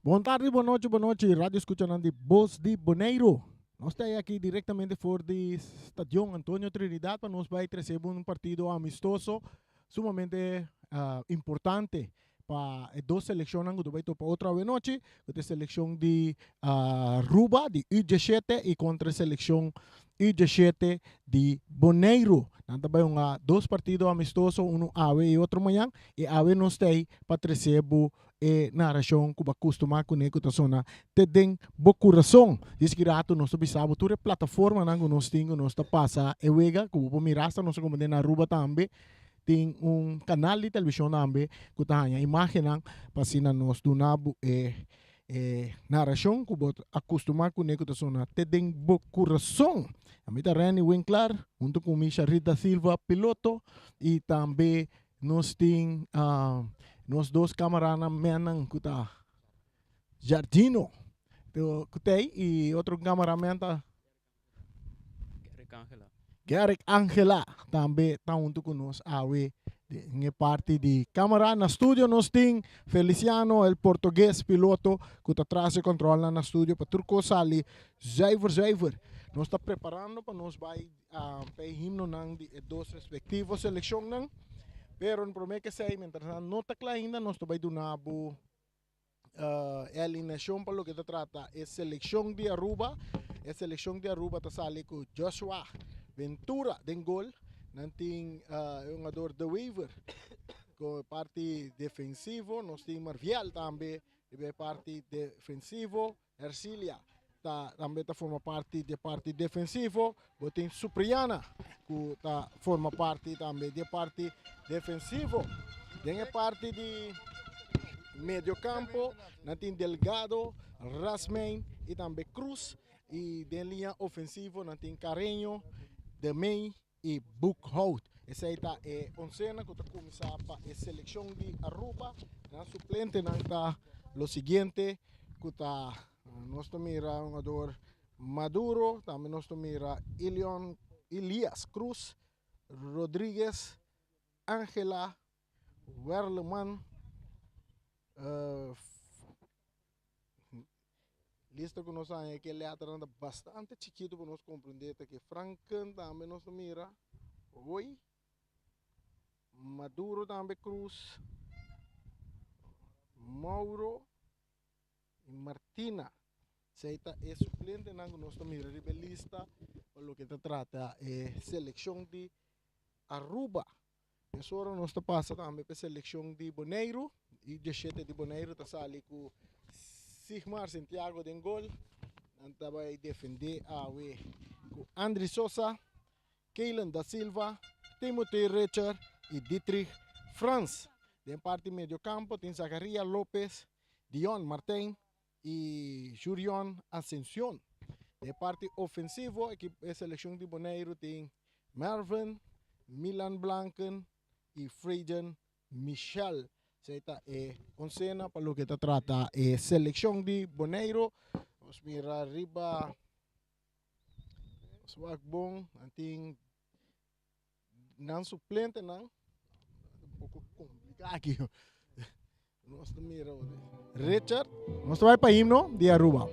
Bon tardi, bon nochi, bon nochi, radio escuchanan di Bos di Boneiru. Nos ta aki directamente for di Stadion Antonio Trinidad pa nos bai trece un partido amistoso sumamente uh, importante pa e dos seleccionnan cu ta bai topa otro awe nochi, cu ta e seleccion di Aruba di U17 y contra e seleccion U17 di Boneiru. Nan ta bai hunga dos partido amistoso, uno awe y otro mañan, y awe nos ta ey pa trece bo e narracion cu bo a custuma cune cu ta sona te den bo curason. Dies ki rato nos ta bisa bo tur e plataformanan cu nos tin cu nos ta pasa e wega cu bo por mira hasta nos a como den Aruba tambe. Tin un kanal di televishon tambe ku ta haña imágennan pa asina nos duna bo e e narashon ku bo a kustumá kuné ku ta sona te den bo kurason. Ami ta Renny Winklaar huntu ku mi Sharita Silva piloto i tambe nos tin nos dos kamaranan mennan ku ta Jardino ku t'ei i otro kamaramen ta Gerrick Angela. Gerrick Angela tambe ta hunto cu nos awe den e parti di camera. Na studio nos tin Feliciano, el portugues piloto cu ta tras e controlnan na studio pa tur cos sali zuiver zuiver. Nos ta preparando pa nos bay pa e himnonan di e dos respectivo seleccionnan. Pero prome ke esey, mientras nan no ta cla ainda, nos ta bay duna bo E alineacion pa loke ta trata e seleccion di Aruba. E seleccion di Aruba ta sali cu Joshua Ventura den gol. Nan tin e hungador De Wever cu parti defensivo. Nos tin Marviel tambe riba e parti defensivo. Ercilia ta tambe ta forma parti di e parti defensivo. Bo tin Supriana ku ta forma parti tambe di e parti defensivo. Den e parti di medio campo nan tin Delgado, Rasmijn i tambe Cruz. I den liña ofensivo nan tin Carreño, De Mey i Boekhout. Esei ta e oncena ku ta kuminsá pa e selekshon di Aruba. Nan suplentenan ta lo siguiente ku ta nos ta mira hungador Maduro, tambe nos ta mira Ilion Ilias Cruz, Rodriguez, Angela, Werleman, Lista ku nos haña ke letranan ta bastante chikitu pa nos komprendé ta ke Franken tambe nos ta mira, Roy, Maduro tambe Cruz, Mauro i Martina. Esei ta e suplentenan ku nos ta mira riba e lista pa loke ta trata e selekshon di Aruba. Mesora nos ta pasa tambe pa e selekshon di Boneiru i dieshete di Boneiru ta sali ku Sigmar Santiago den gol. Nan ta bai defendé awe ku Andri Sosa, Keylan da Silva, Timothy Richard i Dietrich Frans. Den parti mediokampo tin Zacharia Lopez, Dion Martijn i Jurion Ascension. Den parti ofensivo e selekshon di Boneiru tin Mervin, Milan Blanken i Freden Michel. Esei ta e onsena pa loke ta trata e selekshon di Boneiru. Nos mira riba nos wak bon, nan tin nan suplentenan. Un poko kompliká aki. Nos ta mira Richard. Nos ta bai pa himno di Aruba.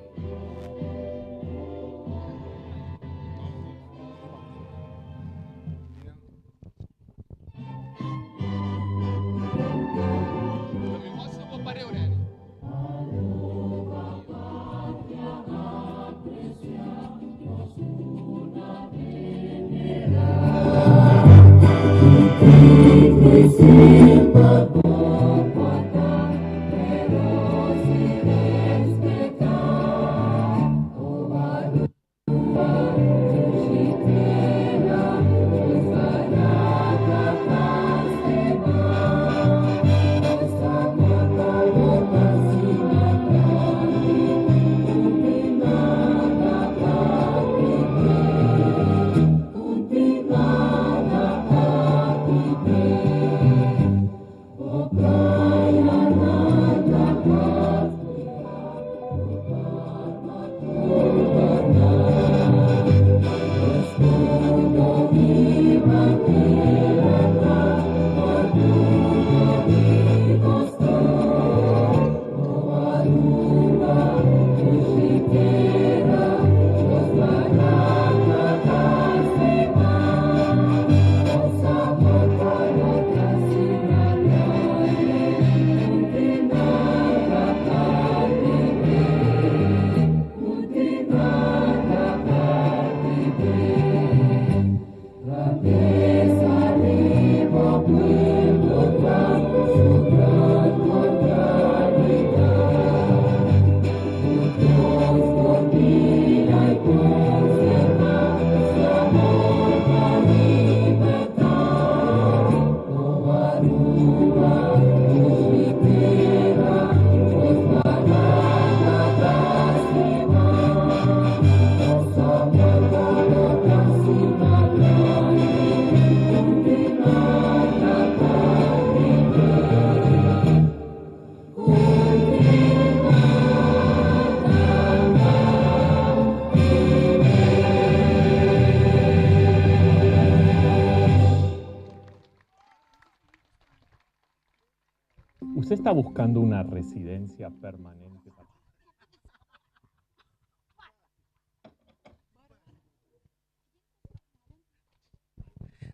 está buscando una residencia permanente para...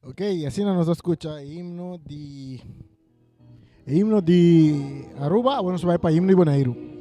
Ok, asina nos a scucha e himno di e himno di Aruba, awor nos bai pa himno di Boneiru.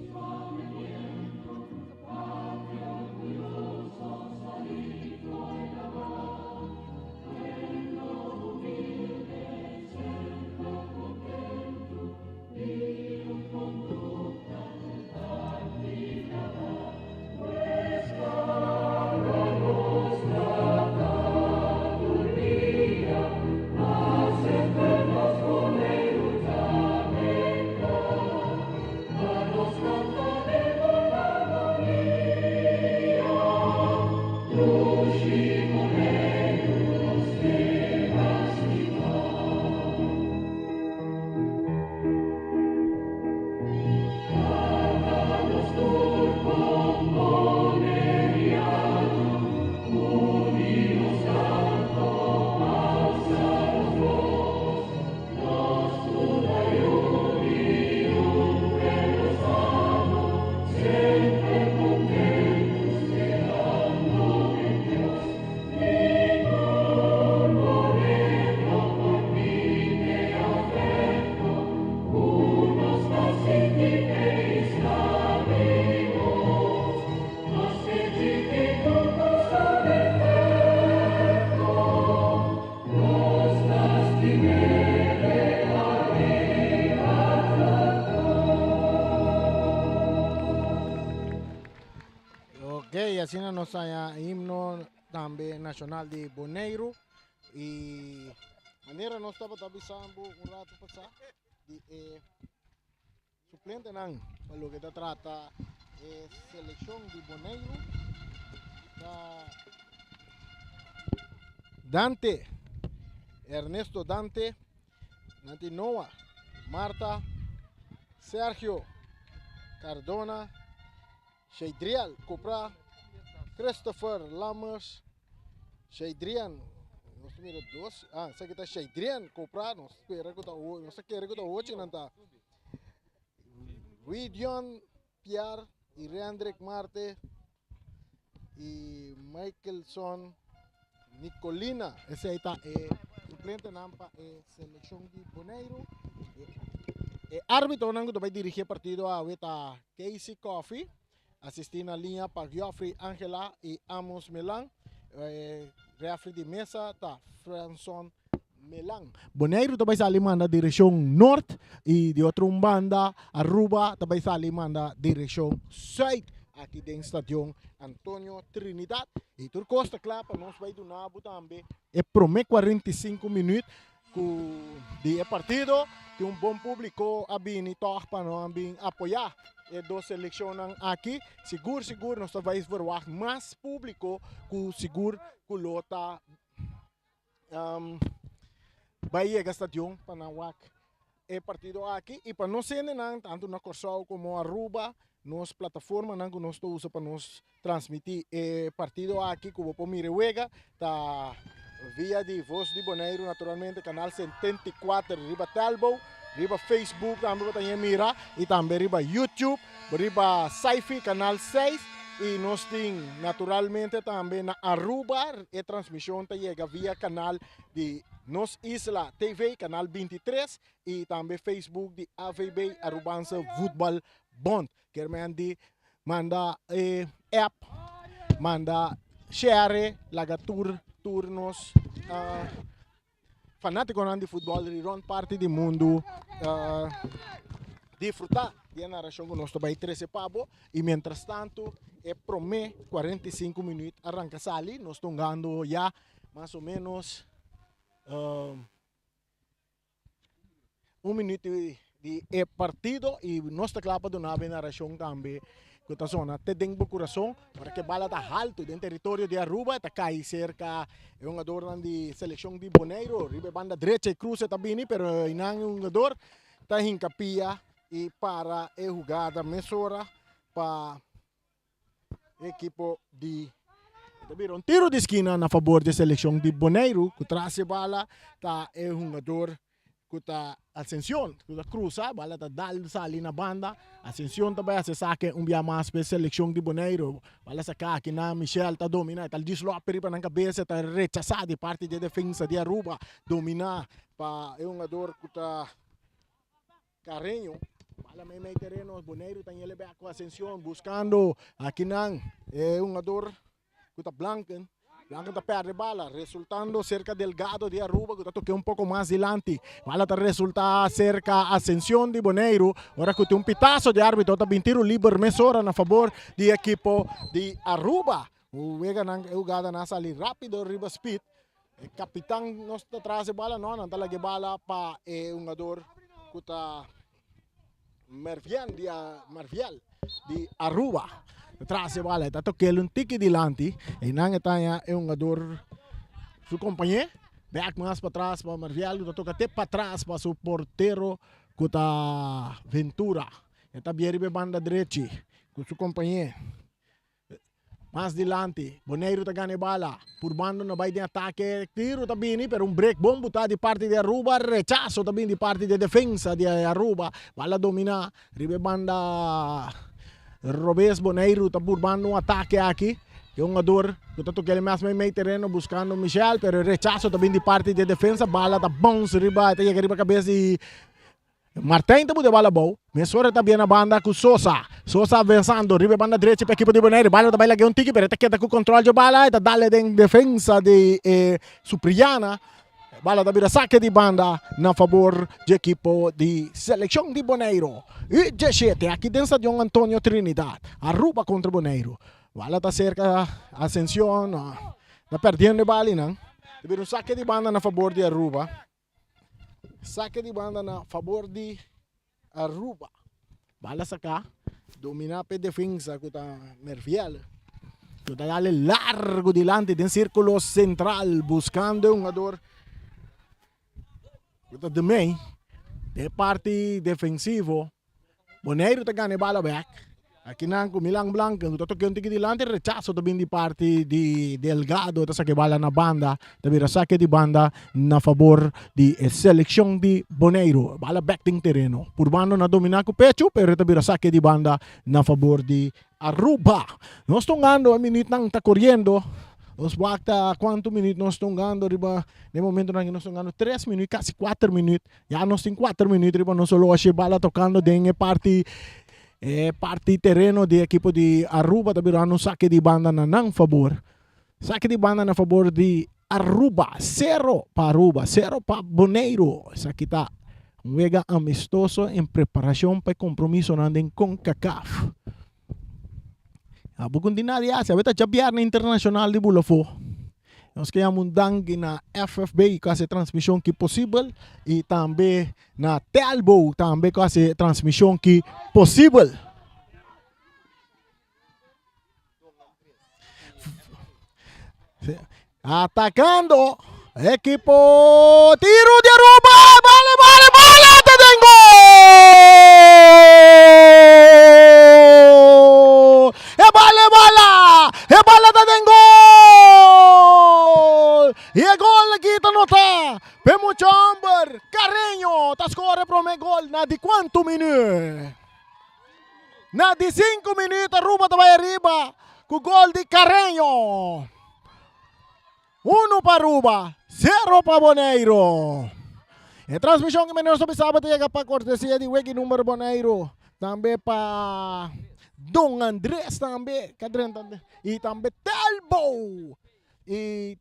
Ok, asina nos haya himno tambe nacional di Boneiru y manera nos tabata bisando un rato pasá di e suplentenan pa loke ta trata e seleccion di Boneiru ta Dante, Ernesto Dante, nan tin Noah, Marta, Sergio, Cardona, Sheidriel Cupra, Christopher Lammers, Sheidrian, nos mira dos, ah, esaki ta Sheidrian Cupra, nos spera ku ta, nos ta kere ku ta ocho nan ta. Ridion Pierre y Rendrick Marte y Michaelson Nicolina. Esei ta e suplentenan pa e seleccion di Boneiru. E arbitonan ku ta bai dirigi e partido awe ta Casey Coffey, asisti na liña pa Geoffrey Angela y Amos Melan. E refri di mesa ta Franson Melan. Boneiru ta bai sali manda direccion nort y di otro un banda Aruba ta bai sali manda direccion zuid aki den Stadion Antonio Trinidad. Y tur cos ta cla pa nos bai duna bo tambe e prome 45 minuut cu di e partido. Tin un bon publico a bini toch pa no a bin apoya e dos seleccionnan aki. Sigur sigur nos ta bai verwacht mas publico cu sigur cu lo ta um, bai yega stadion pa nan wak e partido aki y pa nos hendenan tanto na Kòrsou komo Aruba nos plataformanan ku nos ta usa pa nos transmití e partido aki ku bo por mira e wega ta via di Voz di Boneiru naturalmente kanal 74 riba Telbo riba Facebook tambe bo ta hia mira y tambe riba YouTube riba Sci-Fi kanal 6 y nos tin naturalmente tambe na Aruba e transmision ta yega via kanal di Nos Isla TV kanal 23 y tambe Facebook di AVB Arubanse Voetbal Bond. Kier men di manda e app, manda share, laga tur tur nos uh, fanátikonan di futbòl di rònt parti di mundu disfrutá di e narashon ku nos ta bai trese pa bo. I mientrastantu e promé 45 minüt a ranka sali, nos ta hungando ya mas o ménos un minüt di e partido i nos ta kla pa duna bo e narashon tambe ku ta sona te den bo kurason. Ora ku e bala ta haltu den teritorio di Aruba e ta kai serka e hungadornan di selekshon di Boneiru. Riba e banda drecha e kruse ta bini pero einan e hungador ta hinka pia i para e hugada mesora pa ekipo di ta bira un tiro di skina na fabor di selekshon di Boneiru ku tras e bala ta e hungador. ku ta Ascension ku ta krusa, bala ta dal sali na banda. Ascension ta bai hasi esaki un bia mas pa e selekshon di Boneiru. Bala saka aki na Michel ta domina, e ta dislòpi riba nan kabesa, e ta rechasá di parti di e defensa di Aruba. Dominá pa e hungador ku ta Carreño. Bala mei mei tereno, Boneiru ta yele bek ku Ascension buskando akinan e hungador ku ta Blanken. Blanken ta perde bala, resultando serka Delgado di Aruba ku ta toke un poko mas dilanti. Bala ta resulta serka Ascension di Boneiru ora ku tin un pitaso di arbitro ta bin tiro liber mesora na fabor di ekipo di Aruba. Weganan e hugadanan a sali rapido riba speed. E kapitan no ta tras e bala no, nan ta laga e bala pa e hungador ku ta Merviel di Merviel di Aruba. Ta tras e bala, e ta tokel un tiki dilanti. Einan e ta haña e hungador su kompañé. Bek mas patras pa Merviel ku ta toka te patras pa su portero ku ta Ventura. E ta bia riba e banda drechi ku su kompañé. Mas dilanti, Boneiru ta gana e bala. Purbando no bai den atake. Tiru ta bini, pero un break bon butá di parti di Aruba. Rechaso ta bini di parti di defensa di Aruba. Bala dominá riba e banda robes. Boneiru ta purbando un atake aki. E hungador ku ta toka el mes meimei tereno buskando Michel, pero e rechaso ta bini di parti di defensa. Bala ta bounce riba, e ta yega riba kabes di Martijn ta buta e bala abou. Mesora ta bia na banda ku Sosa. Sosa avansando riba e banda drechi pa ekipo di Bonaire. Bala ta bai lag'é un tiki pero e ta keda ku kontrol dje bala. E ta dale den defensa di e Supriana. Bala ta bira sake di banda na fabor dje ekipo di selekshon di Bonaire. I dje shete aki den stadion Antonio Trinidad. Aruba kontra Bonaire. Bala ta serka Ascencion. Ta perdiendo e balinan. Ta bira un sake di banda na fabor di Aruba. Sake di banda na fabor di Aruba. Bala saka, domina p'e defensa ku ta Merviel. Ku ta dale largo dilanti den sirkulo sentral buskando e hungador ku ta Demey. Den e parti defensivo Boneiru ta gana e bala bek. Akinan ku Milan Blanken ku ta toke un tiki dilanti, rechaso ta bin di parti di Delgado, ta saka e bala na banda, ta bira sake di banda na fabor di e selekshon di Boneiru. Bala bek den tereno. Purbando na domina ku pechu, pero ta bira sake di banda na fabor di Aruba. Nos ta hungando, e minütnan ta koriendo. Nos wak ta kuantu minüt nos ta hungando riba den e momentonan aki nos ta hungando tres minüt, kasi kuater minüt. Ya nos tin kuater minüt riba nos oloshi, bala tokando den e parti e parti tereno di ekipo di Aruba ta birando un sake di banda na nan fabor. Sake di banda na fabor di Aruba, sero pa Aruba, sero pa Boneiru. Esaki ta un wega amistoso en preparashon pa e kompromisonan den Concacaf. Abo ku tin nada di hasi, awe ta djabièrnè internashonal di bula afó. Nos ke yama un danki na FFB ku hasi e transmishon ki posibel i tambe na Telbo tambe ku hasi e transmishon ki posibel. Atacando equipo tiro de Aruba. Bala, bala, bala. Ta den gol. E bala, e bala. E bala ta den gol. Y e gol aki ta nota. Pe mucha homber. Carreño ta score prome gol na di cuanto minuut. Na di sinku minuut Aruba ta bai ariba ku gol di Carreño. Unu pa Aruba, sero pa Boneiru. E transmishon ku nos ta bisa ta yega pa kortesia di Wiki Number Boneiru. Tambe pa Don Andres tambe, i tambe Telbo. I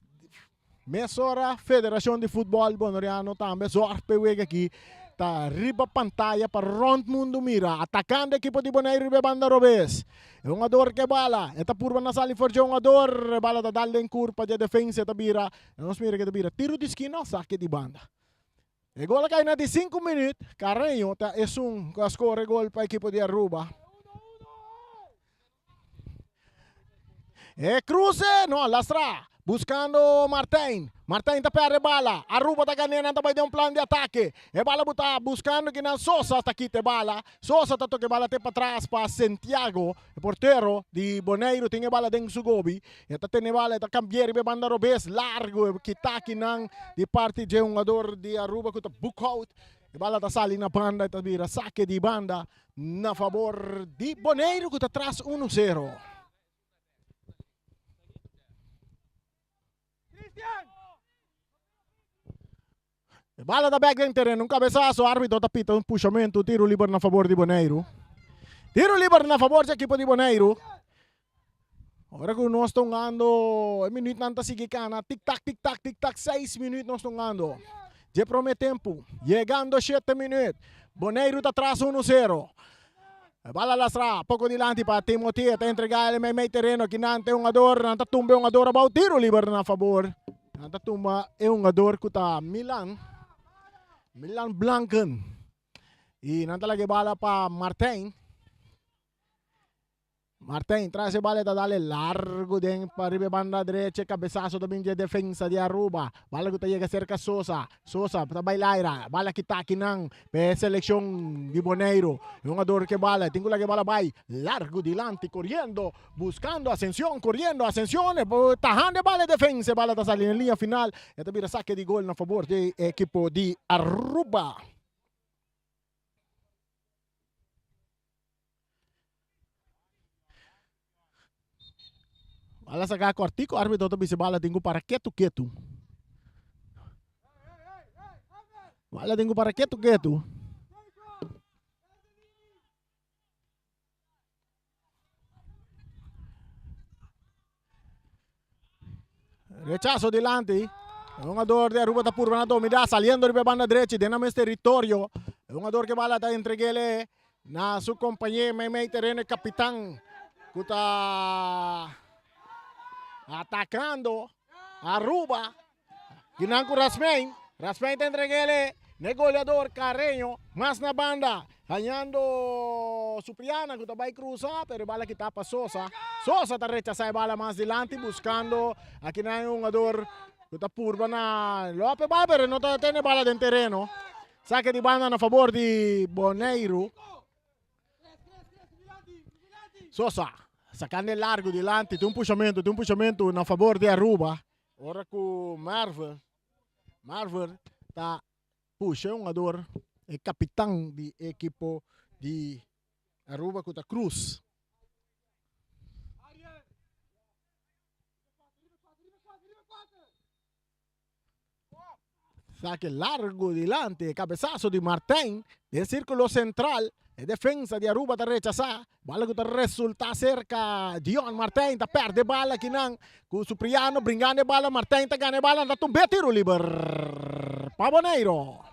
Mesora Federashon di Futbòl Boneriano tambe zòrg pa e wega aki ta riba pantaya pa rònt mundu mira. Atakando ekipo di Boneiru riba e banda robes. E hungador ke bala, e ta purba na sali for dje hungador. E bala ta dal den kurpa dje defensa, e ta bira, nos mira ke ta bira tiru di skina o sake di banda. E gol a kai na di sinku minüt. Carreño ta esun ku a skor e gol pa ekipo di Aruba. E kruse, no, lastra. Buscando Martijn. Martijn ta perde bala. Aruba ta gane, nan ta bai den un plan di atake. E bala bu ta buscando kinan Sosa ta kita e bala. Sosa ta toca e bala te patras pa Santiago. E portero di Boneiru tin e bala den su gobi. E ta tene e bala, e ta cambia riba e banda robes largo. E kita kinan di parti dje hungador di Aruba cu ta Boekhout. E bala ta sali na banda, e ta bira sake di banda na fabor di Boneiru cu ta tras uno sero. E bala ta bek den tereno, un cabezazo, arbitro ta pita un pushamento, tiro liber na fabor di Boneiru. Tiro liber na fabor di ekipo di Boneiru. Ora ku nos ta hungando, e minuutnan ta sigui kana, tik tak, tik tak, tik tak, seis minuut nos ta hungando. Dje prome tempu, yegando shete minuut, Boneiru ta tras uno sero. E bala lastra poko dilanti pa Timothy, e ta entrega el meimei tereno, kinan ta e hungador, nan ta tumba e hungador abou, tiro liber na fabor. Nan ta tumba e hungador ku ta Milan, Milan Blanken. I nan ta laga e bala pa Martijn. Martijn tras e bala e ta dale largo den pa riba e banda drecha e cabezazo ta bin dje defensa di Aruba. Bala cu ta yega cerca Sosa. Sosa ta bay laira. Bala kita akinan pa e seleccion di Boneiru. E hungador cu e bala tin cu laga e bala bay largo dilanti coriendo buscando Ascencion coriendo Ascencion e tahando e bala e defensa e bala ta sali na liña final e ta bira sake di gol na fabor di e ekipo di Aruba. Bala saca cortico, arbitro ta bisa bala tin cu para ketu ketu. Bala tin cu para ketu ketu. Rechazo dilanti. E hungador di Aruba ta purba na domina, saliendo riba e banda drechi den nan mes teritorio. E hungador ke bala ta entreg'ele na su compañero meimei tereno, e capitan cu ta atacando Aruba. Kinan ku Rasmein. Rasmein ta entreg'ele n'e goleador Carreño. Mas na banda, hañando Supriana ku ta bai krusa, pero e bala kita pa Sosa. Sosa ta rechasá e bala mas dilanti buskando akinan e hungador ku ta purba na lope bala, pero e no ta tene bala den tereno. Sake di banda na fabor di Boneiru. Sosa sakando e largo dilanti, tin un pushamentu, tin un pushamentu na fabor di Aruba. Ora ku Marvel, Marvel ta pusha e hungador, e kapitan di e ekipo di Aruba ku ta Cruz. Sake largo dilanti, e cabezazo di Martijn den circulo central. E defensa di Aruba ta rechasa. Bala cu ta resulta cerca Dion Martijn ta perde bala kinan cu Supriano bringando e bala. Martijn ta gana e bala, ta tumbe tiro liber pa Boneiro.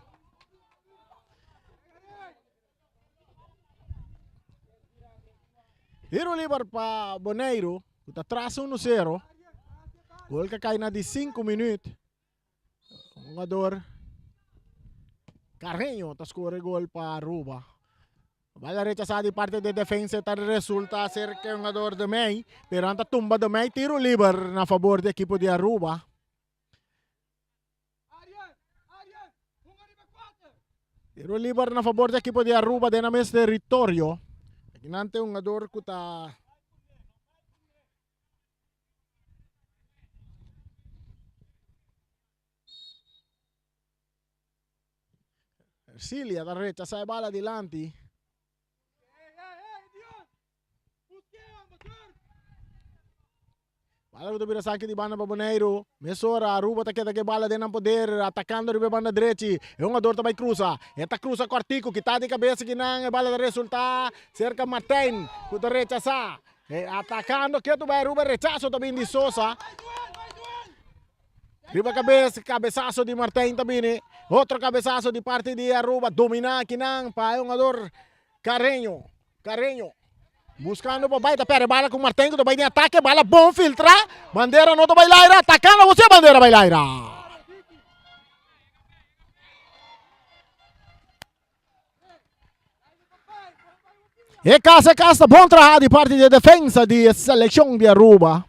Tiro liber pa Boneiro cu ta tras 1-0. Gol ca cay na di 5 minuut. Hungador Carreño ta score gol pa Aruba. Bala rechasá di parte di defensa ta resulta ser ke hungador de Mey, pero nan ta tumba de Mey tiro liber na fabor di ekipo di Aruba. Tiro liber na fabor di ekipo di Aruba den nan mes teritorio. Aki nan tin hungador ku ta Ercilia ta rechasa e bala dilanti. Bala ku ta bira saki di banda pa Boneiru. Mesora Aruba ta keda ku e bala den nan poder, atakando riba e banda drechi. E hungador ta bai krusa. E ta krusa kòrtiku, kita di kabesa kinan. E bala ta resultá serka Martijn ku ta rechasá. E atakando ketu bai Aruba, rechaso ta bin di Sosa. Riba kabes, kabesaso di Martijn ta bini. Otro kabesaso di parti di Aruba, dominá kinan pa e hungador Carreño. Carreño buscando pa bai, ta perde bala ku Martijn ku ta bai den atake, bala bon filtra, bandera no ta bai laira, atakando bo si e bandera bai laira. E casa, e casa bon traha di parti di defensa di seleccion di Aruba.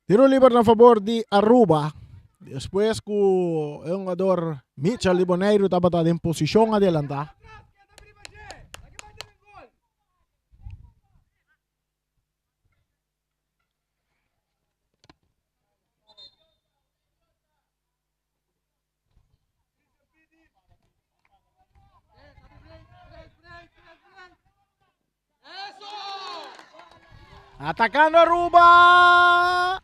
Tiro liber na fabor di Aruba. Despues ku e hungador Mitchell di Boneiru tabata den posishon adelantá. Atacando Aruba.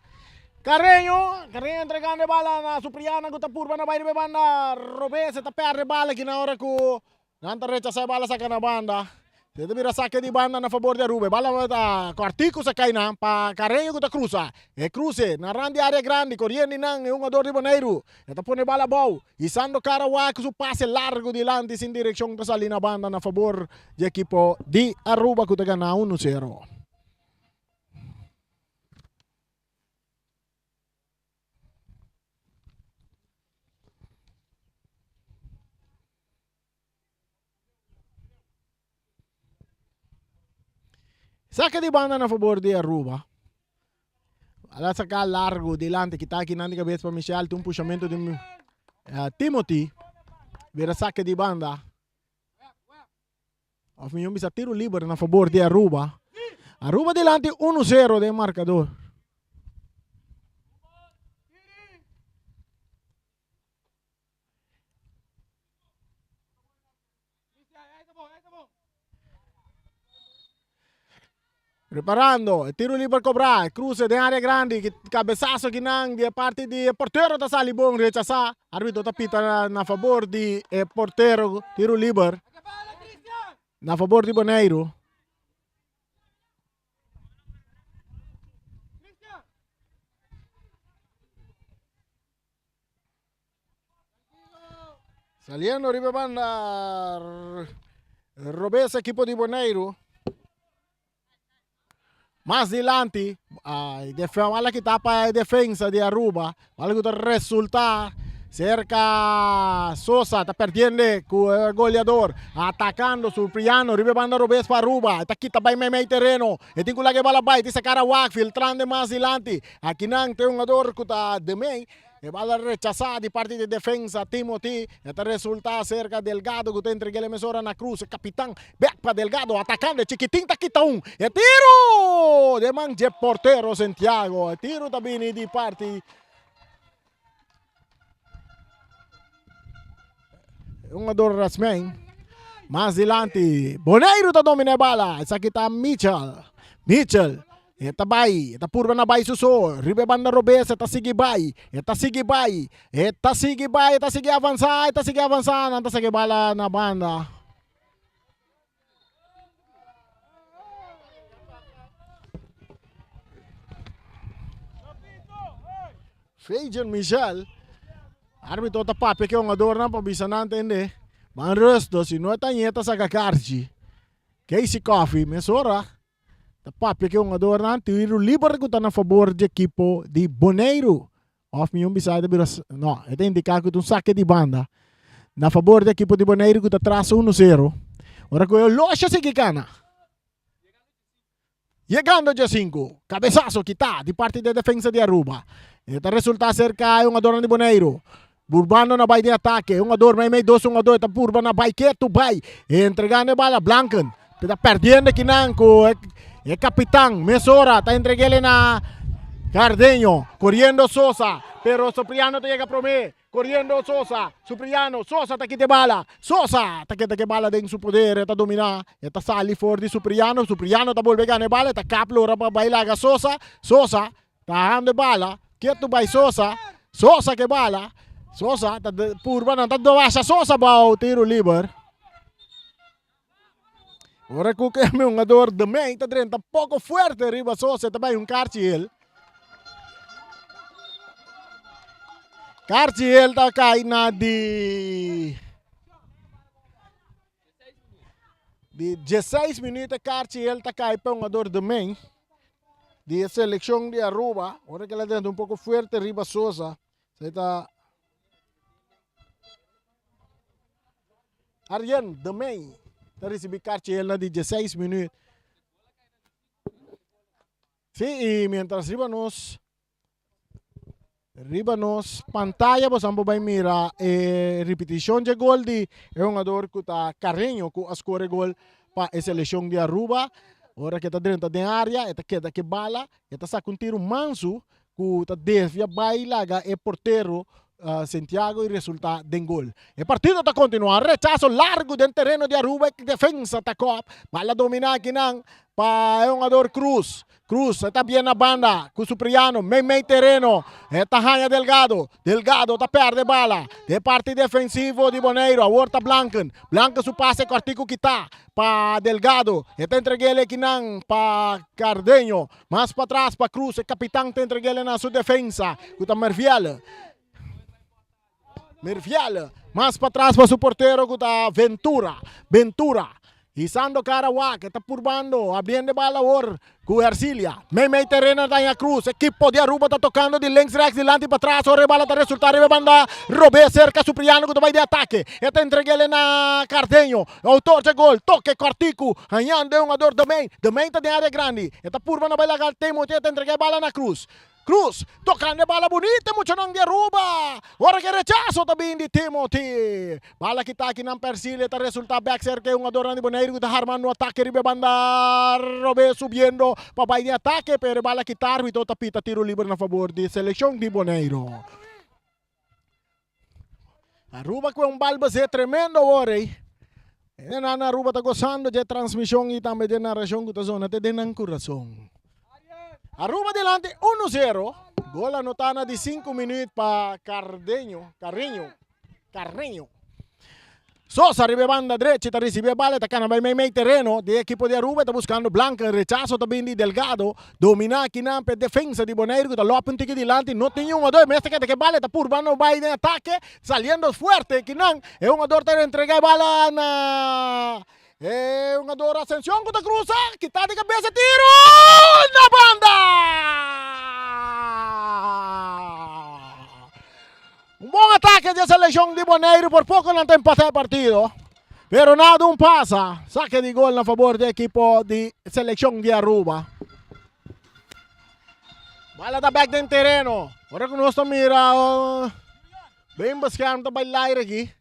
Carreño, Carreño entregando e bala na Supriana ku ta purba na bai riba e banda robes, e ta perde bala aki na ora ku nan ta rechasa e bala saka na banda. Se ta bira sake di banda na fabor di Aruba. E bala ta kòrtiku sa kai nan pa Carreño ku ta krusa. E kruse na rand di area grandi koriendo nan e hungador di Boneiru. E ta pone e bala abou. Hisando kara wak ku su pase largu dilanti sin direkshon ta sali na banda na fabor di ekipo di Aruba ku ta gana uno sero. Saque di banda na fabor di Aruba. Ala saca largo dilanti kita aki nan di cabeza pa Michel. Tin un pushamento di uh, Timothy. Bira saque di banda. Of mi bisa tiro liber na fabor di Aruba. Aruba dilanti 1-0 den marcador. Preparando, e tiro liber cobra, cruce den área grande, cabezazo kinan di parte di portero ta sali bon, rechasa. Arbitro ta pita na, na favor di e portero, tiro liber. Na favor di Boneiru. Saliendo riba banda robes equipo di Boneiru. Mas dilanti, ay, bala kita pa defensa di Aruba. Bala que resulta cerca Sosa, está perdiendo ku el goleador. Atacando Surpriano, riba banda robes pa Aruba. Está kita bay meimei terreno. E tin ku laga e bala bai, tin sacar a wak, filtrando mas dilanti. Akinan tin un hungador ku ta de mei. E bala rechasá di parti di defensa Timothy. E ta resultá serka Delgado ku ta entreg'é mesora na Cruz. E kapitan bèk pa Delgado atakando. E chikitin ta kita un. E tiru den man dje portero Santiago. E tiru ta bini di parti e hungador Rasmijn. Mas dilanti Boneiru ta domina e bala. Esaki ta Mitchell. Mitchell E ta bai, e ta purba na bai su so, riba e banda robes e ta sigui bai, e ta sigui bai, e ta sigui bai, e ta sigui avansá, e ta sigui avansá, nan ta saki bala na banda. Fajan Michel, arbitro ta papia ku e hungadornan pa bisa nan tende, ban rusto, si no e ta ñe ta saka karchi. Casey Coffey mesora Ta papia ku e hungadornan tiru liber ku ta na fabor di ekipo di Boneiru. Òf mi un bisa e ta bira, no, e ta indiká ku ta un sake di banda na fabor di ekipo di Boneiru ku ta tras uno sero. Ora ku e olosha sigui kana. Yegando dje sinku, kabesaso kitá di parti di e defensa di Aruba. E ta resultá serka e hungadornan di Boneiru. Burbando na bai den atake, hungador meimei dos hungador ta purba na bai ketu bai entregando e bala Blanken ta perdiendo kinan ku e kapitan mesora ta entregele na Cardeño koriendo Sosa pero Sopriano ta yega prome koriendo Sosa Supriano Sosa ta kita e bala Sosa ta keda ku e bala den su poder e ta domina e ta sali for di Supriano Supriano ta bolbe gana e bala e ta kap lora pa bai laga Sosa Sosa Ta hando e bala, ketu bai Sosa, Sosa ke bala, Sosa ta purba nan ta basha Sosa bao tiro liber. Ora ku ke mi hungador de mei ta drenta poko fuerte riba Sosa ta bai un karchi el. Karchi el ta kai na di di 16 minuut e karchi el ta kai pa hungador de mei. Di e seleccion di Aruba, ora que la drenta un poco fuerte riba Sosa, se ta Arjen de Mey ta recibi karchi el na di 16 minuut. Sí, y mientras riba nos. Riba nos pantaya boso por bai mira e ripitishon dje gol di e hungador ku ta Carreño ku a skor e gol pa e selekshon di Aruba. Ora ku e ta drenta den área e ta keda ku e bala, e ta saka un tiru mansu ku ta desvia bai laga e portero Santiago y resulta den gol. E partido ta continua, rechazo largo den tereno di Aruba, e defensa ta kop, bala domina akinan pa e hungador Cruz. Cruz ta bien na banda cu Supriano, mei mei tereno, e ta haña Delgado, Delgado ta perde bala den parti defensivo di Boneiro, awor ta Blanken, Blanken su pase cortico kita pa Delgado, e ta entreg'el ekinan pa Cardeño, Mas patras pa Cruz, e kapitan ta entreg'el na su defensa ku ta Merviel. Merviel mas patras pa su portero ku ta Ventura. Ventura hisando kara wak, e ta purbando, abriendo e bal awor ku Ercilia. Mei mei tereno ta haña Cruz. Ekipo di Aruba ta tokando di links rechts dilanti patras ora e bala ta resulta riba e banda robes serka Supriano ku ta bai di atake. E ta entreg'el na Cardeño. Autor dje gol, toke kòrtiku, hañando e hungador Domein. Domein ta den área grandi. E ta purba na bai laga Timothy, e ta entrega e bala na Cruz. Cruz tokando e bala bunita e muchanan di Aruba. Ora ku e rechaso ta bin di Timothy. Bala kita aki nan Percile ta resulta bèk serka e hungadornan di Boneiru ku ta harmando atake riba e banda robes subiendo pa bai den atake pero e bala kita arbitro ta pita tiro liber na fabor di selekshon di Boneiru. Aruba ku e un bal basé tremendo awor ei. Hendenan na Aruba ta gosando dje transmishon i tambe dje narashon ku ta zona te den nan kurason. Aruba dilanti uno zero. Gol anotá na di sinku minüt pa Cardeño, Carreño, Carreño. Sosa riba e banda drechi ta risibi e bala e ta kana bai mei mei tereno di e ekipo di Aruba e ta buskando Blanca rechaso ta bin di Delgado domina akinan pa e defensa di Boneiru ku ta lòp un tiki dilanti no tin hungador e mester keda ku e bala e ta purba no bai den atake saliendo fuerte akinan e hungador ta entrega e bala na e hungador Ascencion ku ta krusa kita di kabesa tiro na banda. Un bon atake di e selekshon di Boneiru, por poko nan ta empatá e partido, pero nada un pasa. Sake di gol na fabor di e ekipo di selekshon di Aruba. Bala ta bek den tereno. Ora ku nos ta mira ben bescherm ta bai laire aki.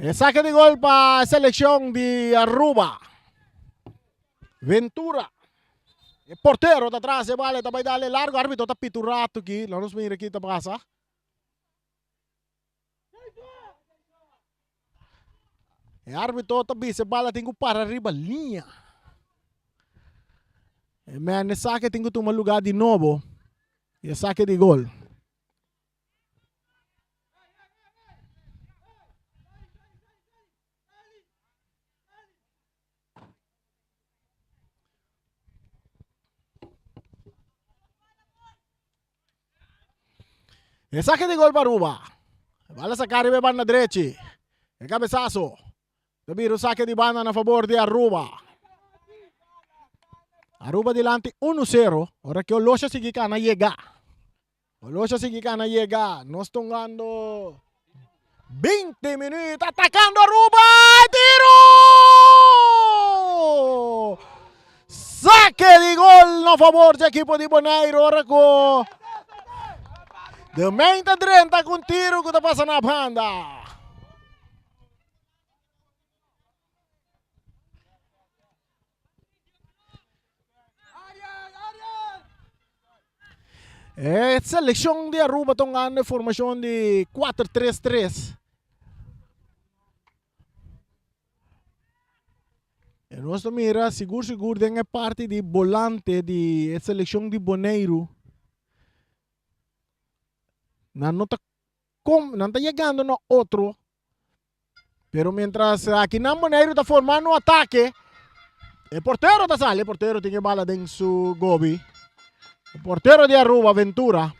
E saque di gol pa seleccion di Aruba. Ventura. E portero ta tras e bala ta bai dale largo. Arbitro ta pita un rato aki. Laat nos mira ki ta pasa. E arbitro ta bisa e bala tin ku para riba liña. E man e saque tin ku tuma lugar di nobo. E saque di gol. E saque di gol pa Aruba. Bala saca riba e banda drechi. E cabezazo. Ta bira un saque di banda na favor di Aruba. Aruba dilanti 1-0. Ora que Olosha sigui cana yega. Olosha sigui cana yega. Nos tongando 20 minuut. Atacando Aruba. Tiro! Saque di gol na favor di equipo di Bonaire. Ora cu de menta drenta con tiro cu ta pasa na banda. E seleccion di Aruba ta hungando e formacion di 4-3-3. E nos ta mira sigur sigur den e parti di bolante di e seleccion di Boneiru. Nan no ta com nan ta yegando na otro Pero mientras aki nan Boneiru ta formando un atake, e portero ta sali, e portero tin e bala den su gobi. E portero di Aruba, Ventura.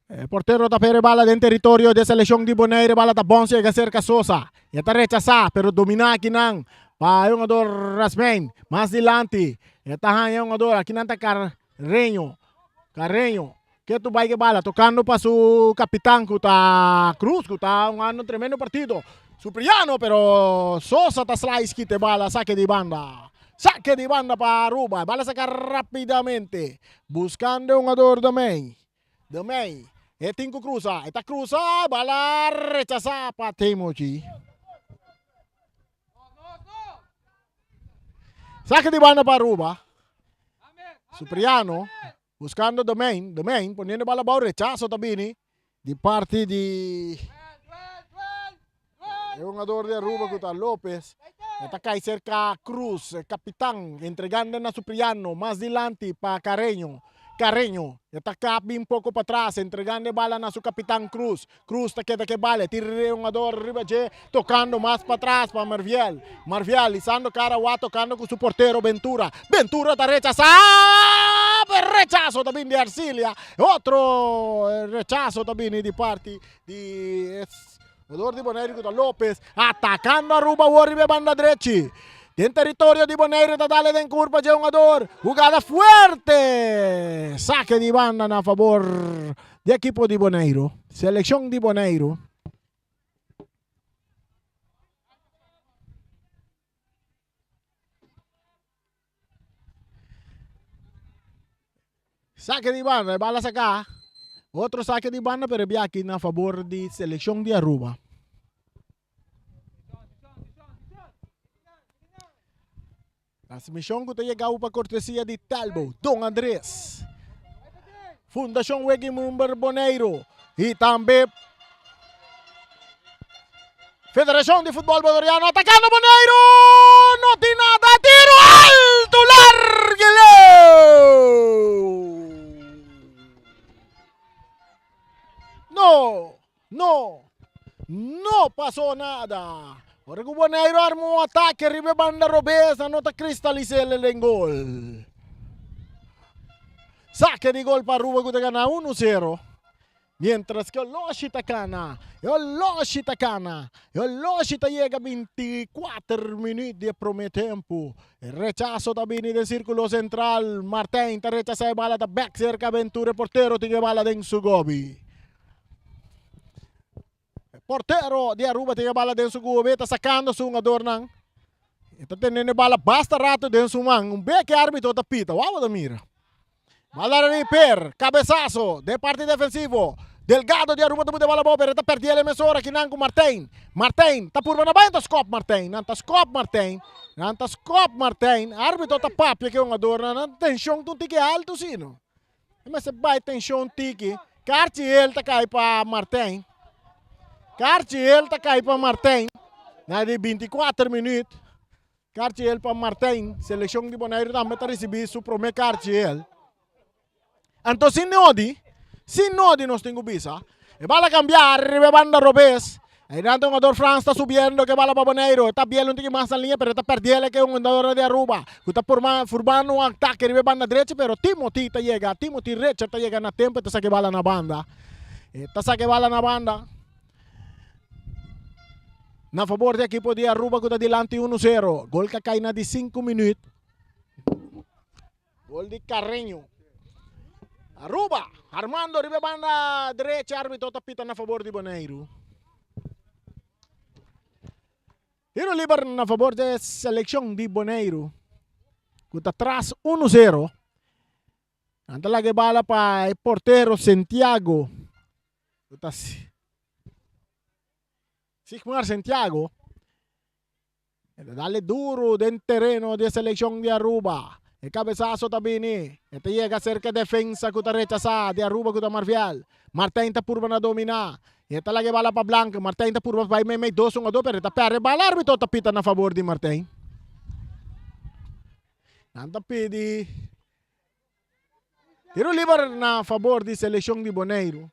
E portero ta pere bala den territorio de seleccion di Bonaire. Bala ta bon ciega cerca Sosa. E ta rechasa, pero domina akinan. Pa e hungador Rasmijn. Mas dilanti. E ta haña e hungador. Aki nan ta Carreño. Carreño. Ke tu bai ke bala. Tocando pa su capitan cu ta Cruz. Cu ta hungando un tremendo partido. Supriano pero Sosa ta slice kita e bala. Sake di banda. Sake di banda pa Aruba. E bala saka rapidamente. Buscando e hungador Domey. Domey. E tin cu cruza. E ta cruza. Bala rechasa pa Timothy. Sake di banda pa Aruba. Supriano buscando Domain. Domain poniendo bala abao. Rechazo ta bini di parti di e hungador di Aruba cu ta Lopez. E ta cay cerca Cruz, e capitan, entregando na Supriano. Mas dilanti pa Carreño. Carreño e ta capi un poco patras, entregando e bala na su capitan Cruz. Cruz ta keda ke bala, e tira e hungador riba dje, tocando mas patras pa Marviel. Marviel isando cara wak tocando cu su portero Ventura. Ventura ta rechasa, pero rechaso ta bini di Arcilia. Otro rechaso ta bini di parti di e jugador di Boneiru cu ta Lopez, atacando Aruba awor riba e banda drechi. Den territorio di Boneiru ta dale den curpa dje hungador. Hugada fuerte! Sake di banda na fabor di ekipo di Boneiru. Seleccion di Boneiru. Sake di banda, e bala saka. Otro sake di banda, pero e bia aki na fabor di seleccion di Aruba. Transmishon ku ta yega pa kortesia di Telbo, Don Andres, Fundashon Weg'i Mumber Boneiru i tambe Federashon di Futbòl Boneriano atakando Boneiru! No tin nada, tiro alto largu leu! No! No! No pasó nada! Ora ku Boneiru arma un atake riba e banda robes, nan no ta kristalis'é el den gol. Sake di gol pa Aruba ku ta gana uno sero. Mientras ku Oloshi ta kana, e Oloshi ta kana, e Oloshi ta yega 24 minüt di e promé tempu. E rechaso ta bini den sírkulo sentral, Martijn ta rechasá e bala ta bèk serka Ventura, e portero tin e bala den su gobi. E portero di Aruba tin e bala den su gube, ta sacando su hungadornan. E ta teniendo e bala basta rato den su man. Un bek e arbitro ta pita. Wou ta mira. Bala di Per, cabezazo den parti defensivo. Delgado di Aruba ta put e bala abou, pero e ta perdi el mesora kinan cu Martijn. Martijn ta purba na bai, ta scop Martijn. Nan ta scop Martijn. Nan ta scop Martijn. Arbitro ta papia cu e hungadornan. Nan tension ta un tiki alto si no. E mester bai tenshon tiki. Karchi hel ta kai pa Martijn. Karchi hel ta kai pa Martijn. Na di 24 minuut. Karchi hel pa Martijn. Selekshon di Boneiru tambe ta risibí su promé karchi hel. Anto sin nodi, sin nodi nos tin ku bisa. E bala kambia riba e banda robes. Einan ta hungador Frans ta subiendo ke bala pa Boneiru. E ta biel un tiki mas na liña pero e ta perdiel ke un hungador di Aruba ku ta purma furbando un atake riba e banda drechi pero Timothy ta yega, Timothy Richard ta yega na tempo e ta saka e bala na banda. E ta saka e bala na banda na fabor di ekipo di Aruba ku ta dilanti uno sero. Gol ta kai na di sinku minuut. Gol di Carreño. Aruba, Armando riba e banda derecha, arbitro ta pita na fabor di Boneiru. Tiro liber na fabor di seleccion di Boneiru, ku ta tras 1-0. Nan ta laga e bala pa e portero Santiago. Ku ta Sigmar Santiago. E ta dale duro den tereno di e seleccion di Aruba. E cabezazo ta bini. E ta yega cerca e defensa cu ta rechasa di Aruba cu ta Marviel. Martijn ta purba na domina. E ta laga e bala pa Blanco. Martijn ta purba bay meimei dos hungador pero e ta perde e bala. Arbitro ta pita na fabor di Martijn. Nan ta pidi tiro liber na fabor di seleccion di Boneiru.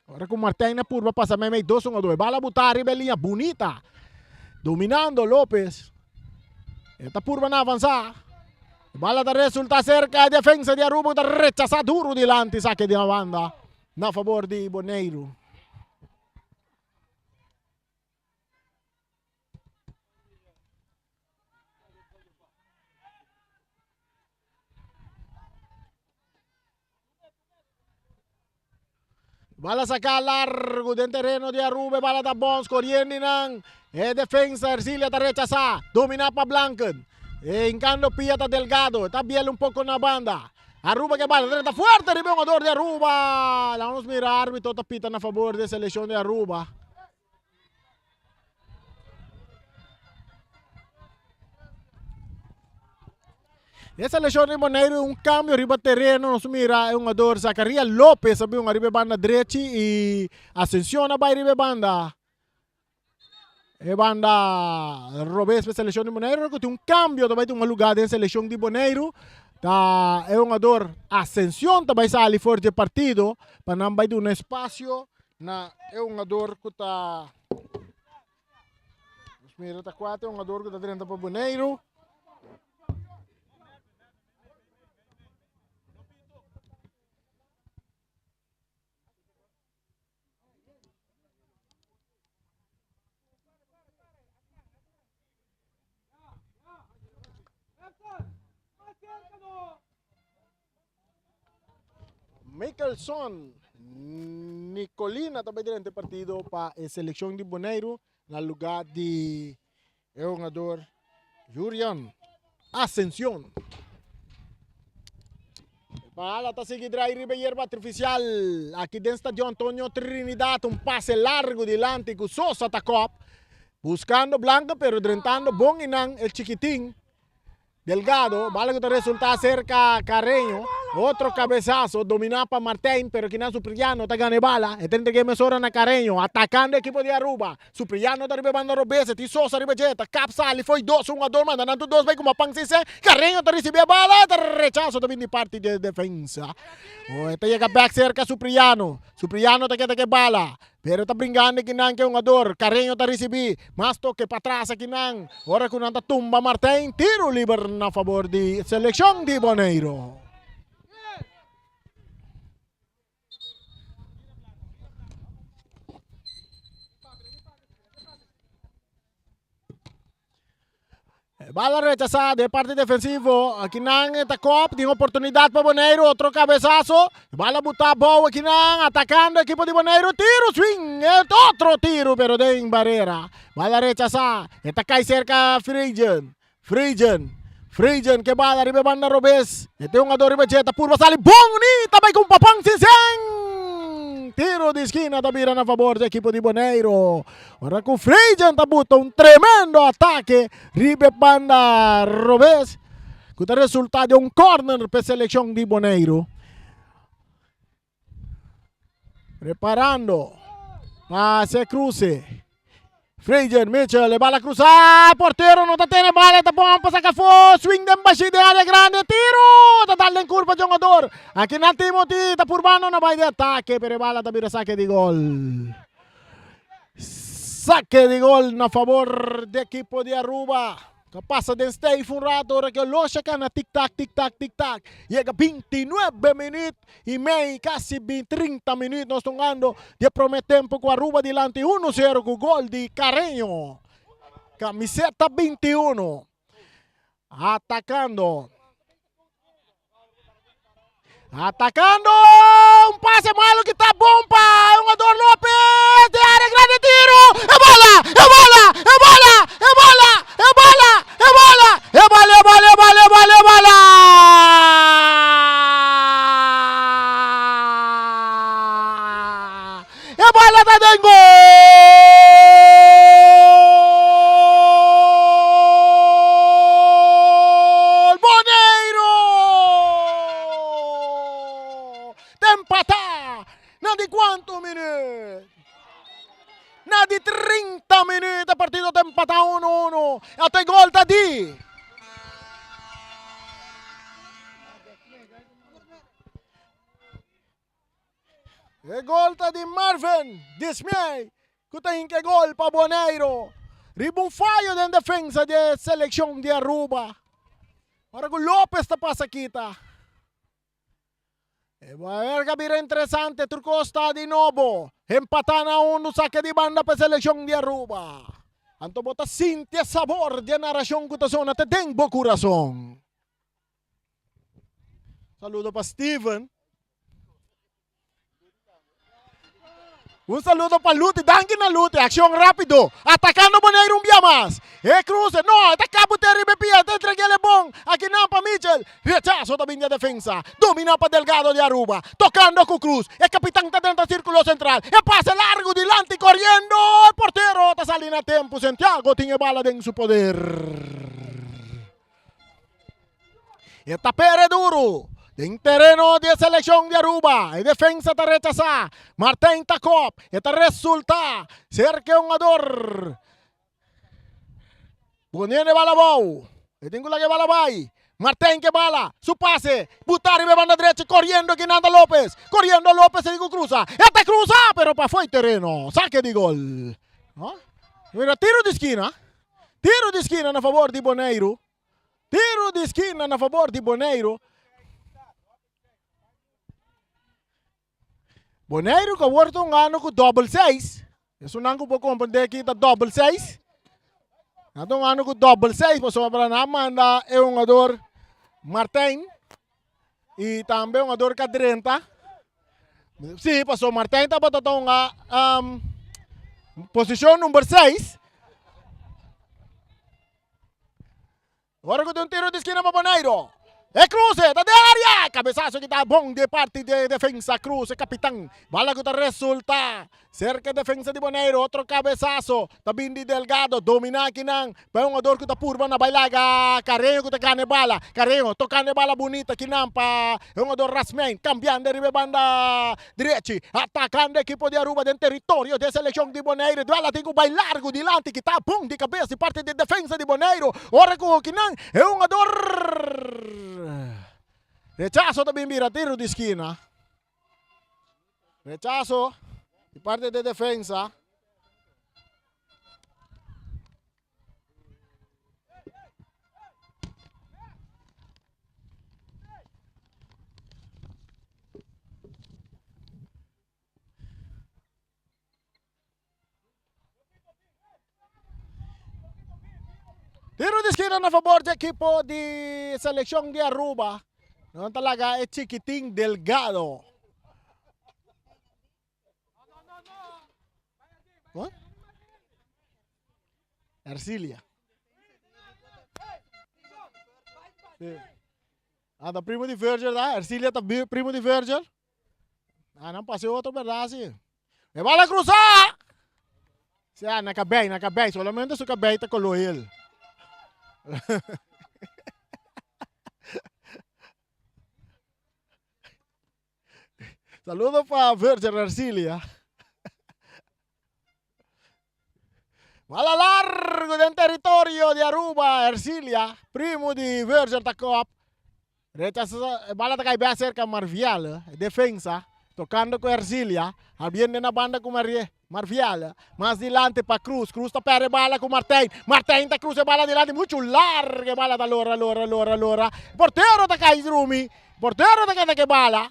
Ora cu Martijn a purba pasa meimei dos hungador. E bala buta riba e liña bunita. Dominando Lopez. E ta purba na avansa. E bala ta resulta cerca e defensa di Aruba cu ta rechasa duro dilanti sake di una banda na fabor di Boneiru. Bala saká largu den tereno di Aruba, e bala ta bons koriendo nan. E defensa Ercilia ta rechasá, dominá pa Blanken. E hinkando pia ta Delgado, e ta biel un poko na banda. Aruba ke bala drenta fuerte riba e hungador di Aruba. Laga nos mira arbitro ta pita na fabor di e selekshon di Aruba. E seleccion di Boneiru un cambio riba terreno. Nos mira e hungador Zacaria Lopez a bin riba e banda drechi y Ascension a bai riba e banda. E banda robes pa seleccion di Boneiru. Cu tin un cambio ta bai tuma lugar den seleccion di Boneiru. Ta e hungador Ascension ta bai sali for di e partido pa nan bai duna espacio na e hungador cu ta Nos mira ta cua ta e hungador cu ta drenta pa Boneiru. Mickelson Nicolina ta bai drenta e partido pa e seleccion di Boneiru na lugar di e hungador Jurian Ascension. Bala ta sigui drai riba e yerba artificial aki den Stadion Antonio Trinidad. Un pase largo dilanti cu Sosa ta kop. Buscando Blanco pero drentando bon inan el chiquitin. Delgado, bala cu ta resulta cerca Carreño. Otro cabezazo domina pa Martijn pero kinan Supriano ta gana e bala. E ta entrega mesora na Carreño atacando equipo di Aruba. Supriano ta riba e banda robes, e tin Sosa riba dje, ta kap sali fo'i dos hungador manda nan tur dos bai kuma pan sin sen. Carreño ta ricibi e bala, ta rechazo ta bin di parti di e defensa. Oh, e ta yega bek cerca Supriano. Supriano ta keda ke bala, pero ta bringando kinan ke hungador. Carreño ta ricibi, mas toke patras akinan. Ora ku nan ta tumba Martijn, tiro liber na fabor di seleccion di Boneiro. Bala rechasá den parti defensivo. Akinan ta kop, tin oportunidat pa Boneiru. Otro kabesaso. Bala butá bou akinan, atakando ekipo di Boneiru. Tiru, swing, otro tiru pero den barera. Bala rechasá, e ta kai serka Frijen. Frijen, Frijen ke bala riba e banda robes. E tin hungador riba dje ta purba sali bonita bai ku un papan sin sen. Tiro di skina ta bira na fabor di ekipo di Boneiru. Ora ku Frijen ta buta un tremendo atake riba e banda robes ku ta resulta di un corner pa e selekshon di Boneiru. Preparando pa haci e cruce. Fraser Mitchell, e bala cruza, portero no ta tene bala, ta pon pa saca afo, swing den bashi den area grande, tiro, ta dal den curpa jongador. Aki na Timothy ta purbando na bay de atake, pero e bala ta bira saque di gol. Saque di gol na favor di equipo di Aruba. Ta pasa den stijf un rato ora ke losha kana tik tak tik tak tik tak. Yega 29 minuut y mei casi 30 minuut nos tongando di e prome tempo cu Aruba dilanti 1-0 cu gol di Carreño. Camiseta 21 atacando. Atacando! Un pase malo que tá bom pa jugador Lopes! De área grande tiro! É bola! É bola! É bola! É bola! É bola! É bola! É bola! É bola! É bola! É bola! É bola! E bola ta den gol! Boneiro! Ta empatá na di kuantu minüt? Na di 30 minüt e partido ta empatá unu unu. Ata e gol ta di. E gol ta di Marvin Dismiay ku ta hinka e gol pa Boneiro. Riba un fayo den defensa di e selekshon di Aruba. Ora ku Lopez ta pasa kita. E werga bira interesante tur kos ta di nobo. Empatá na unu sake di banda pa e selekshon di Aruba. Anto bo ta sinti e sabor di e narashon ku ta sona te den bo kurason. Saludo pa Steven. Un saludo pa Luti, danki na Luti, accion rapido, atacando Boneiru un bia mas. E cruce, no, ta cabu te riba e pia, ta entrega el e bon, aki nan pa Mitchell, rechazo ta bin di e defensa, domina pa Delgado di Aruba, tocando cu Cruz, e capitan ta drenta circulo central, e pase largo dilanti coriendo, e portero ta sali na tempo, Santiago tin e bala den su poder. E ta pere duro den tereno di e seleccion di Aruba. E defensa ta rechasa. Martijn ta kop. E ta resulta ser ke hungador. Poniendo e bala abou. E tin ku laga e bala bai. Martijn ke bala. Su pase. Buta riba e banda drechi. Coriendo Guinanda Lopez. Coriendo Lopez e tin ku cruza. E ta cruza pero pafo e tereno. Sake di gol. No? Mira tiro di skina. Tiro di skina na favor di Boneiru. Tiro di skina na favor di Boneiru. Boneiru ku awor ta un ano ku dobel seis. Esunnan ku por komprendé ki ta dobel seis. Nan ta un ano ku dobel seis pasobra nan a manda e hungador Martijn i tambe hungador ka drenta. Sí, pasobra Martijn tabata ta hunga posishon number seis. Ora ku tin un tiro di skina pa Boneiru. E kruse ta den área. Kabesaso ki ta bon di parti di e defensa. Cruz e kapitan. Bala ku ta resulta serka e defensa di Boneiru. Otro kabesaso ta bin di Delgado. Dominá kinan pa e hungador ku ta purba na bai laga Carreño ku ta gana e bala. Carreño tokando e bala bunita kinan pa e hungador Rasmijn. Kambiando riba e banda Drechi, atakando ekipo di Aruba den teritorio di e selekshon di Boneiru. Duela tin ku bai largu dilanti kita bon di kabes di parti di defensa di Boneiru. Ora ku kinan e hungador rechaso ta bin bira tiro di skina. Rechaso di parti di defensa. Tiro di skina na favor di ekipo di seleccion di Aruba. Nan ta laga e chikitin Delgado. What? Ercilia. Sí. Ah, ta primo di Virgil, da? Ercilia ta primo di Virgil. Ah, nan pase otro, verdad, sí. E bala cruza! Sea, na cabei, na cabei. Solamente su cabei ta color hel. Saludo pa Virgil Ercilia. Bala largo den territorio di Aruba, Ercilia, primo di Virgil ta kop. Rechaza, bala ta kai bes cerca Marvial, defensa, tocando cu Ercilia, abriendo na banda cu Marie, Marvial, mas dilante pa Cruz, Cruz ta perde bala cu Martijn, Martijn ta cruza e bala dilanti, mucho largo e bala ta lora, lora, lora, lora, portero ta kai drumi, portero ta keda ke bala.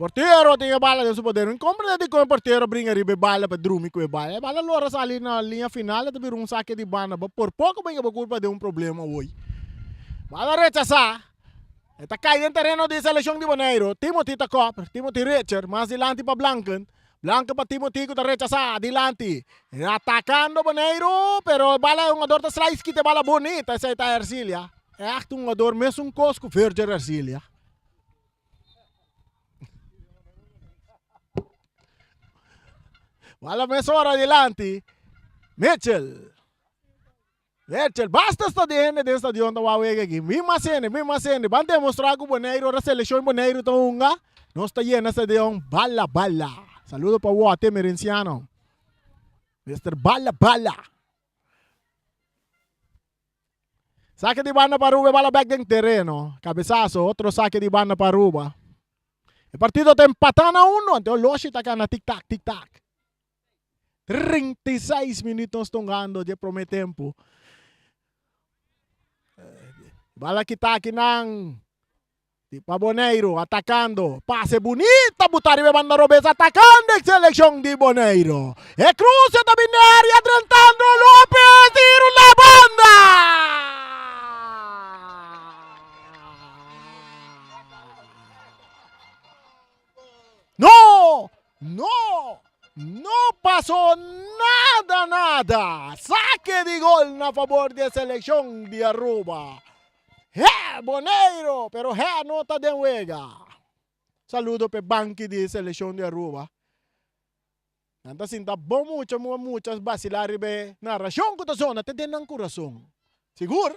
Portero tin e bala den su poder. Mi comprende dikon e portero bringa riba e bala pa drumi ku e bala. E bala lora sali na liña final e ta bira un sake di banda. Bo por poko bringa bo kulpa den un problema hoy. Bala rechasá. E ta kai den tereno di selekshon di Boneiru. Timothy ta kòp. Timothy Richard mas dilanti pa Blanken. Blanken pa Timothy ku ta rechasá dilanti. Atakando Boneiru pero e bala e hungador ta slice kita e bala bunita. Esei ta Ercilia. Ègt un hungador mesun kos ku Virgil Ercilia. Bala mesora dilanti. Mitchell. Mitchell, basta sta di hende den stadion ta wak wega aki. Bin mas hende, bin mas hende. Ban demostra ku Boneiru, ora selekshon Boneiru ta hunga, nos ta yena stadion bala bala. Saludo pa Wote Merenciano. Mister Bala Bala. Sake di banda pa Aruba, e bala bek den tereno. Cabezazo, otro sake di banda pa Aruba. E partido ta empatá na uno, anto Loshi ta gana tik tak, tik tak. 36 minuut nos ta hungando dje prome tempo. Bala kita akinan. Di pa Boneiru, atacando. Pase bunita, buta riba e banda robes, atacando e seleccion di Boneiru. E cruce ta bin den area, drentando Lopez, tiro na banda! No! No pasó nada nada! Sake di gol na fabor di e selekshon di Aruba. He Boneiro, pero he no ta den wega. Saludo p'e banki di selekshon di Aruba. Nan ta sinta bon mucha mua mucha basilá riba e narashon ku ta zona te den nan kurason. Sigur.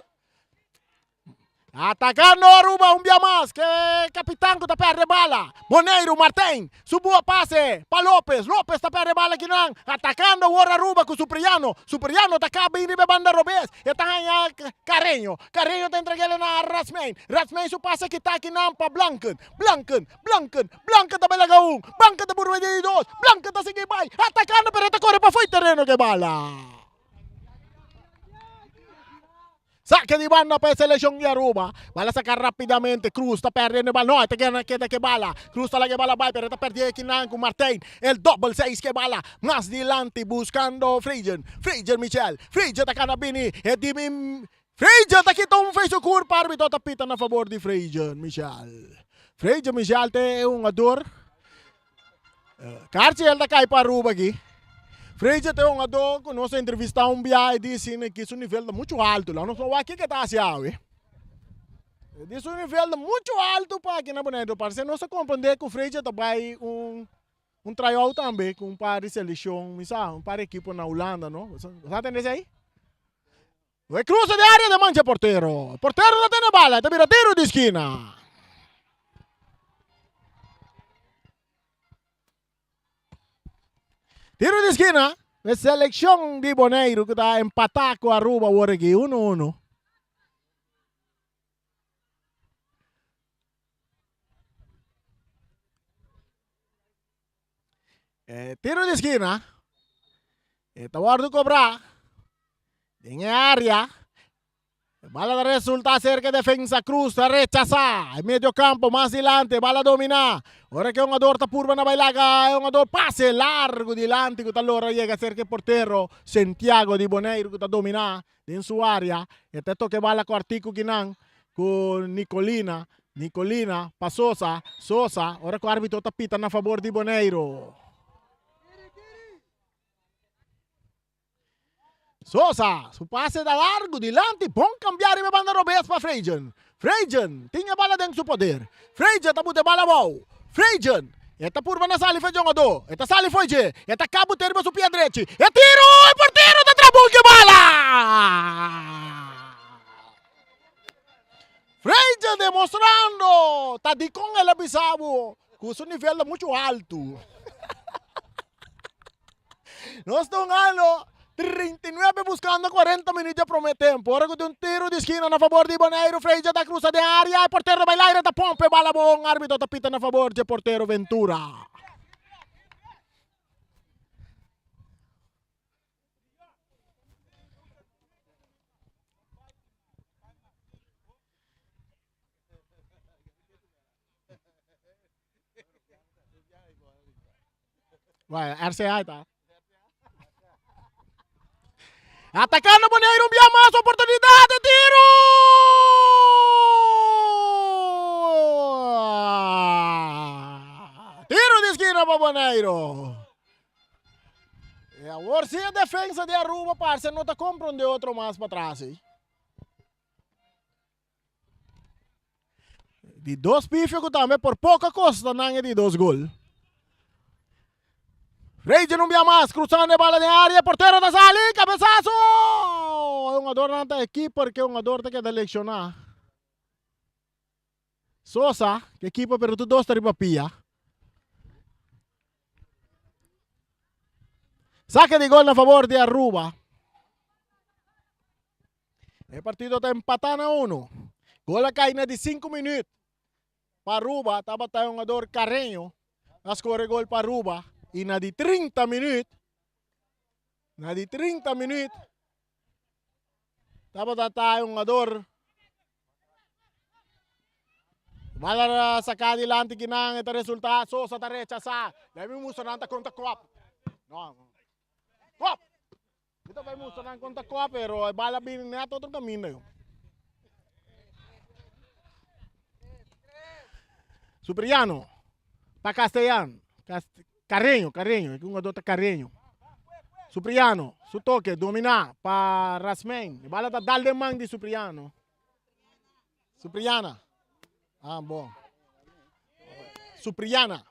Atakando Aruba un bia mas ke kapitan ku ta perde bala. Boneiru Martijn su bua pase pa Lopez. Lopez ta perde bala kinan. Atakando awor Aruba ku Supriano. Supriano ta kaba bin riba e banda robes. E ta haña Carreño. Carreño ta entreg'el na Rasmijn. Rasmijn su pase kita kinan pa Blanken. Blanken. Blanken. Blanken ta bai laga un. Blanken ta purba di dos. Blanken ta sigui bai. Atakando pero e ta kore pafui tereno ke bala. Sake di banda pa e seleccion di Aruba. Bala saca rapidamente. Cruz ta perdiendo e bala. No, e ta keda keda ke bala. Cruz ta laga e bala bai, pero e ta perdi ekinan cu Martijn. El dobbel seis ke bala. Mas dilanti buscando Freygen. Freygen Michel. Freygen ta cana bini. E di Freygen ta kita un fei su curpa. Arbitro ta pita na favor di Freygen Michel. Freygen Michel ta e hungador. Karchi el ta kai pa Aruba aki. Freidje ta e hungadó ku nos a entrevistá un bia e di asina ki su nivel ta muchu altu. Laga nos no wak kiko e ta hasi awe. E di su nivel ta muchu altu pa aki na Boneiru. Parse nos a komprendé ku Freidje ta bai un un tryout tambe ku un par di selekshon, mi sa, un par di ekipo na Hulanda, no? Bo sa tende esei? E cruza di area ta mancha e portero. Portero ta tene bala, ta bira tiro di skina. Tiro di skina. E seleccion di Boneiru ku ta empatá ku Aruba awor aki, 1-1. E tiro di skina e ta wòrdu kobrá den e área. E bala ta resultá serka defensa Cruz ta rechasá. E medio kampo mas dilanti e bala dominá. Ora ku e hungador ta purba na bai laga e hungador pase largu dilanti ku ta lora yega serka e portero Santiago di Boneiru ku ta dominá den su área. E ta toka e bala kòrtiku kinan ku Nicolina. Nicolina pa Sosa. Sosa, ora ku árbitro ta pita na fabor di Boneiru. Sosa, su pase ta largu dilanti, bon kambiá riba e banda robes pa Freygen. Freygen tin e bala den su poder. Freygen ta buta e bala abou. Freygen, e ta purba na sali for e jongadó. E ta sali for dje. E ta kaba but'é riba su pia drechi. E tiro! E portero ta traha bon ku e bala! Freygen demostrando ta dikon el a bisa bo ku su nivel ta muchu altu. Nos ta hungando 39 buscando 40 minuut dje prome tempo. Ora cu tin un tiro di esquina na fabor di Boneiru, Freija ta cruza den area, e portero ta bay laire ta pompa e bala bon, arbitro ta pita na fabor dje portero Ventura. Bueno, RCA ta. Atacando Boneiru un bia mas oportunidad de tiro! Tiro di esquina pa Boneiru. E awor si e defensa di Aruba parce no ta comprende otro mas pa tras. Di dos pifio ku tambe por poko kosta nan e di dos gol. Regen un bia mas, cruzando e bala den área, portero ta sali, cabezazo! E hungador nan ta e keeper ke hungador ta keda lekshoná. Sosa, ke keeper pero tur dos ta riba pia. Sake di gol na favor di Aruba. E partido ta empatá na uno. Gol a kai na di sinku minüt pa Aruba. Tabata e hungador Carreño a skore gol pa Aruba. I na di 30 minüt, na di 30 minüt, tabata ta e hungador Bala saká dilanti kinan e ta resultá Sosa ta rechasá. Lei mi mustra nan ta konta kòp. No. Kòp! Mi ta bai mustra nan kon ta kòp, pero e bala bini net otro kaminda yo. Supriano pa Castellan. Carreño, Carreño, e hungador ta Carreño. Supriano, su toke, domina pa Rasmijn. E bala ta dal den man di Supriano. Supriana. Ah, bon. Supriana.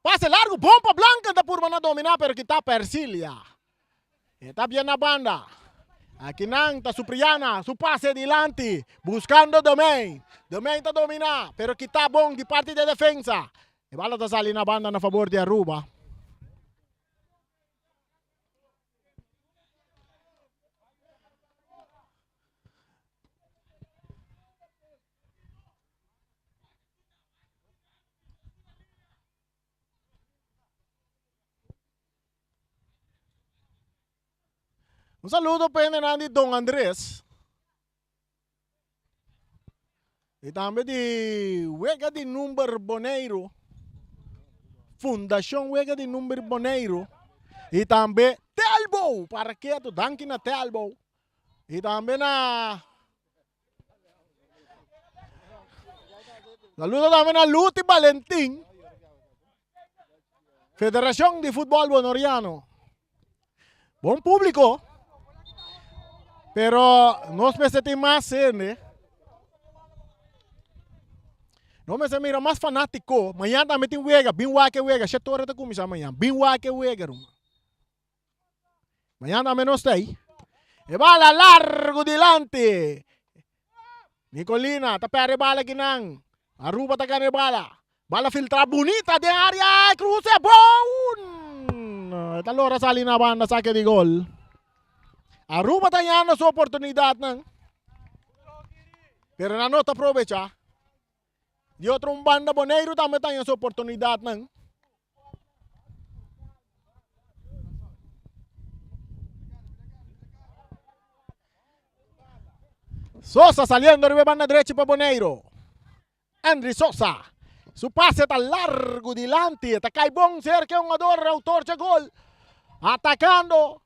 Pase largo, bon pa Blanca ta purba na domina, pero kita pa Ercilia. E ta bien na banda. Aki nan ta Supriana, su pase dilanti, buscando Domein. Domein ta domina, pero kita bon di parti de defensa. E bala ta sali na banda na favor di Aruba. Un saludo pa hendenan di Don Andres. Y tambe di Wega di Number Boneiru. Fundacion Wega di Number Boneiru. Y tambe Telbo, para ketu, danki na Telbo. Y tambe na Saludo tambe na Luti Valentin. Federacion di Futbol Bonoriano. Bon publico. Pero nos mester tin mas hende. Nos mester mira mas fanatico. Mañana tambe tin wega. Bin wak e wega. Shete ora ta cuminsa mañana. Bin wak e wega, ruman. Mañana tambe nos ta ahí. E bala largo dilanti. Nicolina ta perde bala kinan. Aruba ta gana e bala. Bala filtra bunita den área. Cruce bon. Ta logra sali na banda saque di gol. Aruba ta hañando su oportunidadnan. Pero nan no ta aprovecha. Di otro un banda Boneiru tambe ta haña su oportunidadnan. Sosa saliendo riba e banda drechi pa Boneiro. Andry Sosa. Su pase ta largo dilanti. E ta kai bon cerca e hungador autor dje gol. Atacando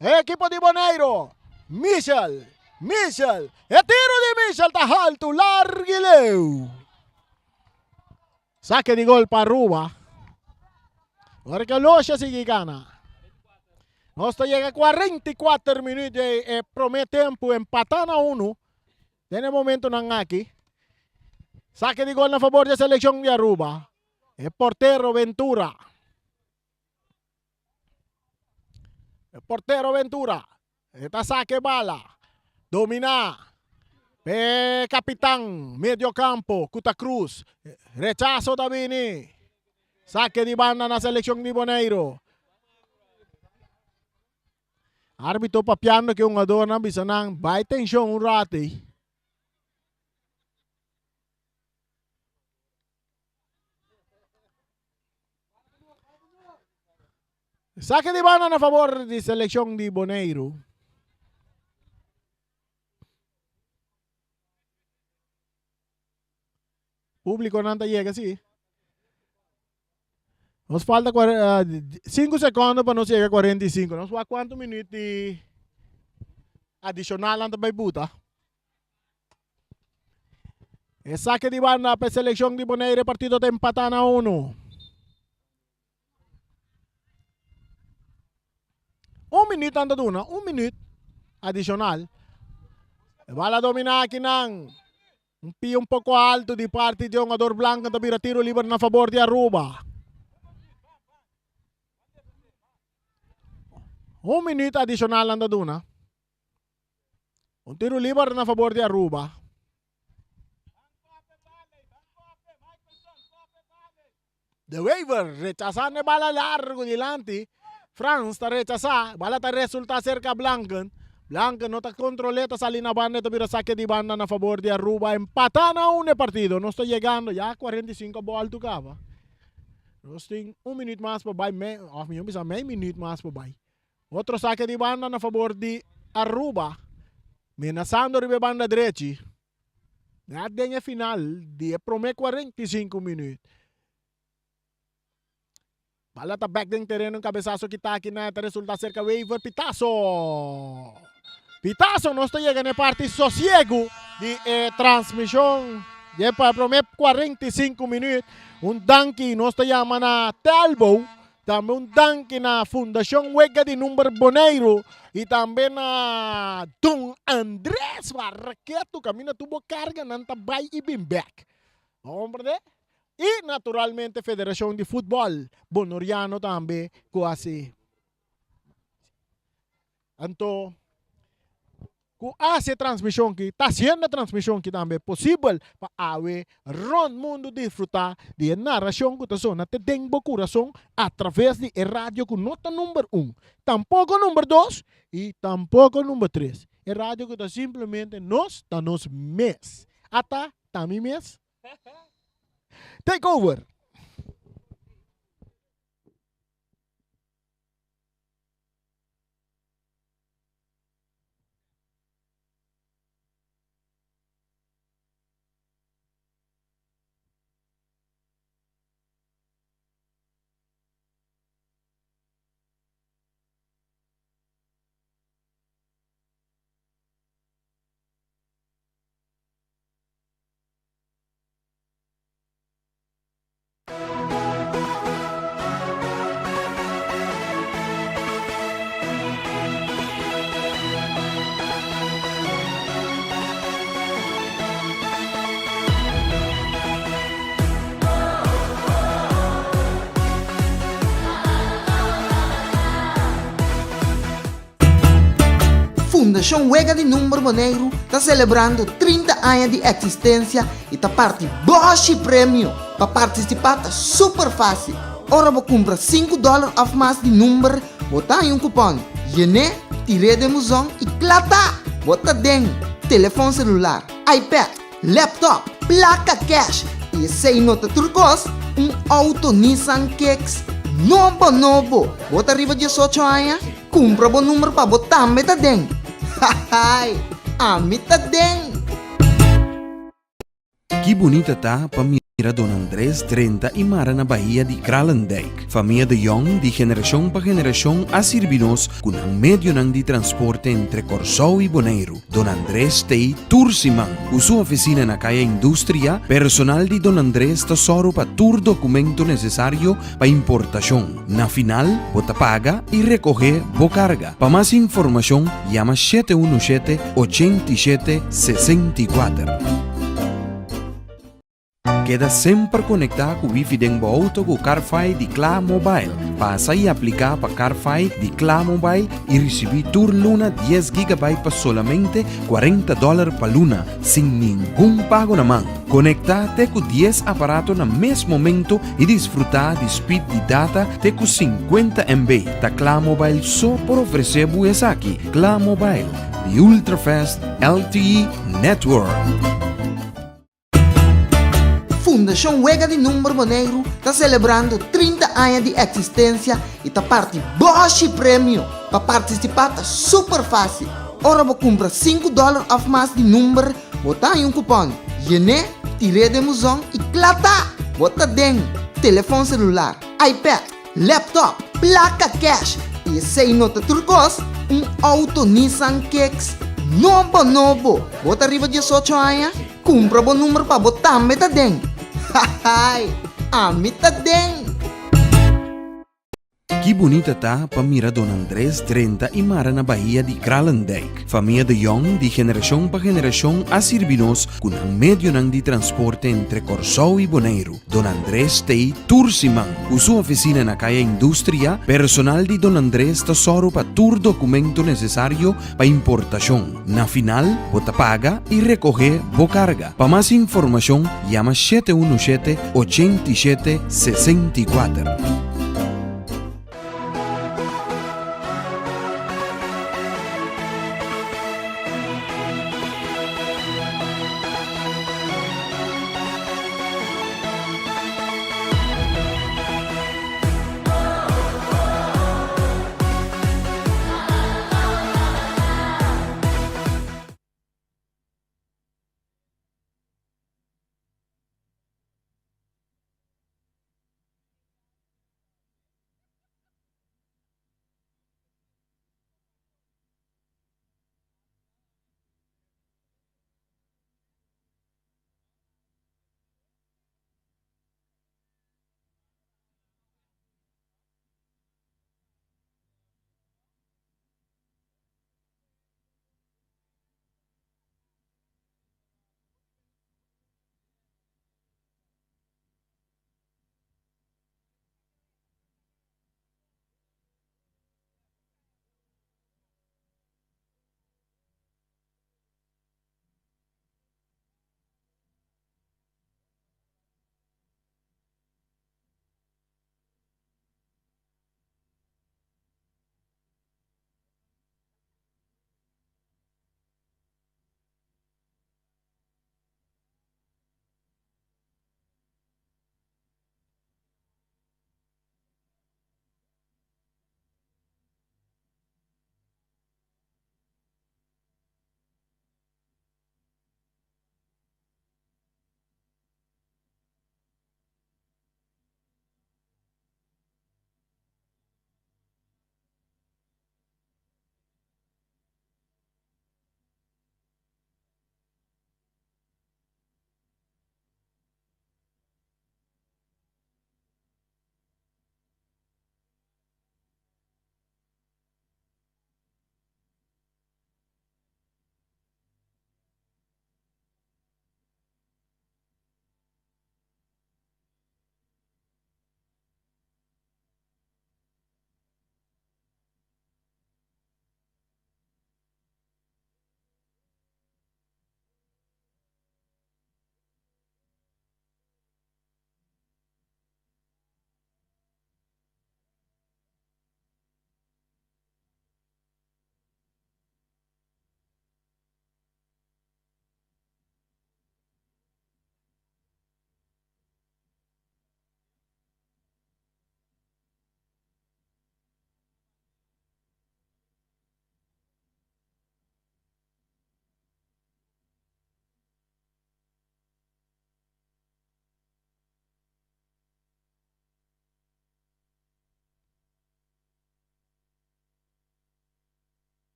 e ekipo di Boneiro. Michel. Michel. E tiro di Michel ta halto, largo y leu. Saque di gol pa Aruba. Ora que Loja sigui gana. Nos ta yega 44 minuut di e prome tempo empata na uno. Den e momentonan aki. Saque di gol na favor di e seleccion di Aruba. E portero Ventura. E portero Ventura. E ta saca e bala. Domina. E capitan medio campo Cuta Cruz. Rechazo ta bini. Saque di banda na seleccion di Boneiro. Arbitro papiando cu e hungadornan bisa nan bay tension un rato ey. Saque di banda na favor di seleccion di Boneiru. Publiconan ta yega si. Nos falta 5 secondo pa nos yega 45. Nos wak cuanto minuut di adicional nan ta bay buta. E saque di banda pa e seleccion di Bonaire partido ta empata na uno. Un minuut nan ta duna, un minuut adicional. E bala domina aki nan. Un pia un poco alto di parti di hungador Blanco ta bira tiro liber na favor di Aruba. Un minuut adicional nan ta duna. Un tiro liber na favor di Aruba. De Wever rechasando e bala largo dilanti. Frans ta rechasa. Bala ta resulta cerca Blanken. Blanken no ta controle, ta sali na banda y ta bira saque di banda na favor di Aruba. Empata na un e partido. Nos ta yegando ya 45 bol tu caba. Nos tin un minuut mas pa bay, of mi bisa mei minuut mas pa bay. Otro sake di banda na fabor di Aruba, menasando riba e banda drechi. Net den e final di e prome 45 minuut. Bala ta bek den tereno, un cabesazo kita aki na ta resulta cerca Wever. Pitazo! Pitazo! Nos ta yega na e parti sosiego di e transmision di e prome 45 minuut. Un danki nos ta yama na Telbo, tambe un danki na Fundashon Wega di Number Boneiru i tambe na Don Andres Barraketu kaminda tur bo karganan ta bai i bin bek. Bo komprende? I naturalmente Federashon di Futbòl Bonoriano tambe ku hasi. Anto ku hasi e transmishon ki, ta hasiendo e transmishon ki tambe posibel pa awe rònt mundu disfrutá di e narashon ku ta sona te den bo kurason atraves di e radio ku no ta number un, tampoko number dos i tampoko number tres. E radio ku ta simplemente nos ta nos mes. Ata ta mi mes. Take over! Fundashon Wega di Number Boneiru ta selebrando 30 aña di eksistensia i ta parti bòshi premio. Pa partisipá ta super fásil. Ora bo kumpra sinku dòler òf mas di number, bo ta haña un kupòn. Yen'é, tir'é den buzon i kla ta! Bo ta den telefòn selular, iPad, laptop, plaka kèsh i esei no ta tur kos, un outo Nissan Kicks nobo nobo! Bo ta riba diesocho aña? Kumpra bo number pa bo tambe ta den! Hahaai! Ami ta den! Ki bunita ta pa mira Don Andres drenta i mara na bahia di Kralendijk. Famia de Jong di generashon pa generashon a sirbi nos ku nan medionan di transporte entre Kòrsou i Boneiru. Don Andres t'ei tur siman. Ku su ofisina na Kaya Industria, personal di Don Andres ta sòru pa tur dokumento nesesario pa importashon. Na final, bo ta paga i rekohé bo karga. Pa mas informashon, yama 717 87 64. Keda semper konektá ku wifi den bo outo ku Carfi di Kla Mobile. Pasa i apliká pa Carfi di Kla Mobile i risibí tur luna dies gigabyte pa solamente 40 dòler pa luna, sin ningun pago na man. Konektá te ku dies aparato na mes momento i disfrutá di speed di data te ku 50 MB. Ta Kla Mobile so por ofresé bo esaki. Kla Mobile, the ultra-fast LTE network. Fundashon Wega di Number Boneiru ta selebrando 30 aña di eksistensia i ta parti bòshi premio. Pa partisipá ta super fásil. Ora bo kumpra sinku dòler òf mas di number, bo ta haña un kupòn. Yen'é, tir'é den buzon i kla ta! Bo ta den telefòn selular, iPad, laptop, plaka kèsh i esei no ta tur kos, un outo Nissan Kicks nobo nobo! Bo ta riba 18 aña? Kumpra bo number pa bo tambe ta den! Hahaai! Ami ta den! Ki bunita ta pa mira Don Andres drenta i mara na bahia di Kralendijk. Famia de Jong di generashon pa generashon a sirbi nos ku nan medionan di transporte entre Kòrsou i Boneiru. Don Andres t'ei tur siman. Ku su ofisina na Kaya Industria, personal di Don Andres ta sòru pa tur dokumento nesesario pa importashon. Na final, bo ta paga i rekohé bo karga. Pa mas informashon, yama 717 87 64.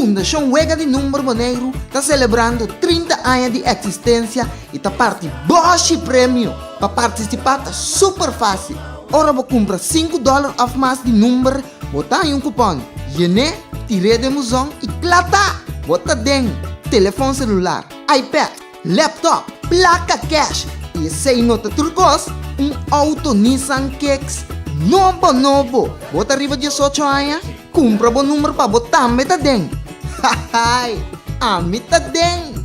Fundashon Wega di Number Boneiru ta selebrando 30 aña di eksistensia i ta parti bòshi premio! Pa partisipá ta super fásil. Ora bo kumpra sinku dòler òf mas di number, bo ta haña un kupòn. Yen'é, tir'é den buzon i kla ta! Bo ta den telefòn selular, iPad, laptop, plaka kèsh i esei no ta tur kos, un outo Nissan Kicks nobo nobo! Bo ta riba diesocho aña? Kumpra bo number pa bo tambe ta den! Hahaai! Ami ta den!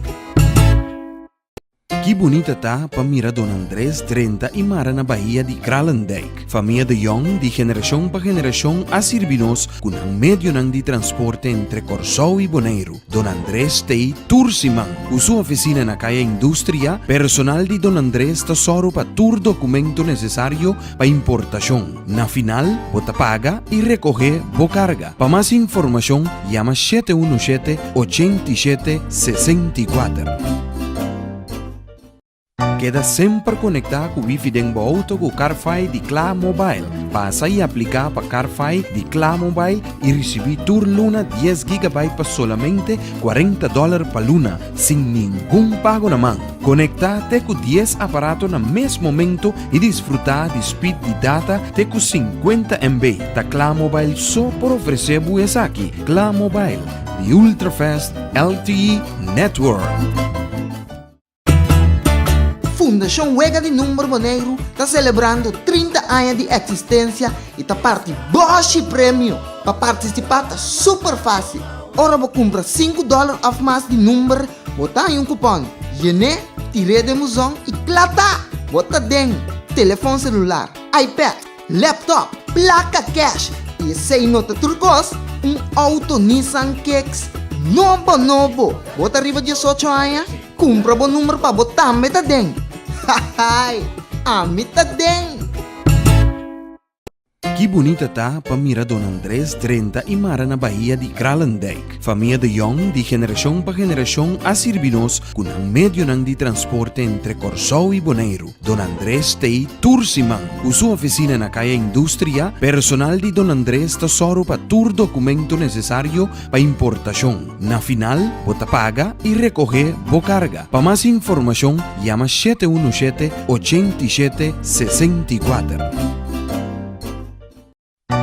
Ki bunita ta pa mira Don Andres drenta i mara na bahia di Kralendijk. Famia de Jong di generashon pa generashon a sirbi nos ku nan medionan di transporte entre Kòrsou i Boneiru. Don Andres t'ei tur siman. Ku su ofisina na Kaya Industria, personal di Don Andres ta sòru pa tur dokumento nesesario pa importashon. Na final, bo ta paga i rekohé bo karga. Pa mas informashon, yama shete unu shete, 87, 64. Keda semper konektá ku wifi den bo outo ku CarFi di Kla Mobile. Pasa i apliká pa CarFi di Kla Mobile i risibí tur luna dies gigabyte pa solamente 40 dòler pa luna, sin ningun pago na man. Konektá te ku dies aparato na mes momento i disfrutá di speed di data te ku 50 MB. Ta Kla Mobile so por ofresé bo esaki. Kla Mobile, the ultra-fast LTE network. Fundashon Wega di Number Boneiru ta selebrando 30 aña di eksistensia i ta parti bòshi premio! Pa partisipá ta super fásil. Ora bo kumpra sinku dòler òf mas di number, bo ta haña un kupòn. Yen'é, tir'é den buzon i kla ta! Bo ta den telefòn selular, iPad, laptop, plaka kèsh i esei no ta tur kos, un outo Nissan Kicks nobo nobo! Bo ta riba 18 aña? Kumpra bo number pa bo tambe ta den! Hahaai! Ami ta den! Ki bunita ta pa mira Don Andres drenta i mara na bahia di Kralendijk. Famia de Jong di generashon pa generashon a sirbi nos ku nan medionan di transporte entre Kòrsou i Boneiru. Don Andres t'ei tur siman. Ku su ofisina na Kaya Industria, personal di Don Andres ta sòru pa tur dokumento nesesario pa importashon. Na final, bo ta paga i rekohé bo karga. Pa mas informashon, yama 717 87 64.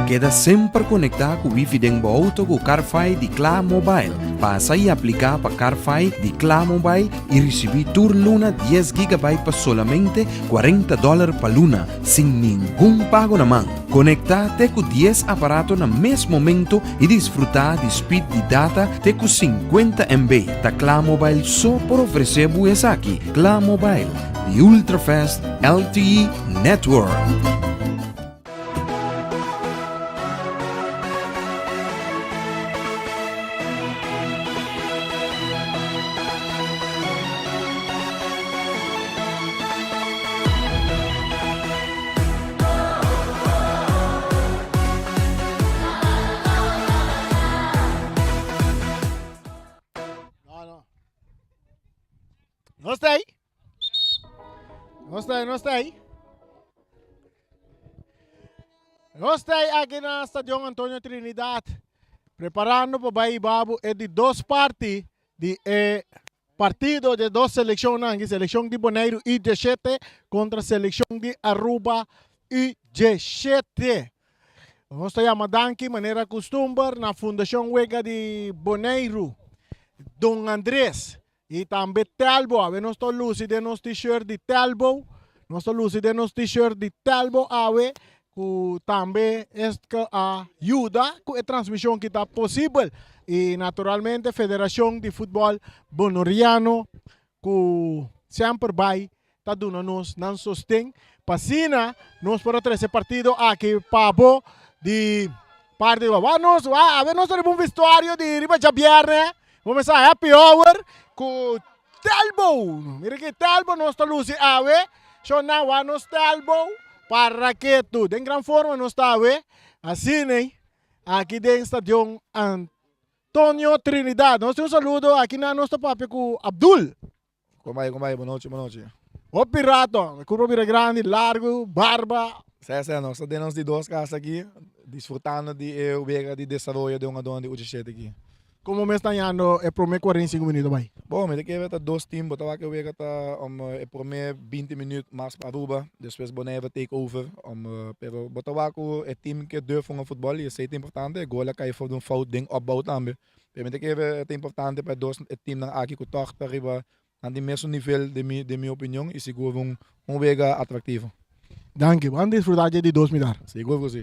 Keda semper konektá ku wifi den bo outo ku CarFi di Kla Mobile. Pasa i apliká pa CarFi di Kla Mobile i risibí tur luna dies gigabyte pa solamente 40 dòler pa luna, sin ningun pago na man. Konektá te ku dies aparato na mes momento i disfrutá di speed di data te ku 50 MB. Ta Kla Mobile so por ofresé bo esaki. Kla Mobile, the ultra-fast LTE network. Nos ta ahí. Nos ta ahí, nos ta ahí. Nos ta ahí aki na Stadion Antonio Trinidad. Preparando pa bai babu e di dos parti di e partido de dos seleccionnan aki, seleccion di Boneiru U17 contra seleccion di Aruba U17. Nos ta yama danki manera custumber na Fundacion Wega di Boneiru, Don Andres y tambe Telbo. Awe nos ta luci den nos t-shirt di Telbo. Nos ta luci den nos t-shirt di Telbo awe cu tambe es cu a yuda cu e transmision ki ta posibel. Y naturalmente Federacion di Futbol Bonoriano cu semper bay ta duna nos nan sosten pa asina nos por a trece partido aki pa bo di parti wa nos wa awe nos ta riba un vestuario di riba djabierne bo mester happy hour cu Telbo mira ki Telbo nos ta luci awe shona wa nos Telbo para ke tu den gran forma nos ta awe asina aki den stadion Antonio Trinidad nos tin un saludo aki nan nos ta papia cu Abdul. Kon bai, kon bai, bon nochi, bon nochi. Hopi rato, e curpa bira grandi, largo, barba. Sè, sè, nos ta den nos di dos cas aki, disfrutando di e wega di desaroyo di hungadónan di U17 aki. Komo mes ta hañando e promé 45 minuut a bai? Bon, mi ta kere ta dos team, bo ta wak e wega ta om e promé 20 minuut mas pa Aruba, despues Bonaire take over, om pero bo ta wak ku e team ke durf hunga futbol y esey ta importante, e gol a kai for di un fout den opbouw tambe. Pero mi ta kere ta importante pa e dos e teamnan aki ku tòg ta riba nan tin mesun nivel den mi den mi opinion y sigur un un wega atractivo. Danki, bo a disfruta dje di dos mitar. Sigur ku si.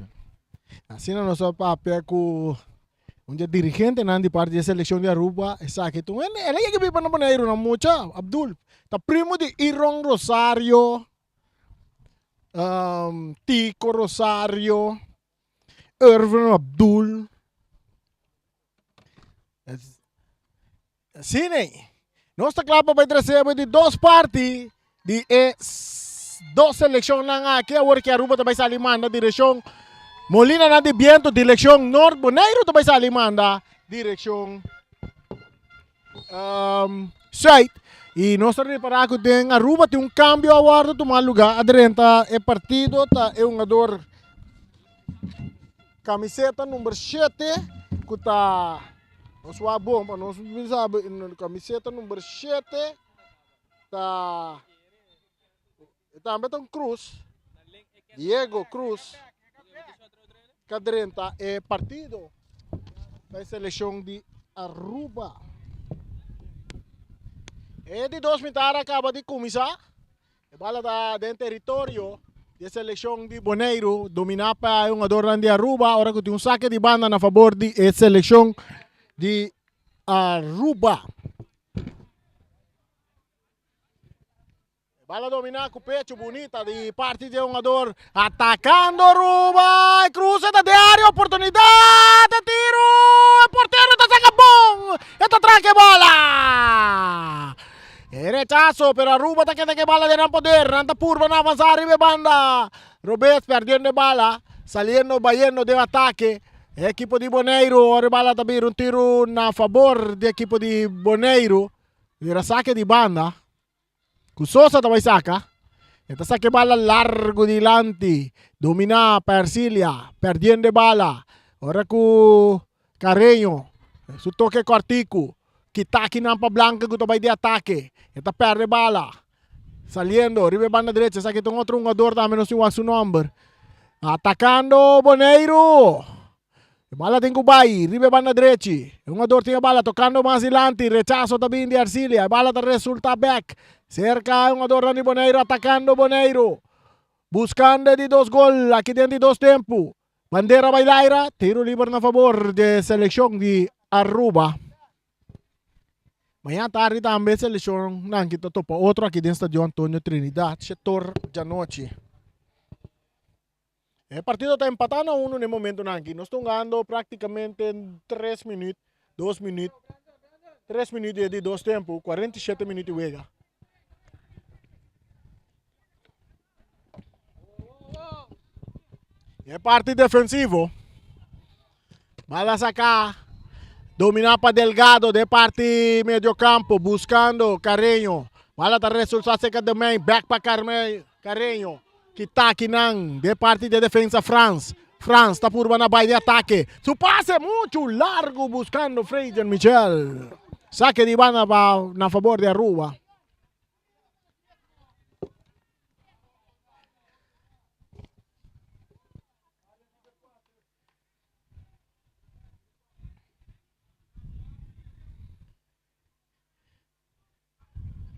Asina nos a papia ku Un di e dirigentenan di parti di e selekshon di Aruba, esaki ta un hende, el a yega biba na Boneiru na mucha, Abdul, ta primo di Iron Rosario, Tico Rosario, Irvin Abdul. Asina, nos ta kla pa bai trese bo di dos parti di e dos selekshonnan aki. Awor ki Aruba ta bai sali manda direkshon Molinanan di Biento, direkshon Nort. Boneiru ta bai sali manda direkshon Zuid. I nos ta repará ku den Aruba tin un kambio a wòrdu tumá lugá. A drenta e partido ta e hungador kamiseta number shete ku ta nos wak bon pa nos bisa kamiseta number shete. Ta e tambe ta un Cruz, Diego Cruz, ka drenta e partido pa e seleccion di Aruba. E di dos mitar a caba di cuminsa. E bala ta den territorio di e seleccion di Boneiru, domina pa e hungadornan di Aruba, ora cu tin un saque di banda na favor di e seleccion di Aruba. Bala dominá ku pecho bunita di parti di hungador atacando Aruba. E cruce ta den área, oportunidad, e tiro, e portero ta saca bon, e ta traha e bola. E rechazo, pero Aruba ta keda ku e bala den nan poder, nan ta purba na avansa riba e banda. Robes perdiendo e bala, saliendo bayendo den atake. E ekipo di Boneiru, ora e bala ta bira un tiru na fabor di ekipo di Boneiru. Bira sake di banda. Ku Sosa ta bai saka. E ta saka e bala largu dilanti. Dominá pa Ercilia. Perdiendo e bala. Ora ku Carreño su toke kòrtiku. Kita akinan pa Blanca ku ta bai di atake. E ta pèrdè bala. Saliendo riba e banda derecha esaki ta un otro hungador tambe nos tin wak su nomber. Atacando Boneiru. E bala tin ku bai riba e banda drechi. E hungador tin e bala tocando mas dilanti. Rechazo ta bin di Arcilia. E bala ta resulta bek. Cerca e hungadornan di Boneiru atacando Boneiru. Buscando e di dos gol aki den di dos tempo. Bandera bai laira. Tiro liber na favor di seleccion di Aruba. Mañana tardi tambe seleccionnan ki ta topa otro aki den Stadion Antonio Trinidad, shetor djanochi. E partido ta empatá na uno na e momentonan aki. Nos ta hungando prácticamente tres minuut, dos minuut, tres minuut di dos tempo, 47 minuut di wega. E parti defensivo. Bala saca. Domina pa Delgado de parti medio campo. Buscando Carreño. Bala ta resulta cerca de main. Back pa Carme, Carreño. Kita kinan de parti de defensa Frans. Frans ta purba na bai de ataque. Su pase mucho largo buscando Freyden Michel. Saque di banda pa, na favor de Aruba.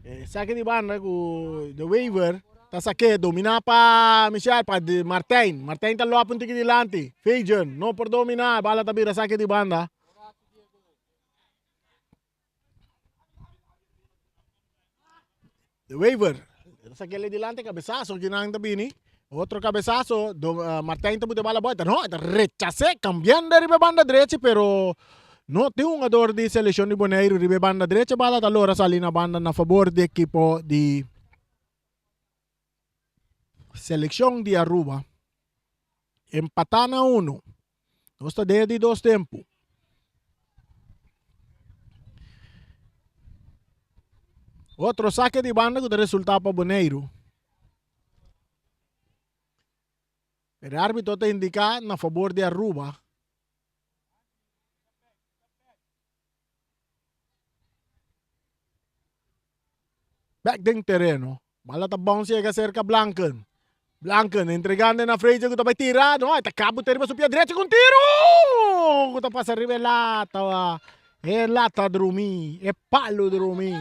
E saque di banda ku de Wever ta saque dominá pa Michel pa Martijn. Martijn ta lòp un tiki dilanti. Fajan no por dominá, bala ta bira saque di banda. De Wever. Sakele dilante cabezazo que nan ta bini. Otro cabezazo. Do, uh, Martijn ta bute bala boita. No, ta rechacé. Cambiando riba banda derecha, pero no tin un jugador di selección di Boneiru riba banda derecha. Bala ta lora sali na banda na favor di equipo di selección di Aruba. Empatá na uno. Nos ta den di dos tempu. Otro saque di banda ku ta resultá pa Boneiru. Pero e árbitro ta indiká na fabor di Aruba. Bek den tereno. Bala ta bounce yega serka Blanken. Blanken entregando na Fraser ku ta bai tira. No, e ta kabu te riba su pia drechi ku un tiro ku ta pasa riba e lata. E lata drumi, e palo drumi.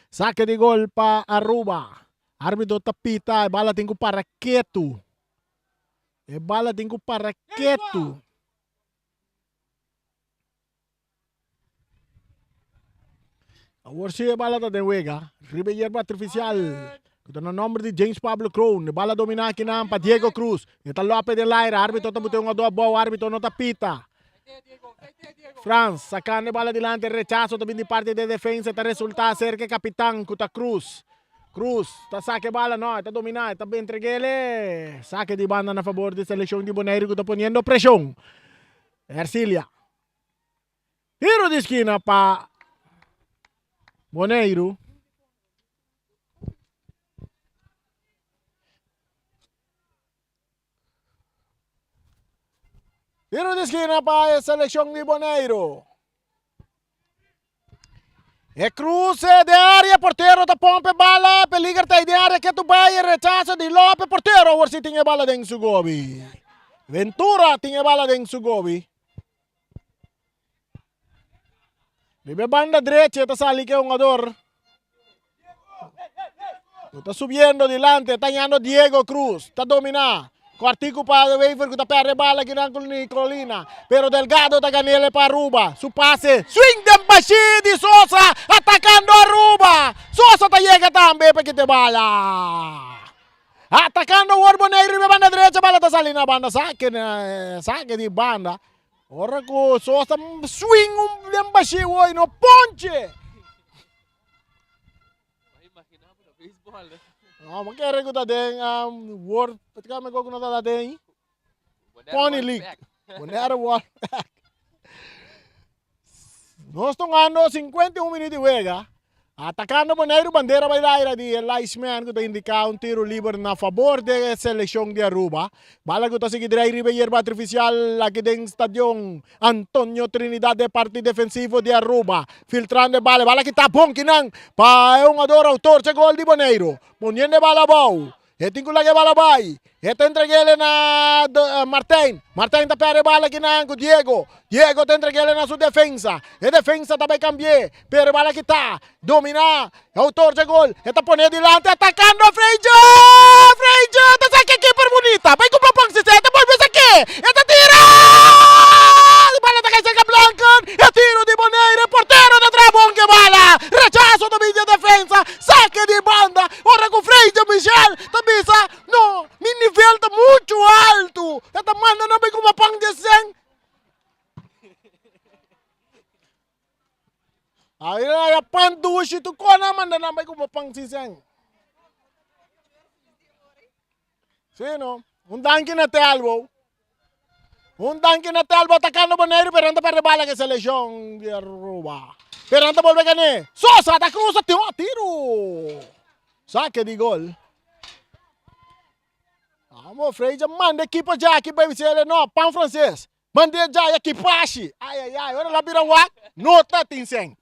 Sake di gol pa Aruba. Arbitro ta pita, e bala tin ku para ketu. E bala tin ku para ketu. Awor si e bala ta den wega. Riba e yerba artificial. Ku ta na nomber di James Pablo Kroon. E bala domina akinan pa Diego Cruz. E ta lope den laira. Arbitro ta bute un ado abou. Arbitro no ta pita. Frans sakando e bala dilanti. Rechazo ta bin di parti di e defensa. Ta resulta serka e kapitan ku ta Cruz. Cruz ta saka e bala. No, e ta domina. E ta entreg'el. Sake di banda na fabor di selekshon di Boneiru ku ta poniendo preshon. Ercilia. Tiro di skina pa Boneiru. Tiro di skina pa e selekshon di Boneiru. E cruce de área, portero ta pompe bala, peliger ta de área que tu bai, rechazo di Lope, portero awor si tin e bala den su gobi. Ventura tin e bala den su gobi. Riba banda drecha ta sali ke hungador. Ta subiendo dilante, ta hallando Diego Cruz, ta domina. Cuartico pa de Wever que ta perde bala aquí nan con Nicolina. Pero Delgado ta ganele pa Aruba. Su pase, swing den Bashir di Sosa, atacando Aruba. Sosa ta llega tambe pa quite bala. Atacando awor Boneiru riba banda derecha, bala ta sali na banda, saque, saque di banda. Ora cu Sosa swing un den Bashir hoy no ponche. No, ma kere ku ta den um, World, wat kan ik ook nog dat den? Pony League. Bonaire World Pack. Nos tongando 51 minuut di wega. Atacando Boneiru, bandera bai laira di e linesman ku ta indica un tiro liber na favor de seleccion di Aruba. Bala ku ta sigui drei riba e yerba artificial aki den stadion Antonio Trinidad de parti defensivo di Aruba. Filtrando e bala, e bala kita bon kinan pa e hungador autor dje gol di Boneiru. Poniendo e bala abou. E tin ku laga e bala bai. E ta entreg'ele na Martijn. Martijn ta perde e bala kinan ku Diego. Diego ta entreg'ele na su defensa. E defensa ta bai kambi'é. Pero e bala kita. Dominá. E autor dje gol. E ta pone dilanti atakando Freidje! Freidje ta saki e keeper bunita. Bai ku Papang Sisé. E ta bolbe saki. E ta tira! E bala ta kai serka Blanken. E tiro di Bonaire. E portero ta traha bon ke bala. Rechaso ta bin dje defensa. Sake di banda. Ora ku Freidje Michel ta bisa, No, mi nivel ta muchu altu. E ta manda nan bai ku Papang dje sen. Ay, ay, pan dushi tu kona manda nan bai kuma pan sisen. Sí, no. Un danki na Telbo. Un danki na Telbo atacando Boneiru, pero anta perde bala ke selección di Aruba. Pero anta volve gané. Sosa ta cruza, tiro, tiro. Saque di gol. Vamos, Freija manda equipo Jackie, baby, no, pan francés. Mand'é djaya ki pashi. Ai ai ai, ora la bira wak, no ta tin sen.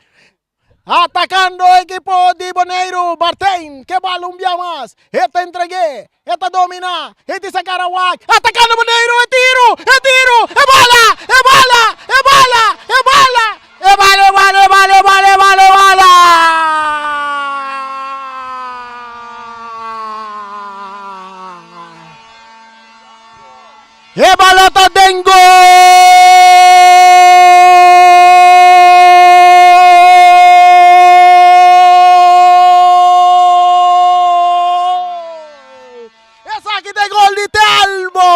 Atakando ekipo di Boneiru, Martijn ke bal un bia mas. E ta entreg'é, e ta dominá, e di sa kara wak. Atakando Boneiru, e tiru, e tiru, e bala, e bala, e bala, e bala, e bala, e bala, e bala, e bala, e bala, e bala. E bala ta den gol! Esaki ta e gol di Telmo!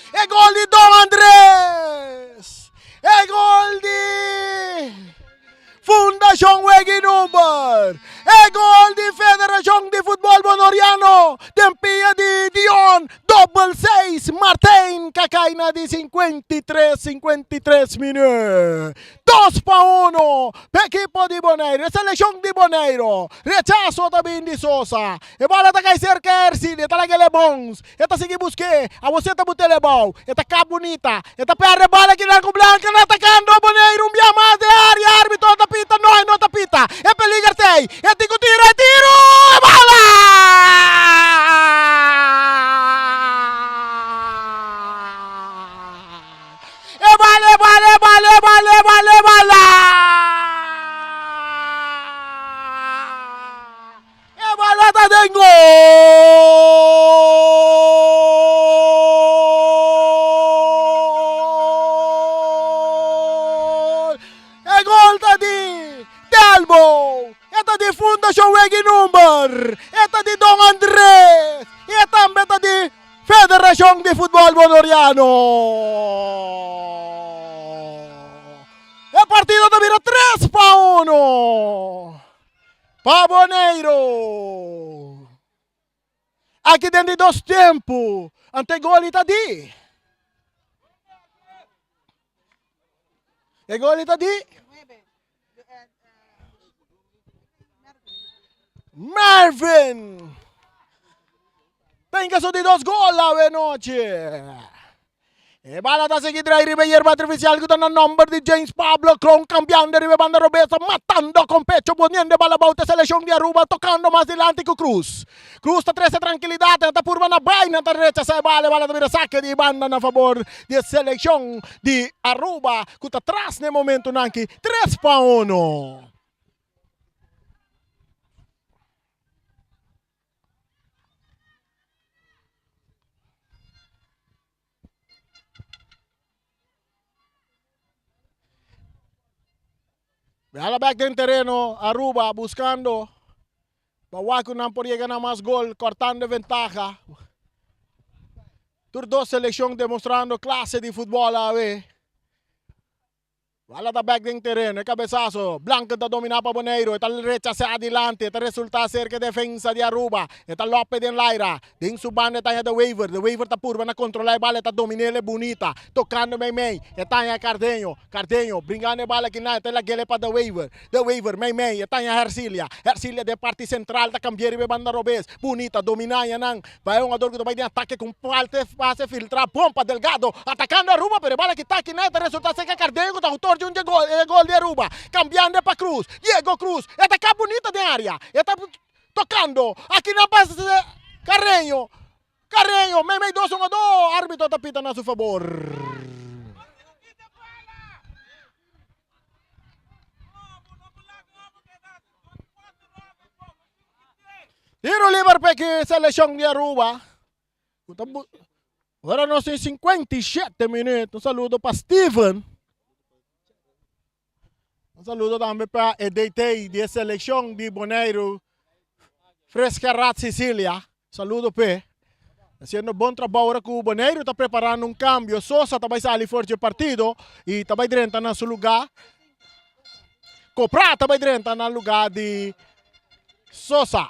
E gol di Don Andres! E gol di Fundashon Wegi Number, e gol di Federashon di Futbol Bonoriano den pia di Dion Dobbel 6 Martijn. a kai na di 53, 53 minuut. 2 pa 1 pa ekipo di Boneiru, e selekshon di Boneiru. Rechaso ta bin di Sosa. E bala ta kai serka Ercilia, ta laga e bons. E ta sigui busk'é, awor si e ta but'é lebou. E ta kap bunita. E ta pèrdè bala kinan ku Blanca na atakando Boneiru un bia mas den área. Árbitro ta pita, no e no ta pita. E peliger t'ei. E tin ku tira e tiru! E bala! E bala, e bala, e bala, e bala, e bala, e bala! E bala ta den gol! E gol ta di Telmo! E ta di Fundashon Wegi Number! E ta di Don Andres! I e tambe ta di Federashon di Futbòl Bonoriano! E partido ta bira 3-1! Pa Boneiru. Aki den di dos tempu, ante goli ta di. E goli ta di. Mervin. Tenga su di dos gol awe nochi. E bala ta sigui drai riba e yerba artificial cu ta na nomber di James Pablo Kroon cambiando riba e banda robes matando con pecho poniendo e bala bou ta seleccion di Aruba tocando mas dilanti cu Cruz. Cruz ta trece tranquilidad nan ta purba na bay nan ta rechasa e bala e bala ta bira saque di banda na fabor di e seleccion di Aruba cu ta tras na e momentonan aki 3-1. Bala back den tereno, Aruba buscando pa wak cu nan por yega na mas gol, cortando e ventaha. Tur dos seleccion demostrando clase di futbol awe. Bala ta bek den tereno, e cabesazo. Blanken ta domina pa Boneiru, e ta rechasa adilanti, e ta resulta cerca e defensa di Aruba. E ta lope den laira, den su banda e ta haña De Wever, De Wever ta purba na controla e bala, e ta domin'el e bunita, tocando meimei, e ta haña Cardeño, Cardeño bringando e bala kinan, e ta lag'el pa De Wever, De Wever meimei, e ta haña Hercilia, Hercilia den parti central ta cambia riba e banda robes, bunita, domina haña nan. Bai un hungador ku ta bai den atake ku un palte pase filtrá bon pa Delgado atakando Aruba pero e bala ki ta aki ta resultá serka Cardeño ku ta outor di un dje gol e gol di Aruba kambiando pa Cruz Diego Cruz e ta kap bunita den area e ta tokando aki nan pa Carreño Carreño meimei dos hungador arbitro ta pita na su fabor. Tiro liber pa e seleccion di Aruba. Ora nos tin 57 minuut. Un saludo pa Steven. Un saludo tambe pa e DT di e seleccion di Boneiru, Fresca Rat Sicilia. Saludo p'e. Haciendo bon trabou ora cu Boneiru ta preparando un cambio. Sosa ta bay sali for dje partido y ta bay drenta na su lugar. Copra ta bay drenta na lugar di Sosa.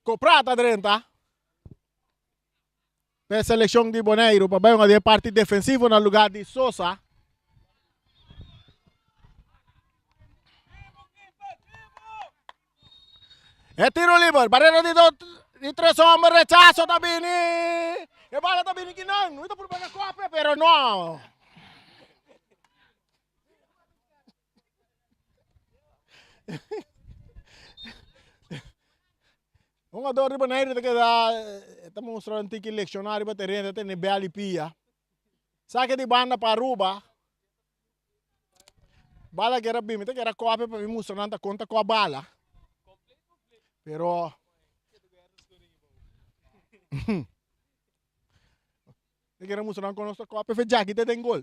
Copra ta drenta. P'e seleccion di Boneiru pa bay hunga den e parti defensivo na lugar di Sosa. E tiro liber, barrera di dos, di tres homber, rechazo ta bini. E bala ta bini kinan, no ta purba na kope, pero no. Un jugador di Boneiru ta keda ta mustra un tiki lecciona riba tereno, ta tene bel y pia. Sake di banda pa Aruba. Bala kera bin, mi ta kera kope pa mi mustra nan ta kon ta koa bala. Pero mi kere mustra nan kon nos ta koa pe fe Jackie ta den gol.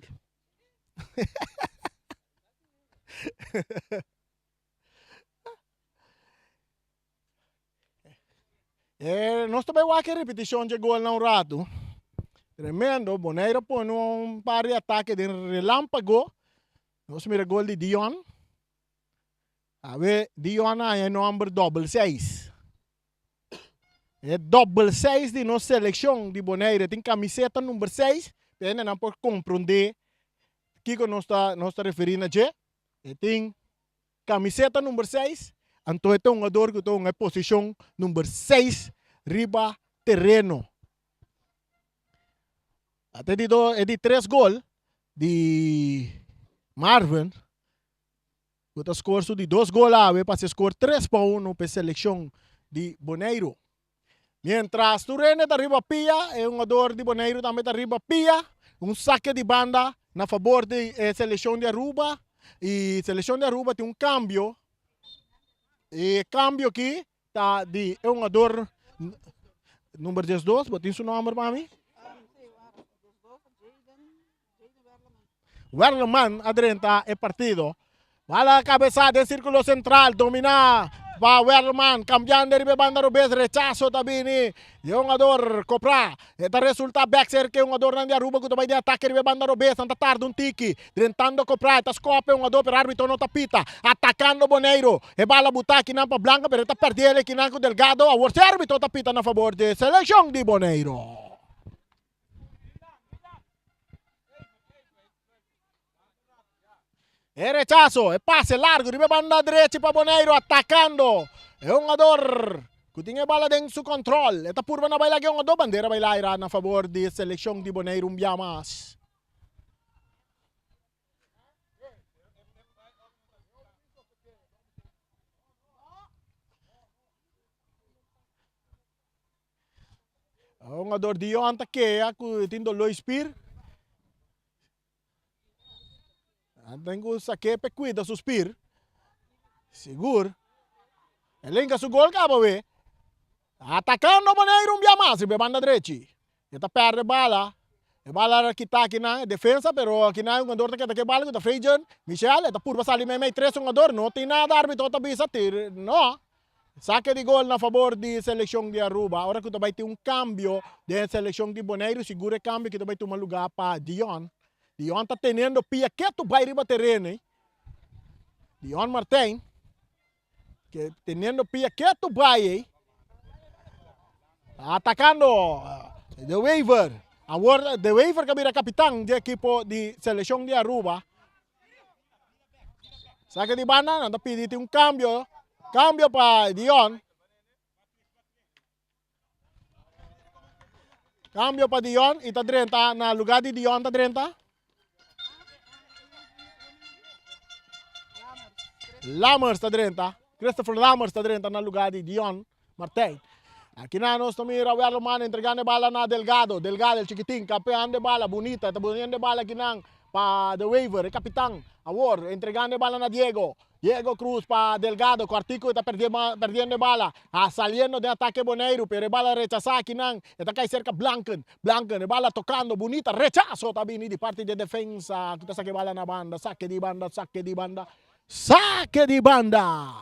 Eh, nos ta bai wak e repeticion dje gol na un ratu. Tremendo, Bonaire a pone un par di atake den relampago. Nos mira gol di Dion. Awe Dion a haña e nomber dobbel seis. E dobbel seis di nos selekshon di Bonaire tin kamiseta number seis, pa hendenan por komprondé kiko nos ta nos ta referí na dje. E tin kamiseta number seis, anto e ta un hugador ku ta hunga e posishon number seis riba tereno. Ata e di dos e di tres gol di Marvin. Ku ta skor su di dos gol awe pa se skor 3-1 pa e selekshon di Boneiru. Mientras tur hende ta riba pia, e hungador di Boneiru tambe ta riba pia. Un sake di banda na fabor di e selekshon di Aruba. I selekshon di Aruba tin un kambio. E kambio aki ta di e hungador number 12. Bo tin su nomber pa mi? Werleman a drenta e partido. Bala kabesá den sirkulo sentral, dominá pa Werleman, kambiando riba e banda robes, rechaso ta bini di e hungador Koprá. E ta resultá bèk serka e hungadornan di Aruba ku ta bai den atake riba e banda robes, nan ta tarda un tiki. Drentando Koprá, e ta skòp e hungador pero árbitro no ta pita. Atakando Boneiru, e bala butá akinan pa Blanco pero e ta pèrdè el akinan ku Delgado. Awor si árbitro ta pita na fabor di e selekshon di Boneiru. E rechazo, e pase largo riba e banda drechi pa Boneiru atacando e hungador cu tin e bala den su control. E ta purba na baila cu e hungador, bandera baila aira na favor di seleccion di Boneiru un bia mas. Hungador Dion ta kea ku tin doló i spir. Ten ku sak'é pa e kuida su spir. Sigur. E linka su gol kaba we. Atakando Boneiru un bia mas riba e banda drechi. E ta pèrdè bala. E bala a kita akinan e defensa pero akinan e hungador ta keda ku e bala ku ta Freidjen Michel. E ta purba sali meimei tres hungador. No tin nada arbitro ta bisa tir no. Sake di gol na fabor di seleccion di Aruba. Ora cu ta bay tin un cambio den e seleccion di Boneiru, sigur e cambio ki ta bay tuma lugar pa Dion. Dion ta teniendo pia ketu bay riba tereno ey. Dion Martijn ke teniendo pia ketu bay ey. Atacando De Wever. Awor De Wever ka bira capitan di ekipo di seleccion di Aruba. Sake di banda, nan ta pidi tin un cambio. Cambio pa Dion. Cambio pa Dion y ta drenta na lugar di Dion ta drenta. Lammers ta drenta. Christopher Lammers ta drenta na lugar di Dion Martijn. Aki na nos ta mira Werleman entregando e bala na Delgado. Delgado, el chikitin, kapeando e bala, bunita, ta poniendo e bala akinan pa De Wever, e kapitan. Awor, entregando e bala na Diego. Diego Cruz pa Delgado, Cuartico ta perdiendo e bala. A saliendo den atake Boneiru, pero e bala rechasa akinan. E ta kai serka Blanken. Blanken, e bala tocando, bunita, rechaso ta bini di parti di e defensa ku ta saka e bala na banda. Sake di banda, sake di banda. Sake di banda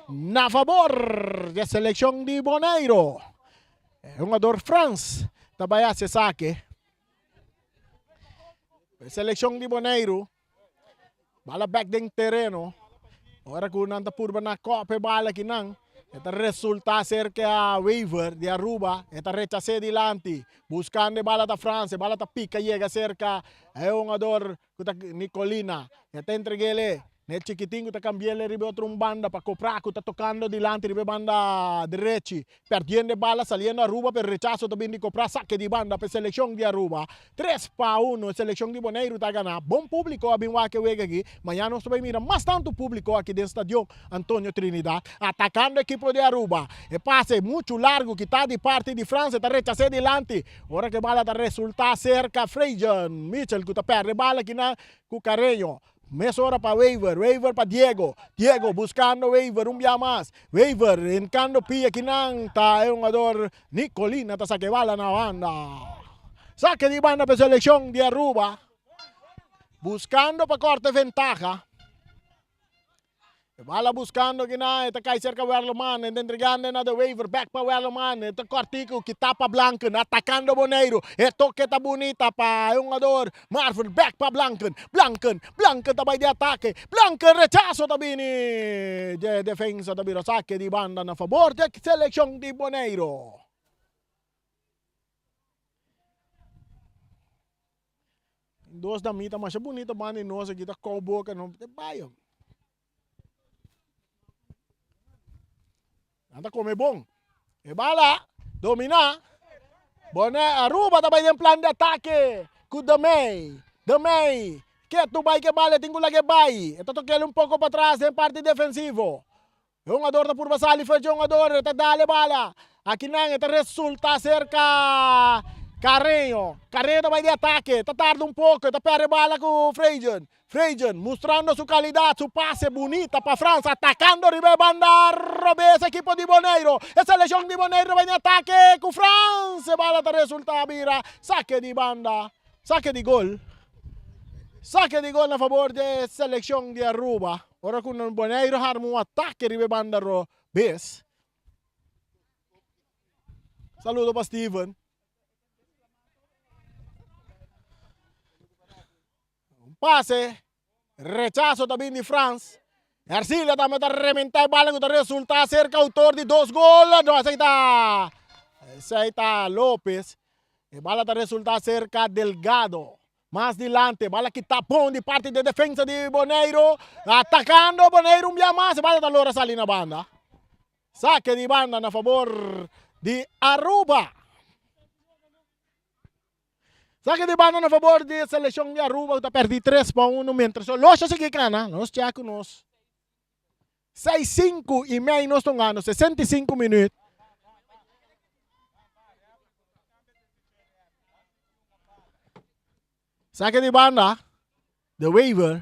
na fabor di e seleccion di Boneiro. E hungador Frans ta bai haci e sake. E seleccion di Boneiro bala bek den tereno. Ora cu nan ta purba na kop e bala kinan, e ta resulta cerca Wever di Aruba. E ta rechase dilanti, buscando e bala ta Frans. E bala ta pica yega cerca e hungador ku ta Nicolina e ta entreg'el na e chikitin ku ta kambi'el riba e otro un banda pa Koprá ku ta tokando dilanti riba e banda drechi perdiendo e bala saliendo Aruba pero rechaso ta bin di Koprá sake di banda pa e selekshon di Aruba 3-1 e selekshon di Boneiru ta gana bon publiko a bin wak e wega aki mañana nos ta bai mira mas tantu publiko aki den stadion Antonio Trinidad atakando ekipo di Aruba e pase muchu largu kita di parti di Francia ta rechas'é dilanti Ora ku e bala ta resultá serka Frejan Mitchell ku ta pèrdè e bala kinan ku Carreño. Mesora pa Wever, Wever pa Diego, Diego buskando Wever un bia mas. Wever hinkando pia kinan ta e hungador Nicolina ta saka e bala na banda. Sake di banda pa e selekshon di Aruba buskando pa kòrta e ventaha. E bala buscando kina, e ta kai cerca Werleman, e ta entregando na De Wever, back pa Werleman, e ta cortico, kita pa Blanken, atacando Boneiru, e toque ta bunita pa e hungador Marvin, back pa Blanken, Blanken, Blanken ta bai di atake, Blanken rechazo ta bini, dje defensa ta bira sake di banda na fabor dje seleccion di Boneiru. Dos damita masha bunita banda di nos aki ta kou boka no te bai. Nan ta kome bon. E bala domina. Bone Aruba ta bai den plan di atake ku Demey. Demey ketu bai ke bala e tin ku laga e bai. E ta tok'el un poko patras den parti defensivo. E hungador ta purba sali for dje hungador, e ta dal e bala. Akinan e ta resulta serka Carreño. Carreño ta bai di atake, ta tarda un poko, e ta perde bala ku Freidjen. Freidjen mustrando su kalidat, su pase bunita pa Frans, atakando riba e banda robes ekipo di Boneiro. E selekshon di Boneiro bai di atake ku Frans, e bala ta resulta bira sake di banda, sake di gol. Sake di gol na fabor di e selekshon di Aruba. Ora ku Boneiru harma un atake riba e banda robes. Saludo pa Steven. Un pase. Rechazo ta bin di Frans. Ercilia tambe ta rementa e bala ku ta resulta ser autor di dos gol. No, esei ta esei ta Lopez. E bala ta resulta serka Delgado. Mas dilante, bala kita bon di parti di defensa di Boneiru. Atakando Boneiru un bia mas, e bala ta lora sali na banda. Sake di banda na fabor di Aruba. Sake di banda na fabor di seleccion di Aruba ku ta perdi 3-1 mientras Olosha sigui kana. Nos check ku nos. 6 sinku i mei nos ta hungando 65 minuut. Sake di banda, de Wever.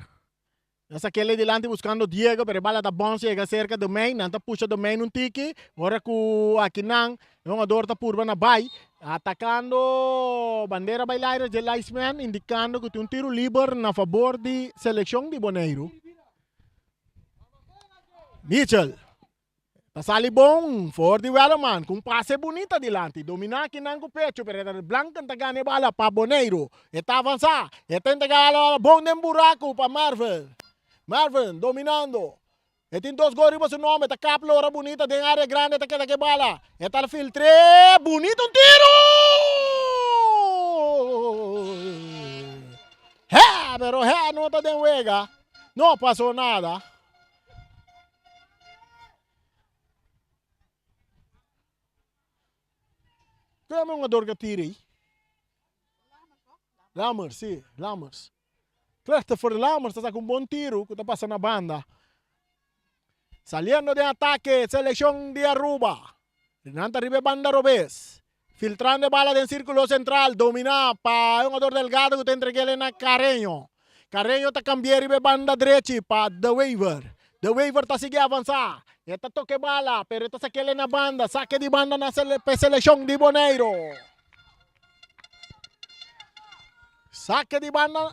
Na sakele dilanti buscando Diego, pero e bala ta bounce yega cerca Domein. Nan ta pusha Domein un tiki. Ora cu akinan e hungador ta purba na bay. Atacando bandera bay laira dje linesman, indicando cu tin un tiro liber na fabor di seleccion di Boneiru. Mitchell ta sali bon for di Wellerman ku un pase bunita dilanti. Dominá kinan ku pecho pero e ta Blanken ta gana e bala pa Boneiru. E ta avansá, e ta entregá e bala bon den buraku pa Marvin. Marvin dominando. E tin dos gol riba su nòmber, ta kap lora bunita den área grandi e ta keda ku e bala. E ta filtr'é bunita un tiru! Hè! Pero hè no ta den wega. No pasó nada. Ken e hungador ke tira ei? Lammers, si, Lammers. Christopher Lammers ta saka un bon tiru ku ta pasa na banda. Saliendo den atake selekshon di Aruba. Nan ta riba e banda robes. Filtrando e bala den sirkulo sentral, dominá pa e hungador Delgado ku ta entreg'el na Carreño. Carreño ta kambi'é riba e banda drechi pa De Wever. De Wever ta sigui avansá. E ta toka e bala, pero e ta sak'el na banda. Sake di banda na pa e selekshon di Boneiru. Sake di banda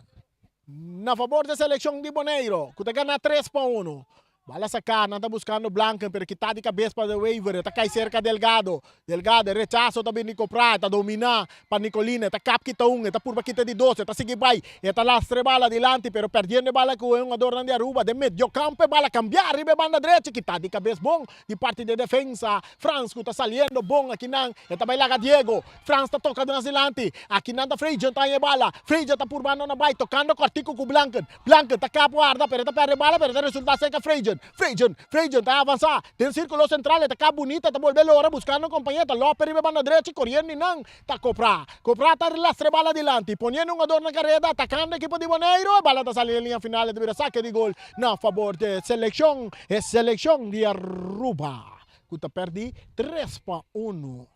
na fabor di e selekshon di Boneiru ku ta gana 3-1. Bala saká, nan ta buskando Blanken, pero kita di kabes pa De Wever, e ta kai serka Delgado. Delgado, e rechaso ta bin di Koprá, e ta dominá pa Nicolina, e ta kap kita un, e ta purba kita di dos, e ta sigui bai, e ta lastra e bala dilanti, pero perdiendo e bala ku e hungadornan di Aruba. Den mediokampo e bala kambiá riba e banda drechi, kita di kabes bon di parti di e defensa. Frans ku ta saliendo bon akinan, e ta bai laga Diego. Frans ta toka dras dilanti, akinan ta Freidjen ta haña e bala, Freidjen ta purbando na bai, tokando kòrtiku ku Blanken. Blanken ta kap warda pero e ta perde bala pero e ta resulta serka Freidjen. Freidjen, Freidjen ta avansa den sirkulo sentral e ta kap bunita e ta bolbe lora buskando kompañe ta lope riba e banda drechi koriendo i nan ta kopra. Kopra ta lastra e bala dilanti poniendo hungador na kareda atakando ekipo di Boneiru e bala ta sali den liña final e ta bira sake di gol na fabor di selekshon e selekshon di Aruba ku ta perdi 3-1. Un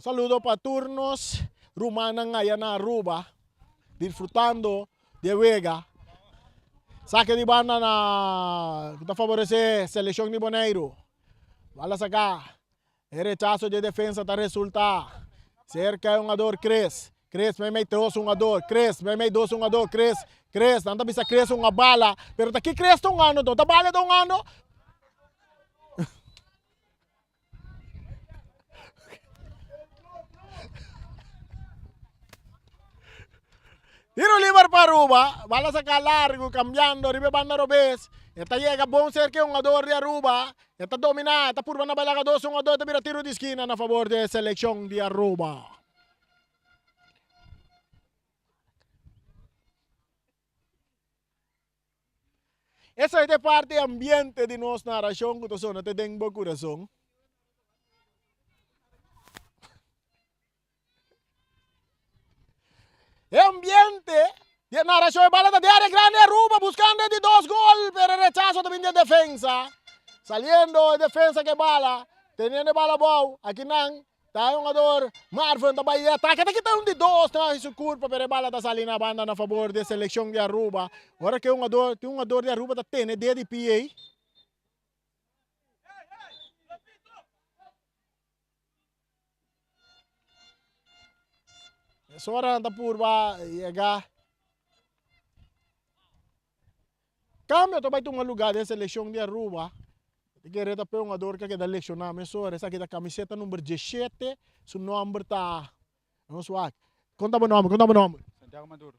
saludo pa tur nos rumannan aya na Aruba disfrutando di e wega. Sake di banda na ku ta favorece seleccion di Boneiru. Bala saka. E rechaso di e defensa ta resulta cerca e hungador Chris. Chris meimei dos hungador. Chris meimei dos hungador. Chris, Chris, nan ta bisa Chris hunga bala. Pero ta ki Chris ta hungando to? Ta bala ta hungando? Tiro liber pa Aruba. Bala saca largo, cambiando riba e banda robes. E ta yega bon cerca e hungador di Aruba. E ta domina, e ta purba na balaga dos hungador. Ta bira tiro di skina na favor di e seleccion di Aruba. Esei ta e parti ambiente di nos narashon ku ta sona te den bo kurason. E ambiente di e narashon e bala ta den área grandi Aruba buskando e di dos gol pero e rechaso ta bin di e defensa. Saliendo e defensa ku e bala teniendo e bala abou akinan Ta e hungador Marvin ta bai e atake ta kita un di dos na su kurpa pero e bala ta sali na banda na fabor di e selekshon di Aruba. Ora ku e hungador tin un hungador di Aruba ta tene ded di pie ei. Mesora nan ta purba yega. Cambio ta bay tuma lugar den seleccion di Aruba. Ta kere ta p'e hungador cu a keda lecciona mesora. Esaki ta camiseta number diesshete. Su nomber ta, nos wak. Con ta bo nomber? Con ta bo nomber? Santiago Maduro.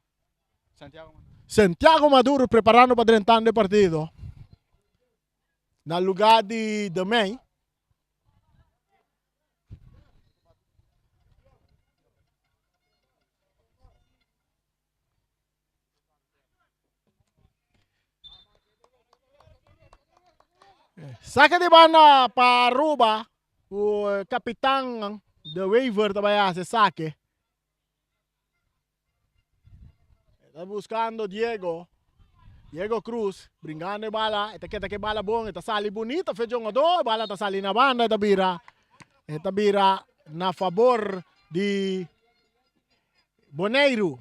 Santiago Maduro. Santiago Maduro preparando pa drentando e partido. Na lugar di Demey. Saque di banda pa Aruba ku kapitan De Wever ta bai hasi sake. Ta buskando Diego. Diego Cruz bringando e bala. E ta keda ke bala bon. E ta sali bunita fe jongadó. E bala ta sali na banda. E ta bira e ta bira na fabor di Boneiru.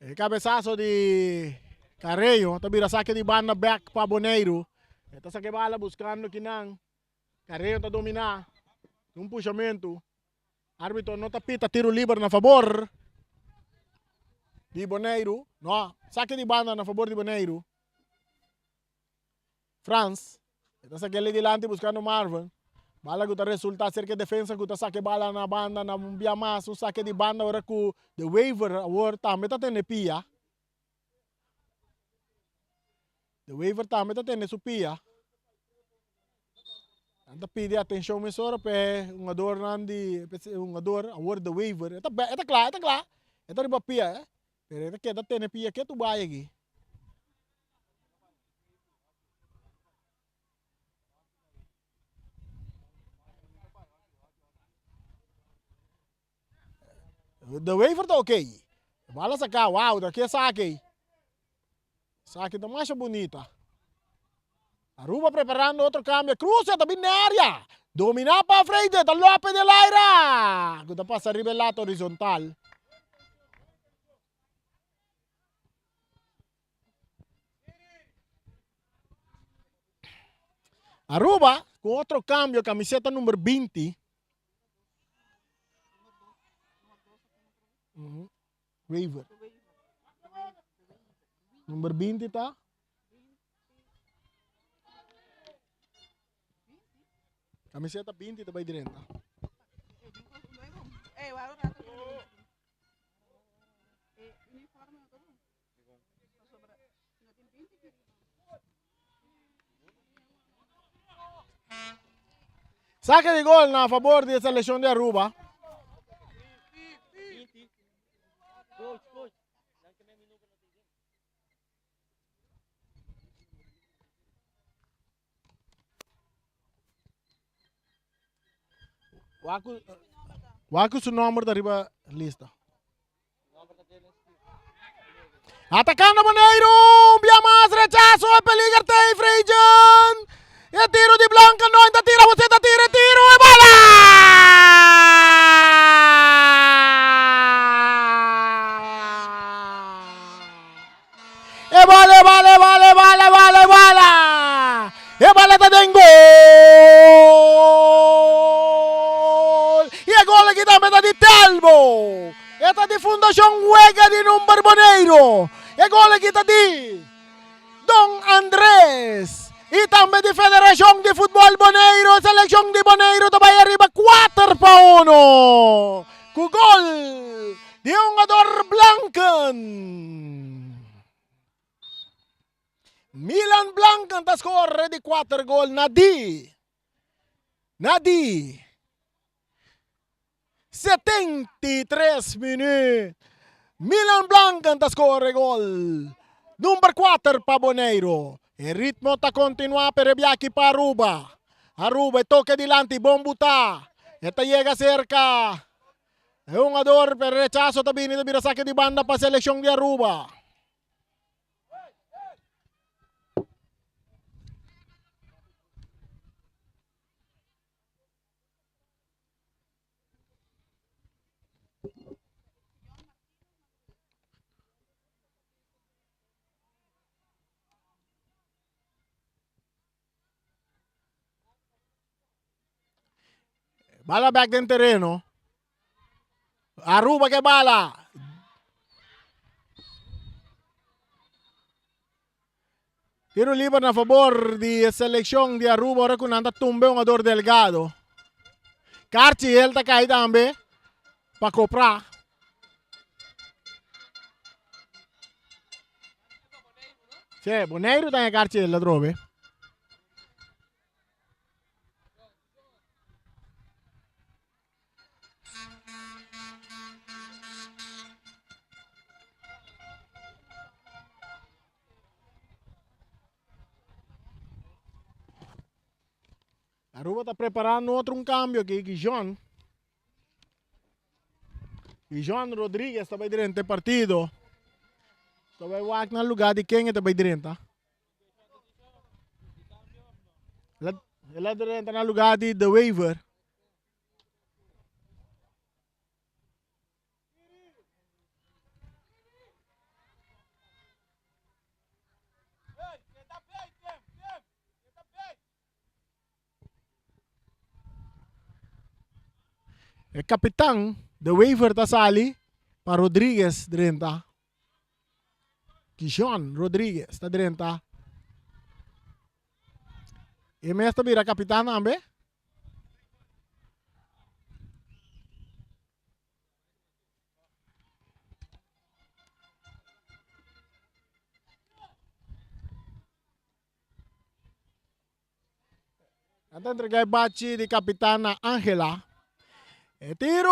E cabezazo di Carreño ta bira saque di banda back pa Boneiru. E ta saque bala buscando kinan. Carreño ta domina. Un pushamento. Arbitro no ta pita tiro liber na favor di Boneiru. No, saque di banda na favor di Boneiru. Frans, e ta sak'el dilanti buskando Marvin. Bala ku ta resultá serka e defensa ku ta saka e bala na banda na un bia mas. Un sake di banda ora ku De Wever awor tambe ta tene pia. De Wever tambe ta tene su pia. Nan ta pidi atenshon mesora pa e hungadornan di e hungador awor De Wever. E ta e ta kla e ta kla. E ta riba pia eh. Pero e ta keda tene pia ketu bai aki. De Wever ta ok. Bala saca, wow, ta ke sake. Sake ta masha bunita. Aruba preparando otro cambio. Cruce ta bin den area. Domina pa Freide, ta Lope del Aira. Ku ta pasa riba e lata horizontal. Aruba ku otro cambio, camiseta number 20. Wever. Number 20 ta? Camiseta 20 ta bay drenta. Saque di gol na favor di seleccion di Aruba. Waku, waku su nomber ta riba lista. Atacando Boneiru, un bia mas rechazo, e peliger te Frejen. E tiro di Blanca, no ta tira, você ta tira, tiro e bola! E bola, e bola, e bola, e bola, e bola, e bola! E bola ta den gol! I e gol aki tambe ta di Telmo! E ta di Fundashon Wega di Number Boneiru. E gol aki ta di Don Andres. I tambe di Federashon di Futbol Boneiru. Selekshon di Boneiru ta bai ariba kuater pa uno ku gol di hungador Blanken. Milan Blanken ta score di kuater gol na di na di 73 minuut. Milan Blanken ta score e gol number kuater pa Boneiru. E ritmo ta kontinuá pero e biaha aki pa Aruba. Aruba e toke dilanti bon butá. E ta yega serka e hungador pero e rechaso ta bini ta bira sake di banda pa selekshon di Aruba. Bala back den tereno. Aruba ke bala. Tiro liber na favor di e seleccion di Aruba ora cu nan ta tumbe un jugador Delgado. Carchi el ta cay tambe pa copra. Sí, Boneiru ta Carchi el atrobe. Aruba ta preparando otro un cambio aki, Guijon. Guijon Rodriguez ta bay drenta e partido. Ta bay wak na lugar di ken e ta bay drenta. El a drenta na lugar di De Wever. E kapitan De Wever ta sali pa Rodriguez drenta. Kishon Rodriguez ta drenta. E mes ta bira kapitan tambe. Nan ta entrega e bachi di kapitan na Angela. E tiro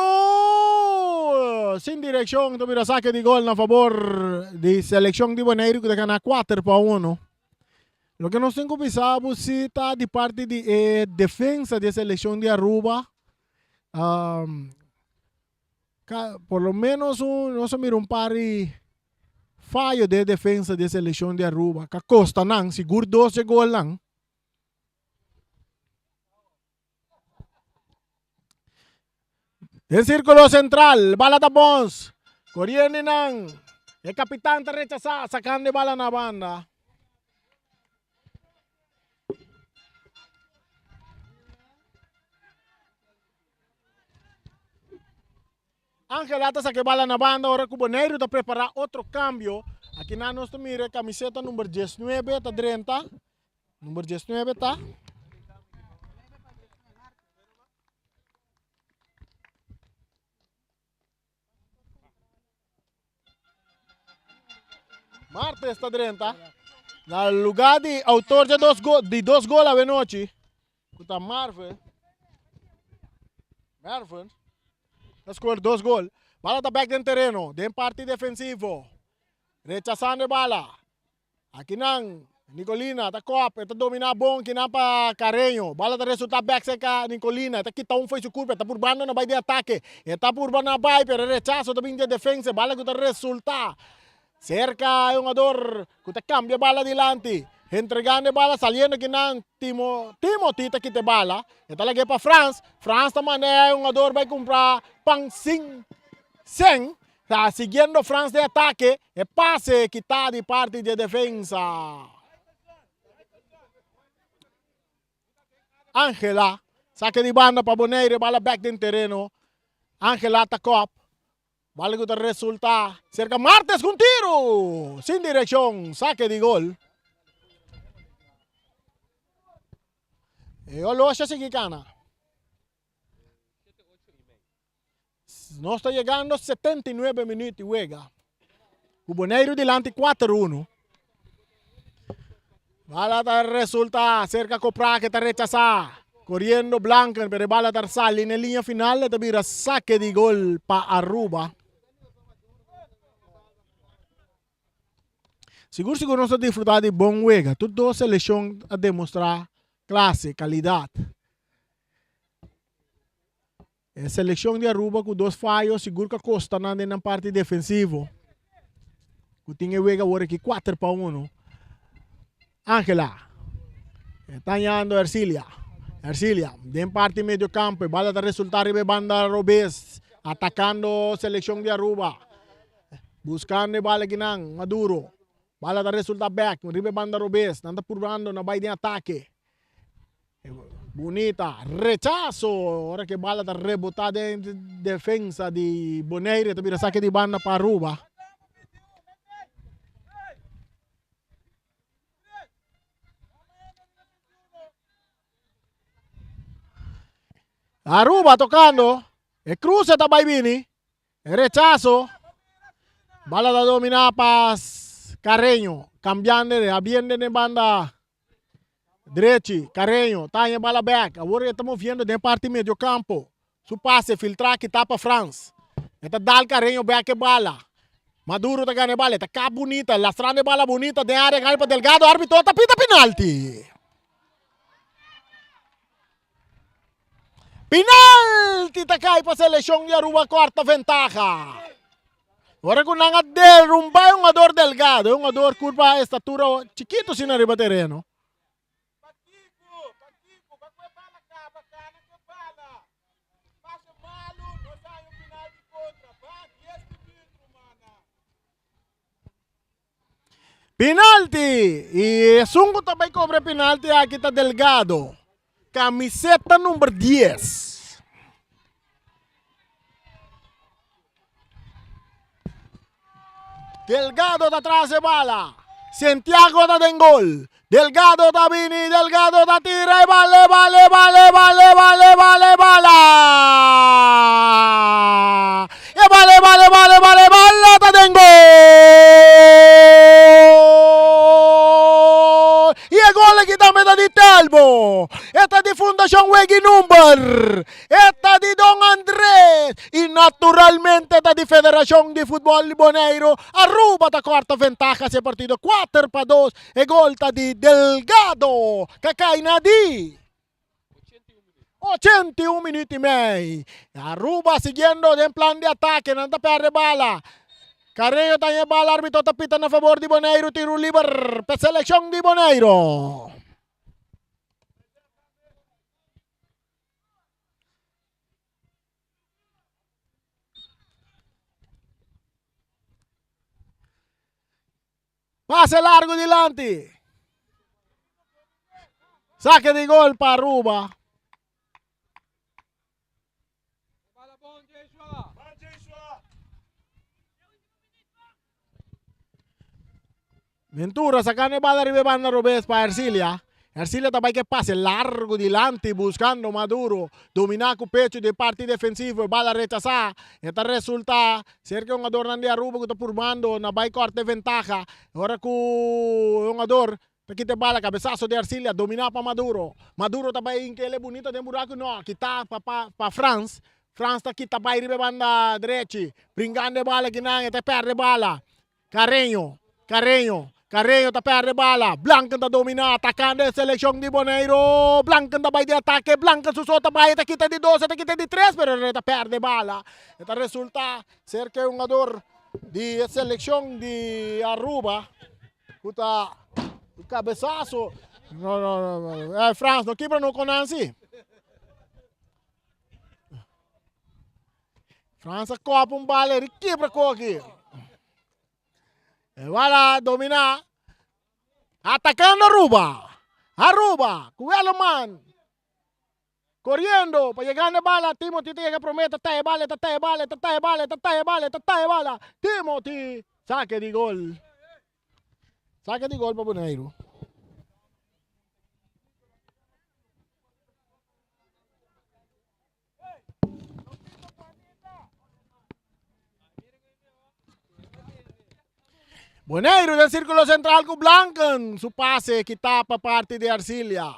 sin direkshon ta bira sake di gol na fabor di selekshon di Boneiru ku ta gana 4-1. Loke nos tin ku bisa bo si ta di parti di e defensa di e selekshon di Aruba. Um, Ka, por lo menos un, nos a mira un par di fayo den e defensa di e seleccion di Aruba. Ka costa nan, sigur dos dje golnan. Den circulo central, bala ta Bons. Coriendo nan. E capitan ta rechasa, sacando e bala na banda. Angela ta saka e bala na banda ora ku Boneiru ta prepará otro kambio. Akinan nos ta mira e kamiseta number diesnuebe ta drenta. Number diesnuebe ta. Martes ta drenta. Na lugar di autor de dos gol, di dos gol avenochi, ku ta Marvin. Marvin ta score dos gol. Bala ta back den terreno, den parti defensivo. Rechazando e bala. Akinan Nicolina ta kòp, e ta dominá bon kinan pa Carreño. Bala ta resultá bèk serka Nicolina, e ta kita un fo'i su kurpa, e ta purbando na bai den atake. E ta purba na bai, pero e rechaso ta bin di e defensa, e bala ku ta resultá serka e hungador ku ta kambia e bala dilanti. Entregando e bala, saliendo kinan Timo, Timothy ta kita e bala, e ta lag'é pa Frans, Frans ta manda e hungador bai kumpra pan sin sen. Ta siguiendo Frans den atake, e pase kita di parti di e defensa. Angela, sake di banda pa Bonaire, bala bek den tereno. Angela ta kop, bala ku ta resulta serka Martes ku un tiru sin direkshon, sake di gol. E olosha sigui kana. Nos ta yegando 79 minuut di wega. Ku Boneiru dilanti 4-1. Bala ta resulta cerca Copra que ta rechasa. Corriendo Blanken, pero e bala ta sali na e linea final e ta bira saque di gol pa Aruba. Sigur sigur nos a disfruta di bon wega. Tur dos seleccion a demostra clase, calidad. E seleccion di Aruba cu dos fayo sigur ca costa nan den nan parti defensivo. Cu tin e wega awor aki 4-1. Angela. E ta hañando Ercilia. Ercilia den parti medio campo. E bala ta resulta riba e banda robes. Atacando seleccion di Aruba. Buscando e bala kinan. Maduro. Bala ta resulta back riba e banda robes. Nan ta purbando na bay den atake. Bunita rechaso ora ke bala ta rebota den defensa di Bonaire ta bira sake di banda pa Aruba. Aruba tocando e cruce ta bay bini e rechaso bala ta domina pa Carreño cambiando abriendo den banda Drechi, Carreño ta haña bala bek. Awor e ta moviendo den parti medio campo. Su pase filtra kita pa Frans. E ta dal Carreño bek e bala. Maduro ta gana e bala. E ta kap bunita. Lastrando e bala bunita den area grandi pa Delgado. Arbitro ta pita penalti. Penalti ta kai pa seleccion di Aruba corta ventaha. Ora ku nan a derumba e hungador Delgado, e hungador kurpa estatura chikito asina riba tereno. Penalti! Y esun ku ta bai kobra e penalti aki ta Delgado. Kamiseta number 10. Delgado ta tras e bala. Santiago ta den gol. Delgado ta bini, Delgado ta tira e bala, e bala, e bala, e bala, e bala, e bala, e bala. E bala, e bala, e bala, e bala, e bala ta den gol! I e gol aki tambe ta di Telmo. E ta di Fundacion Wegi Number. E ta di Don Andres y naturalmente ta di Federacion di Futbol di Boneiru. Aruba ta corta ventaha si e partido 4-2. E gol ta di Delgado ca cay na di 81 minuut y mei. Aruba siguiendo den plan di atake, nan ta perde bala. Carrillo ta e bala, arbitro ta pita na favor di Boneiru, tiro liber pa seleccion di Boneiru. Pase largo dilanti. Saque di gol pa Aruba. Ventura sacando e bala riba e banda robes pa Ercilia. Ercilia ta bai ke pase largo dilanti buscando Maduro. Domina cu pecho di parti defensivo e bala rechasa. E ta resulta ser ke hungadornan di Aruba cu ta purbando na bai corta e ventaha. Ora cu e hungador ta kita e bala cabesazo di Ercilia domina pa Maduro. Maduro ta bai inkele bunita den buraco no kita pa Frans. Frans ta kita bai riba e banda drechi bringando e bala kinan e ta perde bala. Carreño, Carreño, Carreño ta perde bala, Blanken ta domina, atakando e seleccion di Boneiru, Blanken ta bai di atake, Blanken su so ta bai, e ta kita di dos, e ta kita di tres, pero e ta perde bala. E ta resulta ser ke hungador di e seleccion di Aruba ku ta cabezazo, no, no, no, eh, Frans, no kibra no con Nancy. Frans a kopa un bala eri kibra koki. E bala domina. Atacando Aruba. Aruba ku Wellerman. Corriendo pa yegando e bala. Timothy ta yega prome. Ta taha e bala, ta taha e bala, ta taha e bala, ta taha e bala, ta taha e bala. Timothy sake di gol. Sake di gol pa Boneiru. Boneiru den sirkulo sentral ku Blanken. Su pase kita pa parti di Ercilia.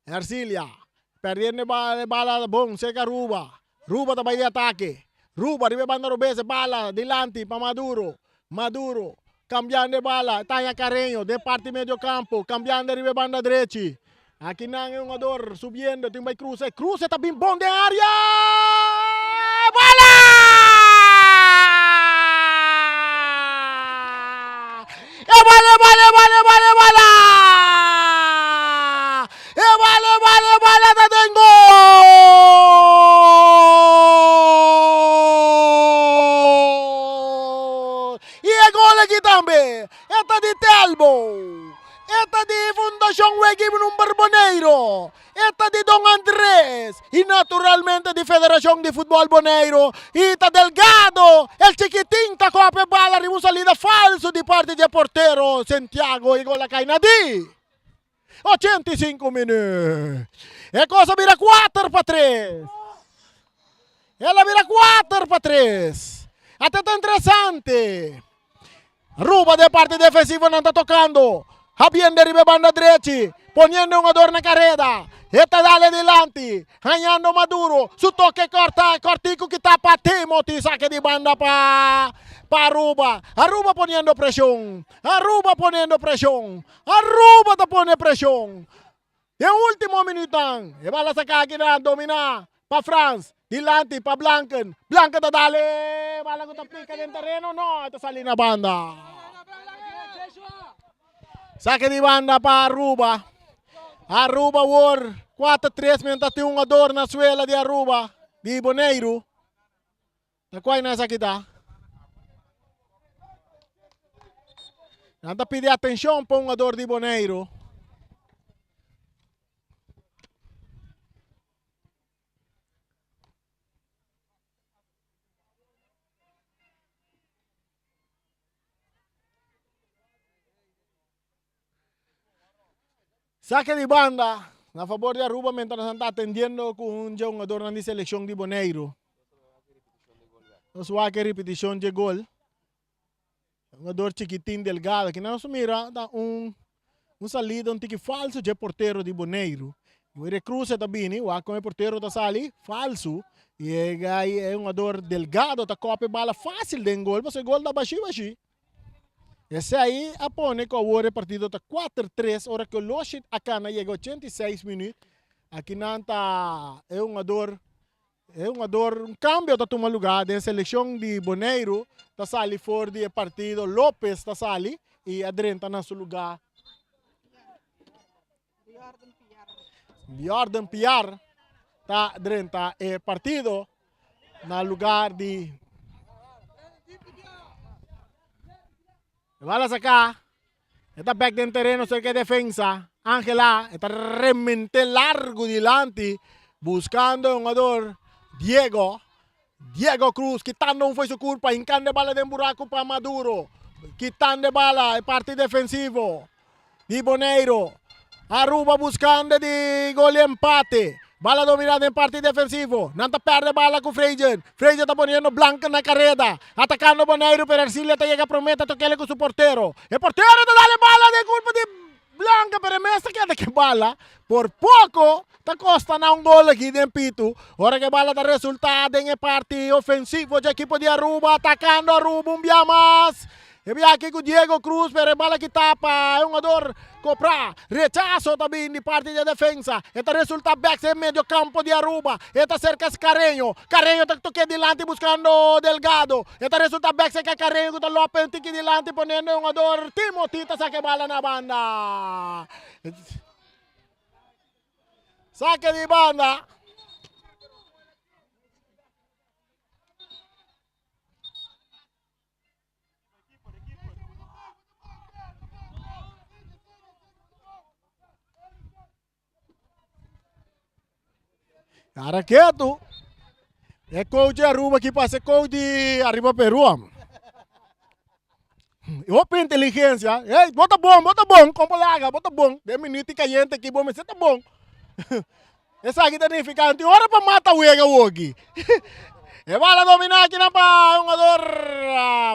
Ercilia perdiendo e bala bon serka Ruba. Ruba ta bai di atake. Ruba riba e banda robes e bala dilanti pa Maduro. Maduro. Cambiando e bala, ta haña Carreño den parti medio campo, cambiando riba e banda drechi. Aki nan e hungador subiendo, tin bai cruza, e cruza ta bin bon den area! Bala! E bala, e bala, e bala, e bala, e bala! E bala, e bala, e bala ta den gol! I e gol aki tambe e ta di Telbo, e ta di Fundashon Weg'i Number Boneiro, e ta di Don Andres i naturalmente di Federashon di Futbòl Boneiro. I ta Delgado, el chikitin ta kope e bala riba un salida falso di parti di e portero Sentiago i gol a kai na di 85 minüt. E kos a bira 4-3. El a bira 4-3. Ata ta interesante. Aruba den parti defensivo nan ta tocando. Habiendo riba e banda drechi. Poniendo un jugador na careda. E ta dale dilanti. Hañando Maduro. Su toque corta, cortico ki tapa Timothy. Saque di banda pa pa Aruba. Aruba poniendo presion. Aruba poniendo presion. Aruba ta pone presion. Den ultimo minuutnan e bala sa kaki nan domina pa Frans, dilanti pa Blanken, Blanken ta dale, bala ku ta pika den tereno, no, e ta sali na banda. Sake di banda pa Aruba. Aruba awor 4-3 mientras tin un jugador na suela di Aruba, di Boneiru. Ta kua nan esaki ta? Nan ta pidi atenshon pa un hugador di Boneiru. Sake di banda na fabor di Aruba mientras nan ta atendiendo ku un dje hungadornan di selekshon di Boneiru. Nos wak e ripitishon dje gol. Hungador chikitin delgado. Kinan nos mira ta un un salida un tiki falso dje portero di Boneiru. Were Cruz ta bini, wak kon e portero ta sali, falso. I e gai e hungador delgado ta kope bala fásil den gol, pasobra e gol ta bashi bashi. Esei a pone ku awor e partido ta 4-3 ora ku Loshit a kana yega 86 minüt. Akinan ta e hungador e hungador un kambio ta tuma lugá den selekshon di Boneiru ta sali for di e partido Lopez ta sali i a drenta na su lugá Jordan Piar ta drenta e partido na lugar di Bala saca. E ta back den terreno cerca e defensa. Angela e ta remente largo dilanti buscando e jugador Diego. Diego Cruz kitando un foi su curpa hincando e bala den buraco pa Maduro. Kitando e bala e parti defensivo. Di Boneiro. Aruba buscando di gol di empate. Bala domina den parti defensivo. Nan ta perde bala cu Frejen. Frejen ta poniendo Blanco na careda. Atacando Boneiro pero Ercilia ta yega prome ta tokele cu su portero. E portero ta dale bala den culpa di Blanco pero e mes ta keda ke bala. Por poco ta costa na un gol aki den pitu. Ora ke bala ta resulta den e parti ofensivo dje ekipo di Aruba atacando Aruba un bia mas. E bia aki ku Diego Cruz pero e bala kita pa e hungador Copra. Rechaso ta bin di parti di e defensa. E ta resulta bek den medio campo di Aruba. E ta serka Careño. Careño ta toke dilanti buscando Delgado. E ta resulta bek serka Careño ku ta lope un tiki dilanti poniendo e hungador Timothy ta saka e bala na banda. Sake di banda. Ara ketu. E coach di Aruba ki pasa e coach di Arriba Peru am. Hopi inteligencia. Hey, bo ta bon, bo ta bon, kompa laga, bo ta bon. Den minuut cayente aki bo mester ta bon. Esaki ta nifiká anti ora pa mata wega woki. E bala dominá akinan pa hungador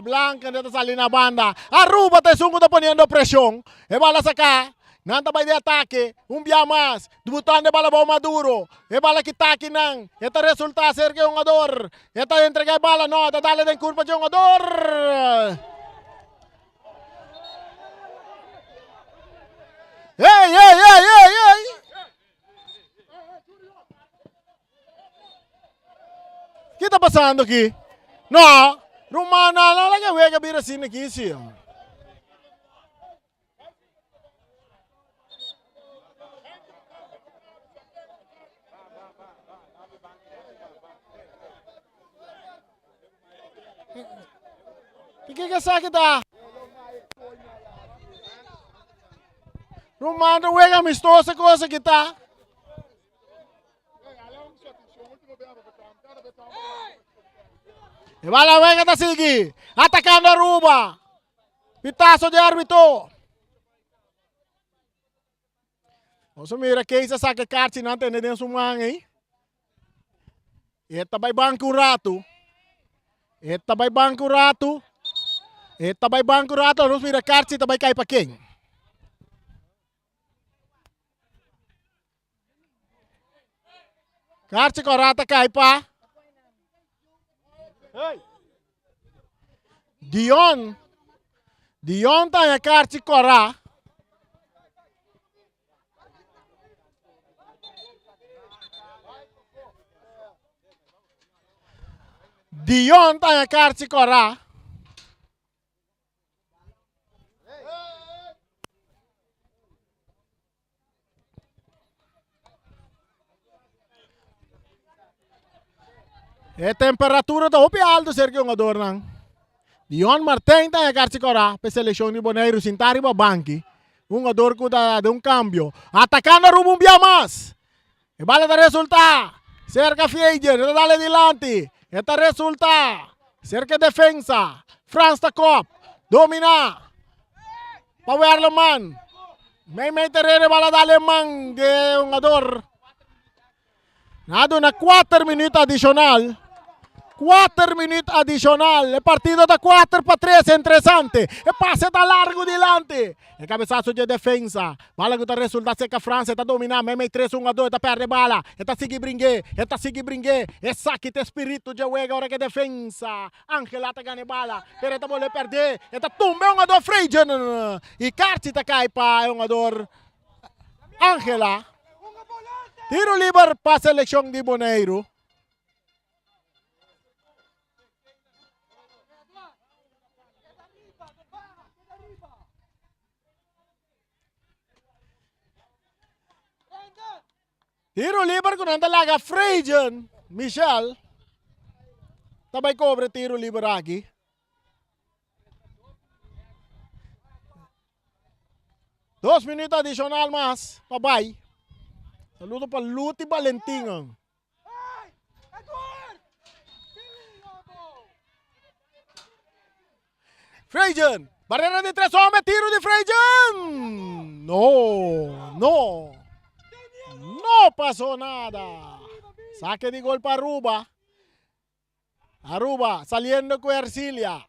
Blanken ta sali na banda. Aruba ta esun ku ta poniendo preshon. E bala saká. Nan ta bai di atake. Un bia mas. Debutando e bala bou Maduro. E bala kita akinan. E ta resultá serka e hungador. E ta entregá e bala. No, e ta dale den kurpa dje hungador. pasando aki? No, ruman no, no laga wega bira asina aki si. Kiko esaki ta? Ruman ta wega amistoso cosa ki ta. E bala wega ta sigui. Atacando Aruba. Pitazo di arbitro. Nos a mira Kees a saca e kaartje nan tene den su man ei. E ta bai banki un ratu. E ta bai banki un ratu. E ta bai banki un ratu. Nos mira kaartje ta bai kai pa ken. Kaartje kora ta kai pa. Hey. Dion. Dion ta haña kaartje kora. Dion ta haña kaartje kora. E temperatura ta hopi alto serka e hungadornan. Dion Martijn ta haña kora pa e selekshon di Boneiru sintá riba banki. Un hungador ku ta den un kambio. Atakando Aruba un bia mas. E bala ta resultá serka Fieger, e ta dal e dilanti. E ta resultá serka e defensa. Frans ta kòp, dominá pa Werleman. Meimei tereno e bala dal e man di e hungador. Nan a duna kuater minüt adishonal. Kuater minüt adishonal. E partido ta 4-3, interesante. E pase ta largu dilanti. E kabesaso dje defensa. Bala ku ta resulta serka Fransia ta dominá meimei tres hungadó e ta pèrdè bala. E ta sigui bring'é, e ta sigui bring'é. Esaki ta e spiritu dje wega ora ku e defensa Angela ta gana e bala, pero e ta bolbe pèrdè. E ta tumba e hungadó Freygen i karchi ta kai pa e hungador Angela. Tiro liber pa selekshon di Boneiru. Tiro liber ku nan ta laga Freygen Michel ta bai kobre tiro liber aki. Dos minuut adishonal mas pa bai. Saludo pa Luti Valentin. Freygen, barrera di tres hombre, tiro di Freygen. No, no. No pasó nada. Saque di gol pa Aruba. Aruba saliendo cu Ercilia.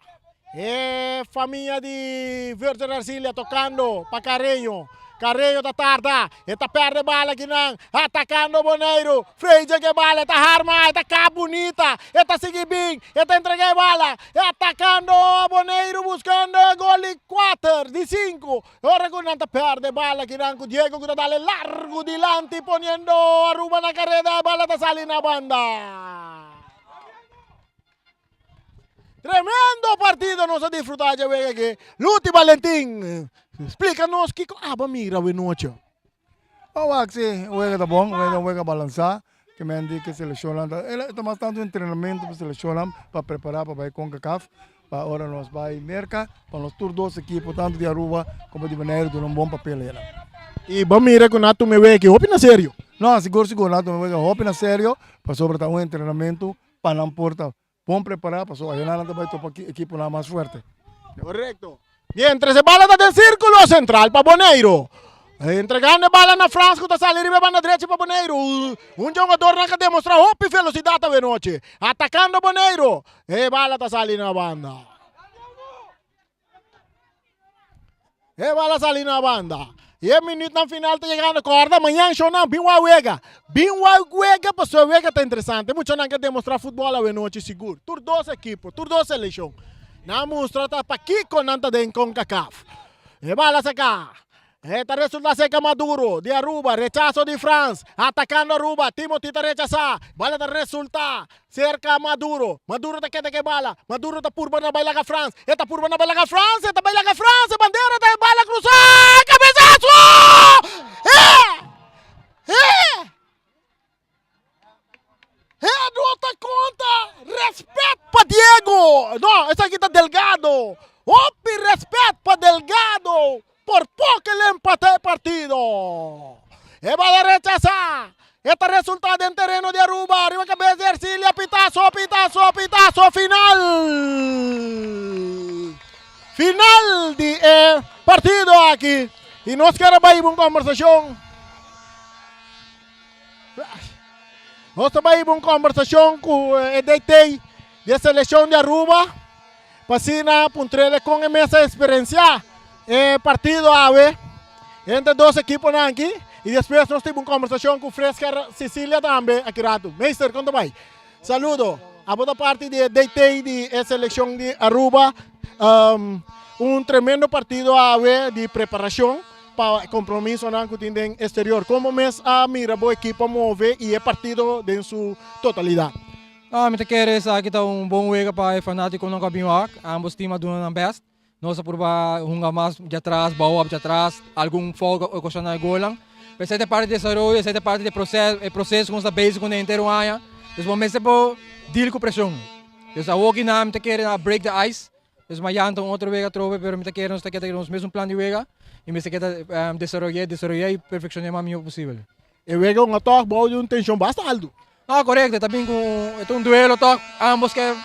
E famia di Virgil Ercilia tocando pa Carreño. Carreño ta tarda, e ta perde bala kinan, atacando Boneiru. Freidje ke bala, e ta harma, e ta kap bunita, e ta sigui bin, e ta entrega e bala, e atacando Boneiru buscando e gol di kuater, di sinku. Ora ku nan ta perde bala kinan ku Diego ku ta dale largu dilanti poniendo Aruba na kareda, e bala ta sali na banda. Tremendo partido nos a disfruta dje wega aki. Luti Valentin, splika nos kiko aba mira awe nochi. Oh wak si, wega ta bon, wega wega balansa, ke men di ke selekshonnan ta, e ta mas tantu entrenamentu pa selekshonnan pa prepara pa bai Concacaf, pa ora nos bai Merka, pa nos tur dos ekipo tantu di Aruba komo di Boneiru duna un bon papel ayina. I bo mira ku nan a tuma e wega aki hopi na serio? No, sigur sigur nan a tuma e wega hopi na serio, pasobra ta un entrenamentu pa nan por ta Bon prepará pasobra ayenan nan ta bai topa ki ekiponan mas fuerte. Korekto. Mientras e bala ta den sirkulo sentral pa Boneiru. Entregando e bala na Frans ku ta sali riba e banda drechi pa Boneiru. Un djongadornan ka demostrá hopi velosidat awe nochi. Atakando Boneiru. E bala ta sali na banda. E bala sali na banda. E minuutnan final ta yegando. Corda mañan shownan bin wak wega. Bin wak wega pasobra e wega ta interesante. Muchanan ke demostra futbol awe nochi sigur. Tur dos ekipo, tur dos selekshon. Nan a mustra ta pakiko nan ta den Concacaf. E bala saka. E ta resulta seca Maduro di Aruba, rechazo di Frans, atacando Aruba, Timothy ta rechaza, bala ta resulta cerca Maduro, Maduro ta keda ke bala, Maduro ta purba na bai laga Frans, e ta purba na bai laga Frans, e ta bai laga Frans, e bandera ta e bala cruza, cabezazo! E! E! E no ta konta respet pa Diego. No, esaki ta Delgado. Hopi respet pa Delgado. Por poco el empata e partido. E bala rechasa. E ta resulta den tereno di Aruba. Riba cabeza di Ercilia. Pitazo, pitazo, pitazo. Final. Final di e partido aki. Y nos kier bay un conversacion. Nos ta bai un conversacion cu e DT di e seleccion di Aruba pa asina puntrele con e mes a experiencia e partido awe entre dos equiponan aki y despues nos tin un conversacion cu Fresca Cecilia tambe aki rato. Meester, con ta bai? Saludo. Abo ta parti di e DT di e seleccion di Aruba. Un tremendo partido awe di preparacion pa compromisonan cu tin den exterior. Como mes a mira bo ekipo move y e partido den su totalidad? No, mi ta kere esaki ta un bon wega pa e fanaticonan cu a bin wak. Ambos team a duna nan best. Nos a purba hunga mas djatras, bou op djatras, algun fout a ocasiona e golnan. Pero esei ta parti di desaroyo, esei ta parti di e proceso cu nos ta bezig cu ne henter un aña. Dus bo mester por deal cu presion. Dus awoki nan mi ta kere nan a break the ice. Dus mayan ta un otro wega atrobe, pero mi ta kere nos ta keda ku nos mesun plan di wega i mester keda desaroy'é, desaroy'é i perfekshon'é mas mihó posibel. E wega un a tòg bou di un tenshon basta altu. No, korekto, e ta bin ku e ta un duelo tòg, ámbos ke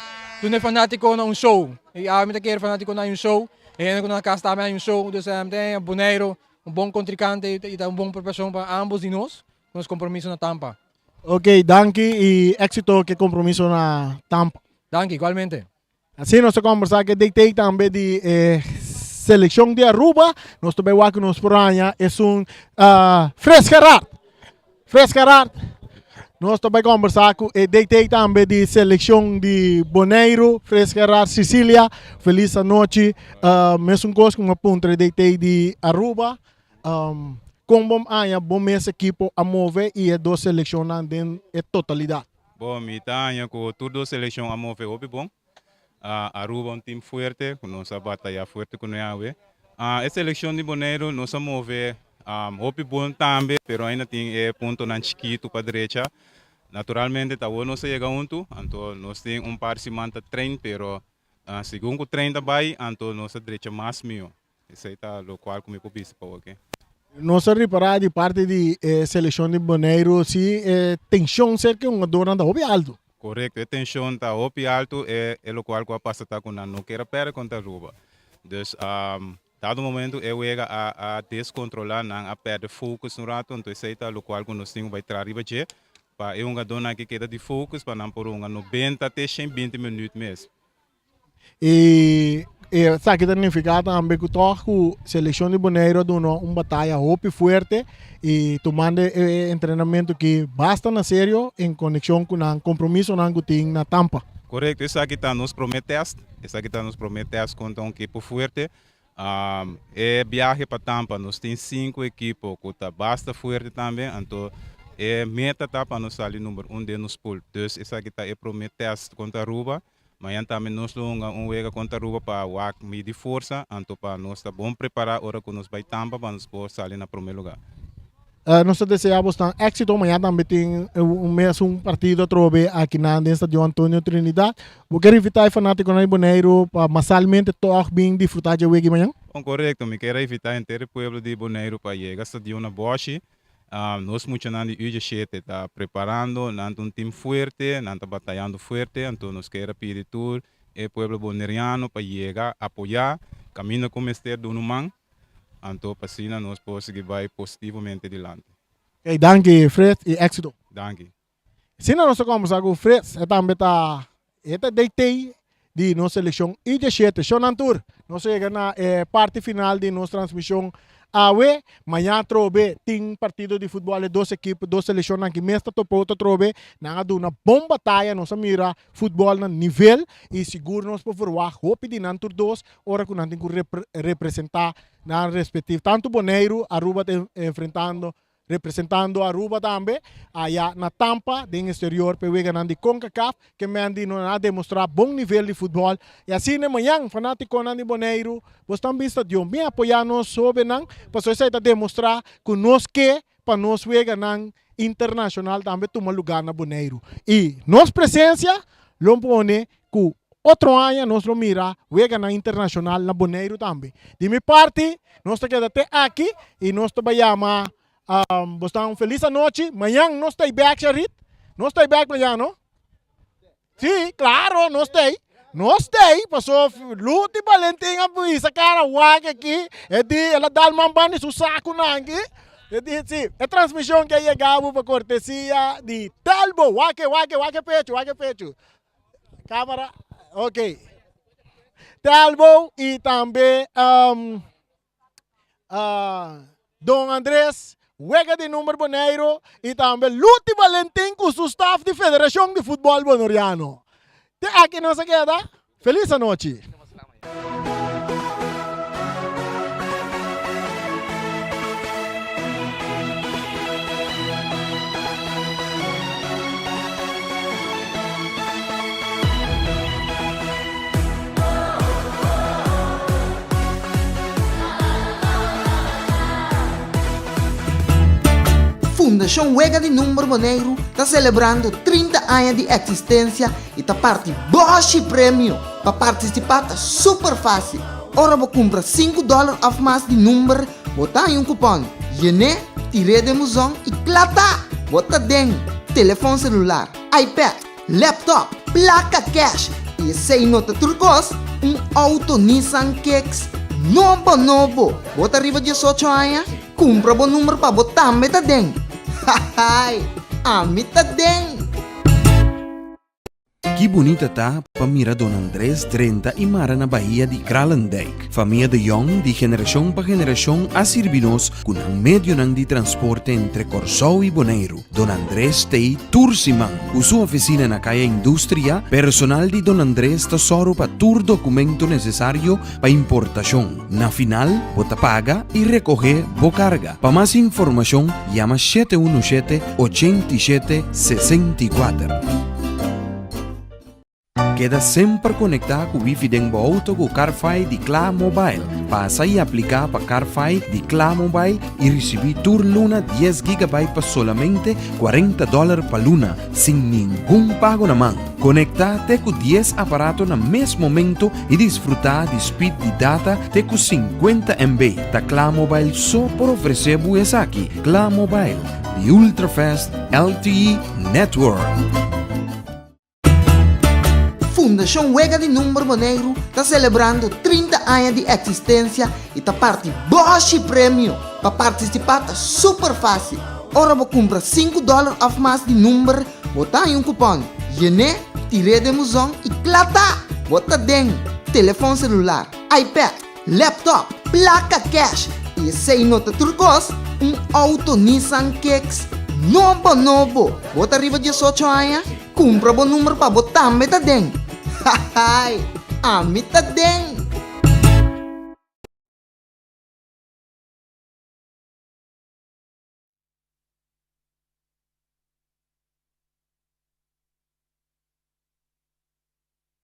duna e fanátikonan un show. I awe mi ta kere fanátikonan hay un show, e hende ku na kas tambe hay un show. Dus mi ta haña Boneiru un bon kontrinkante i ta un bon preparashon pa ámbos di nos ku nos kompromiso na Tampa. Ok, danki i éksito ku e kompromiso na Tampa. Danki, igualmente. Así nos ta kombersá ku e DT tambe di e selekshon di Aruba. Nos ta bai wak ku nos por haña esun Fres Gerard. Fres Gerard. Nos ta bai kombersá ku e DT tambe di selekshon di Boneiru, Fres Gerard Cecilia. Felis anochi. Mesun kos ku mi a puntra e DT di Aruba. Kon bo haña bo mes ekipo a move i e dos selekshonnan den e totalidat? Bon, mi ta haña ku tur dos selekshon a move hopi bon. Aruba un tim fuerte ku nos a bataya fuerte ku nos awe. E selekshon di Boneiru nos a move hopi bon tambe, pero ainda tin e puntonan chikitu pa drecha. Naturalmente ta awor nos a yega huntu, anto nos tin un par siman ta train, pero segun ku train ta bai anto nos ta drecha mas mihó. Esei ta lokual ku mi por bisa pa oke. Nos a ripará di parti di e selekshon di Boneiru si e tenshon serka e hungadornan ta hopi altu. Korekto, e tenshon ta hopi altu, e e lokual ku a pasa ta ku nan no kier a pèrdè kontra Aruba. Dus dado momentu e wega a a deskontrolá, nan a pèrdè focus un ratu, anto esei ta lokual ku nos tin ku bai traha riba dje pa e hungadornan aki keda di focus pa nan por hunga 90 te 120 minüt mes. I esaki ta nifiká tambe ku tòg ku selekshon di Boneiru a duna un bataya hopi fuerte i tumando e entrenamentu aki basta na serio en konekshon ku nan kompromisonan ku tin na Tampa. Korekto, esaki ta nos promé tèst, esaki ta nos promé tèst kontra un ekipo fuerte. E biahe pa Tampa nos tin sinku ekipo ku ta basta fuerte tambe, anto e meta ta pa nos sali number un den nos pool. Dus esaki ta e promé tèst kontra Aruba. Mañan tambe nos lo hunga un wega kontra Aruba pa wak midi forsa, anto pa nos ta bon prepará ora ku nos bai Tampa pa nos por sali na promé lugá. Nos ta deseá bosnan éksito. Mañan tambe tin un mesun partido atrobe akinan den Stadion Antonio Trinidad. Bo ker invitá e fanátikonan di Boneiru pa masalmente tòg bin disfrutá dje wega mañan? Bon, korekto. Mi ker a invitá henter e pueblo di Boneiru pa yega stadion na Bòshi. Nos muchanan di UJ shete ta preparando, nan ta un team fuerte, nan ta batayando fuerte, anto nos kier a pidi tur e pueblo boneriano pa yega apoya caminda cu mester duna un man, anto pa asina nos por sigui bay positivamente dilanti. Oké, danki Fred y éxito. Danki. Asina nos ta kombersá ku Frits, e tambe ta e ta DT di nos selekshon U17. Shownan tur, nos a yega na e parti final di nos transmishon awe. Maña atrobe tin partido di futbòl, e dos ekipo, dos selekshonnan ki mes ta topa otro atrobe. Nan a duna bon bataya, nos a mira futbòl na nivel i sigur nos por verwagt hopi di nan tur dos ora ku nan tin ku representá. Nan respectivo, tanto Boneiru, Aruba ta enfrentando, representando Aruba tambe, aya na Tampa, den exterior p'e weganan di Concacaf, ke men di no a demostra bon nivel di futbol. Y asina mañan, fanaticonan di Boneiru, bos tan bin stadion, bin apoya nos hobennan, pasobra esei ta demostra cu nos ke pa nos weganan internacional tambe tuma lugar na Boneiru. Y nos presencia lo pone cu otro aña nos lo mira weganan internacional na Boneiru tambe. Di mi parti, nos ta keda te aki y nos ta bay yama bos ta un feliz anochi. Mañan nos ta bek, Sharit. Nos ta bek mañan, no? Sí, claro, nos ta ey. Nos ta ey, paso Luti Valentin a bisa cara wak aki. E di, el a dal man banda di su sacunan aki. E di, sí, e transmision ke a yega bo pa cortesia di Telbo. Wak, wak, wak e pecho, wak e pecho. Cámara, ok. Telbo y tambe um, uh, Don Andrés, Wega di Number Boneiro y tambe Luti Valentin cu su staff di Federacion di Futbol Bonoriano. Te aki nos a keda. Feliz anochi. Fundashon Wega di Number Boneiru ta selebrando 30 aña di eksistensia i ta parti bòshi premio. Pa partisipá ta super fásil. Ora bo kumpra sinku dòler òf mas di number, bo ta haña un kupòn. Yen'é, tir'é den buzon i kla ta! Bo ta den telefòn selular, iPad, laptop, plaka kèsh i esei no ta tur kos, un outo Nissan Kicks nobo nobo! Bo ta riba diesocho aña? Kumpra bo number pa bo tambe ta den! Hahaai! Ami ta den! Ki bunita ta pa mira Don Andres drenta i mara na bahia di Kralendijk. Famia de Jong di generashon pa generashon a sirbi nos ku nan medionan di transporte entre Kòrsou i Boneiru. Don Andres t'ei tur siman. Ku su ofisina na Kaya Industria, personal di Don Andres ta sòru pa tur dokumento nesesario pa importashon. Na final, bo ta paga i rekohé bo karga. Pa mas informashon, yama 717 87 64. Keda semper konektá ku wifi den bo outo ku CarFi di Kla Mobile. Pasa i apliká pa CarFi di Kla Mobile i risibí tur luna dies gigabyte pa solamente 40 dòler pa luna, sin ningun pago na man. Konektá te ku dies aparato na mes momento i disfrutá di speed di data te ku 50 MB. Ta Kla Mobile so por ofresé bo esaki. Kla Mobile, the ultra-fast LTE network. Fundashon Wega di Number Boneiru ta selebrando 30 aña di eksistensia i ta parti bòshi premio. Pa partisipá ta super fásil. Ora bo kumpra sinku dòler òf mas di number, bo ta haña un kupòn. Yen'é, tir'é den buzon i kla ta! Bo ta den telefòn selular, iPad, laptop, plaka kèsh i esei no ta tur kos, un outo Nissan Kicks nobo nobo! Bo ta riba diesocho aña? Kumpra bo number pa bo tambe ta den! Hahaai! Ami ta den!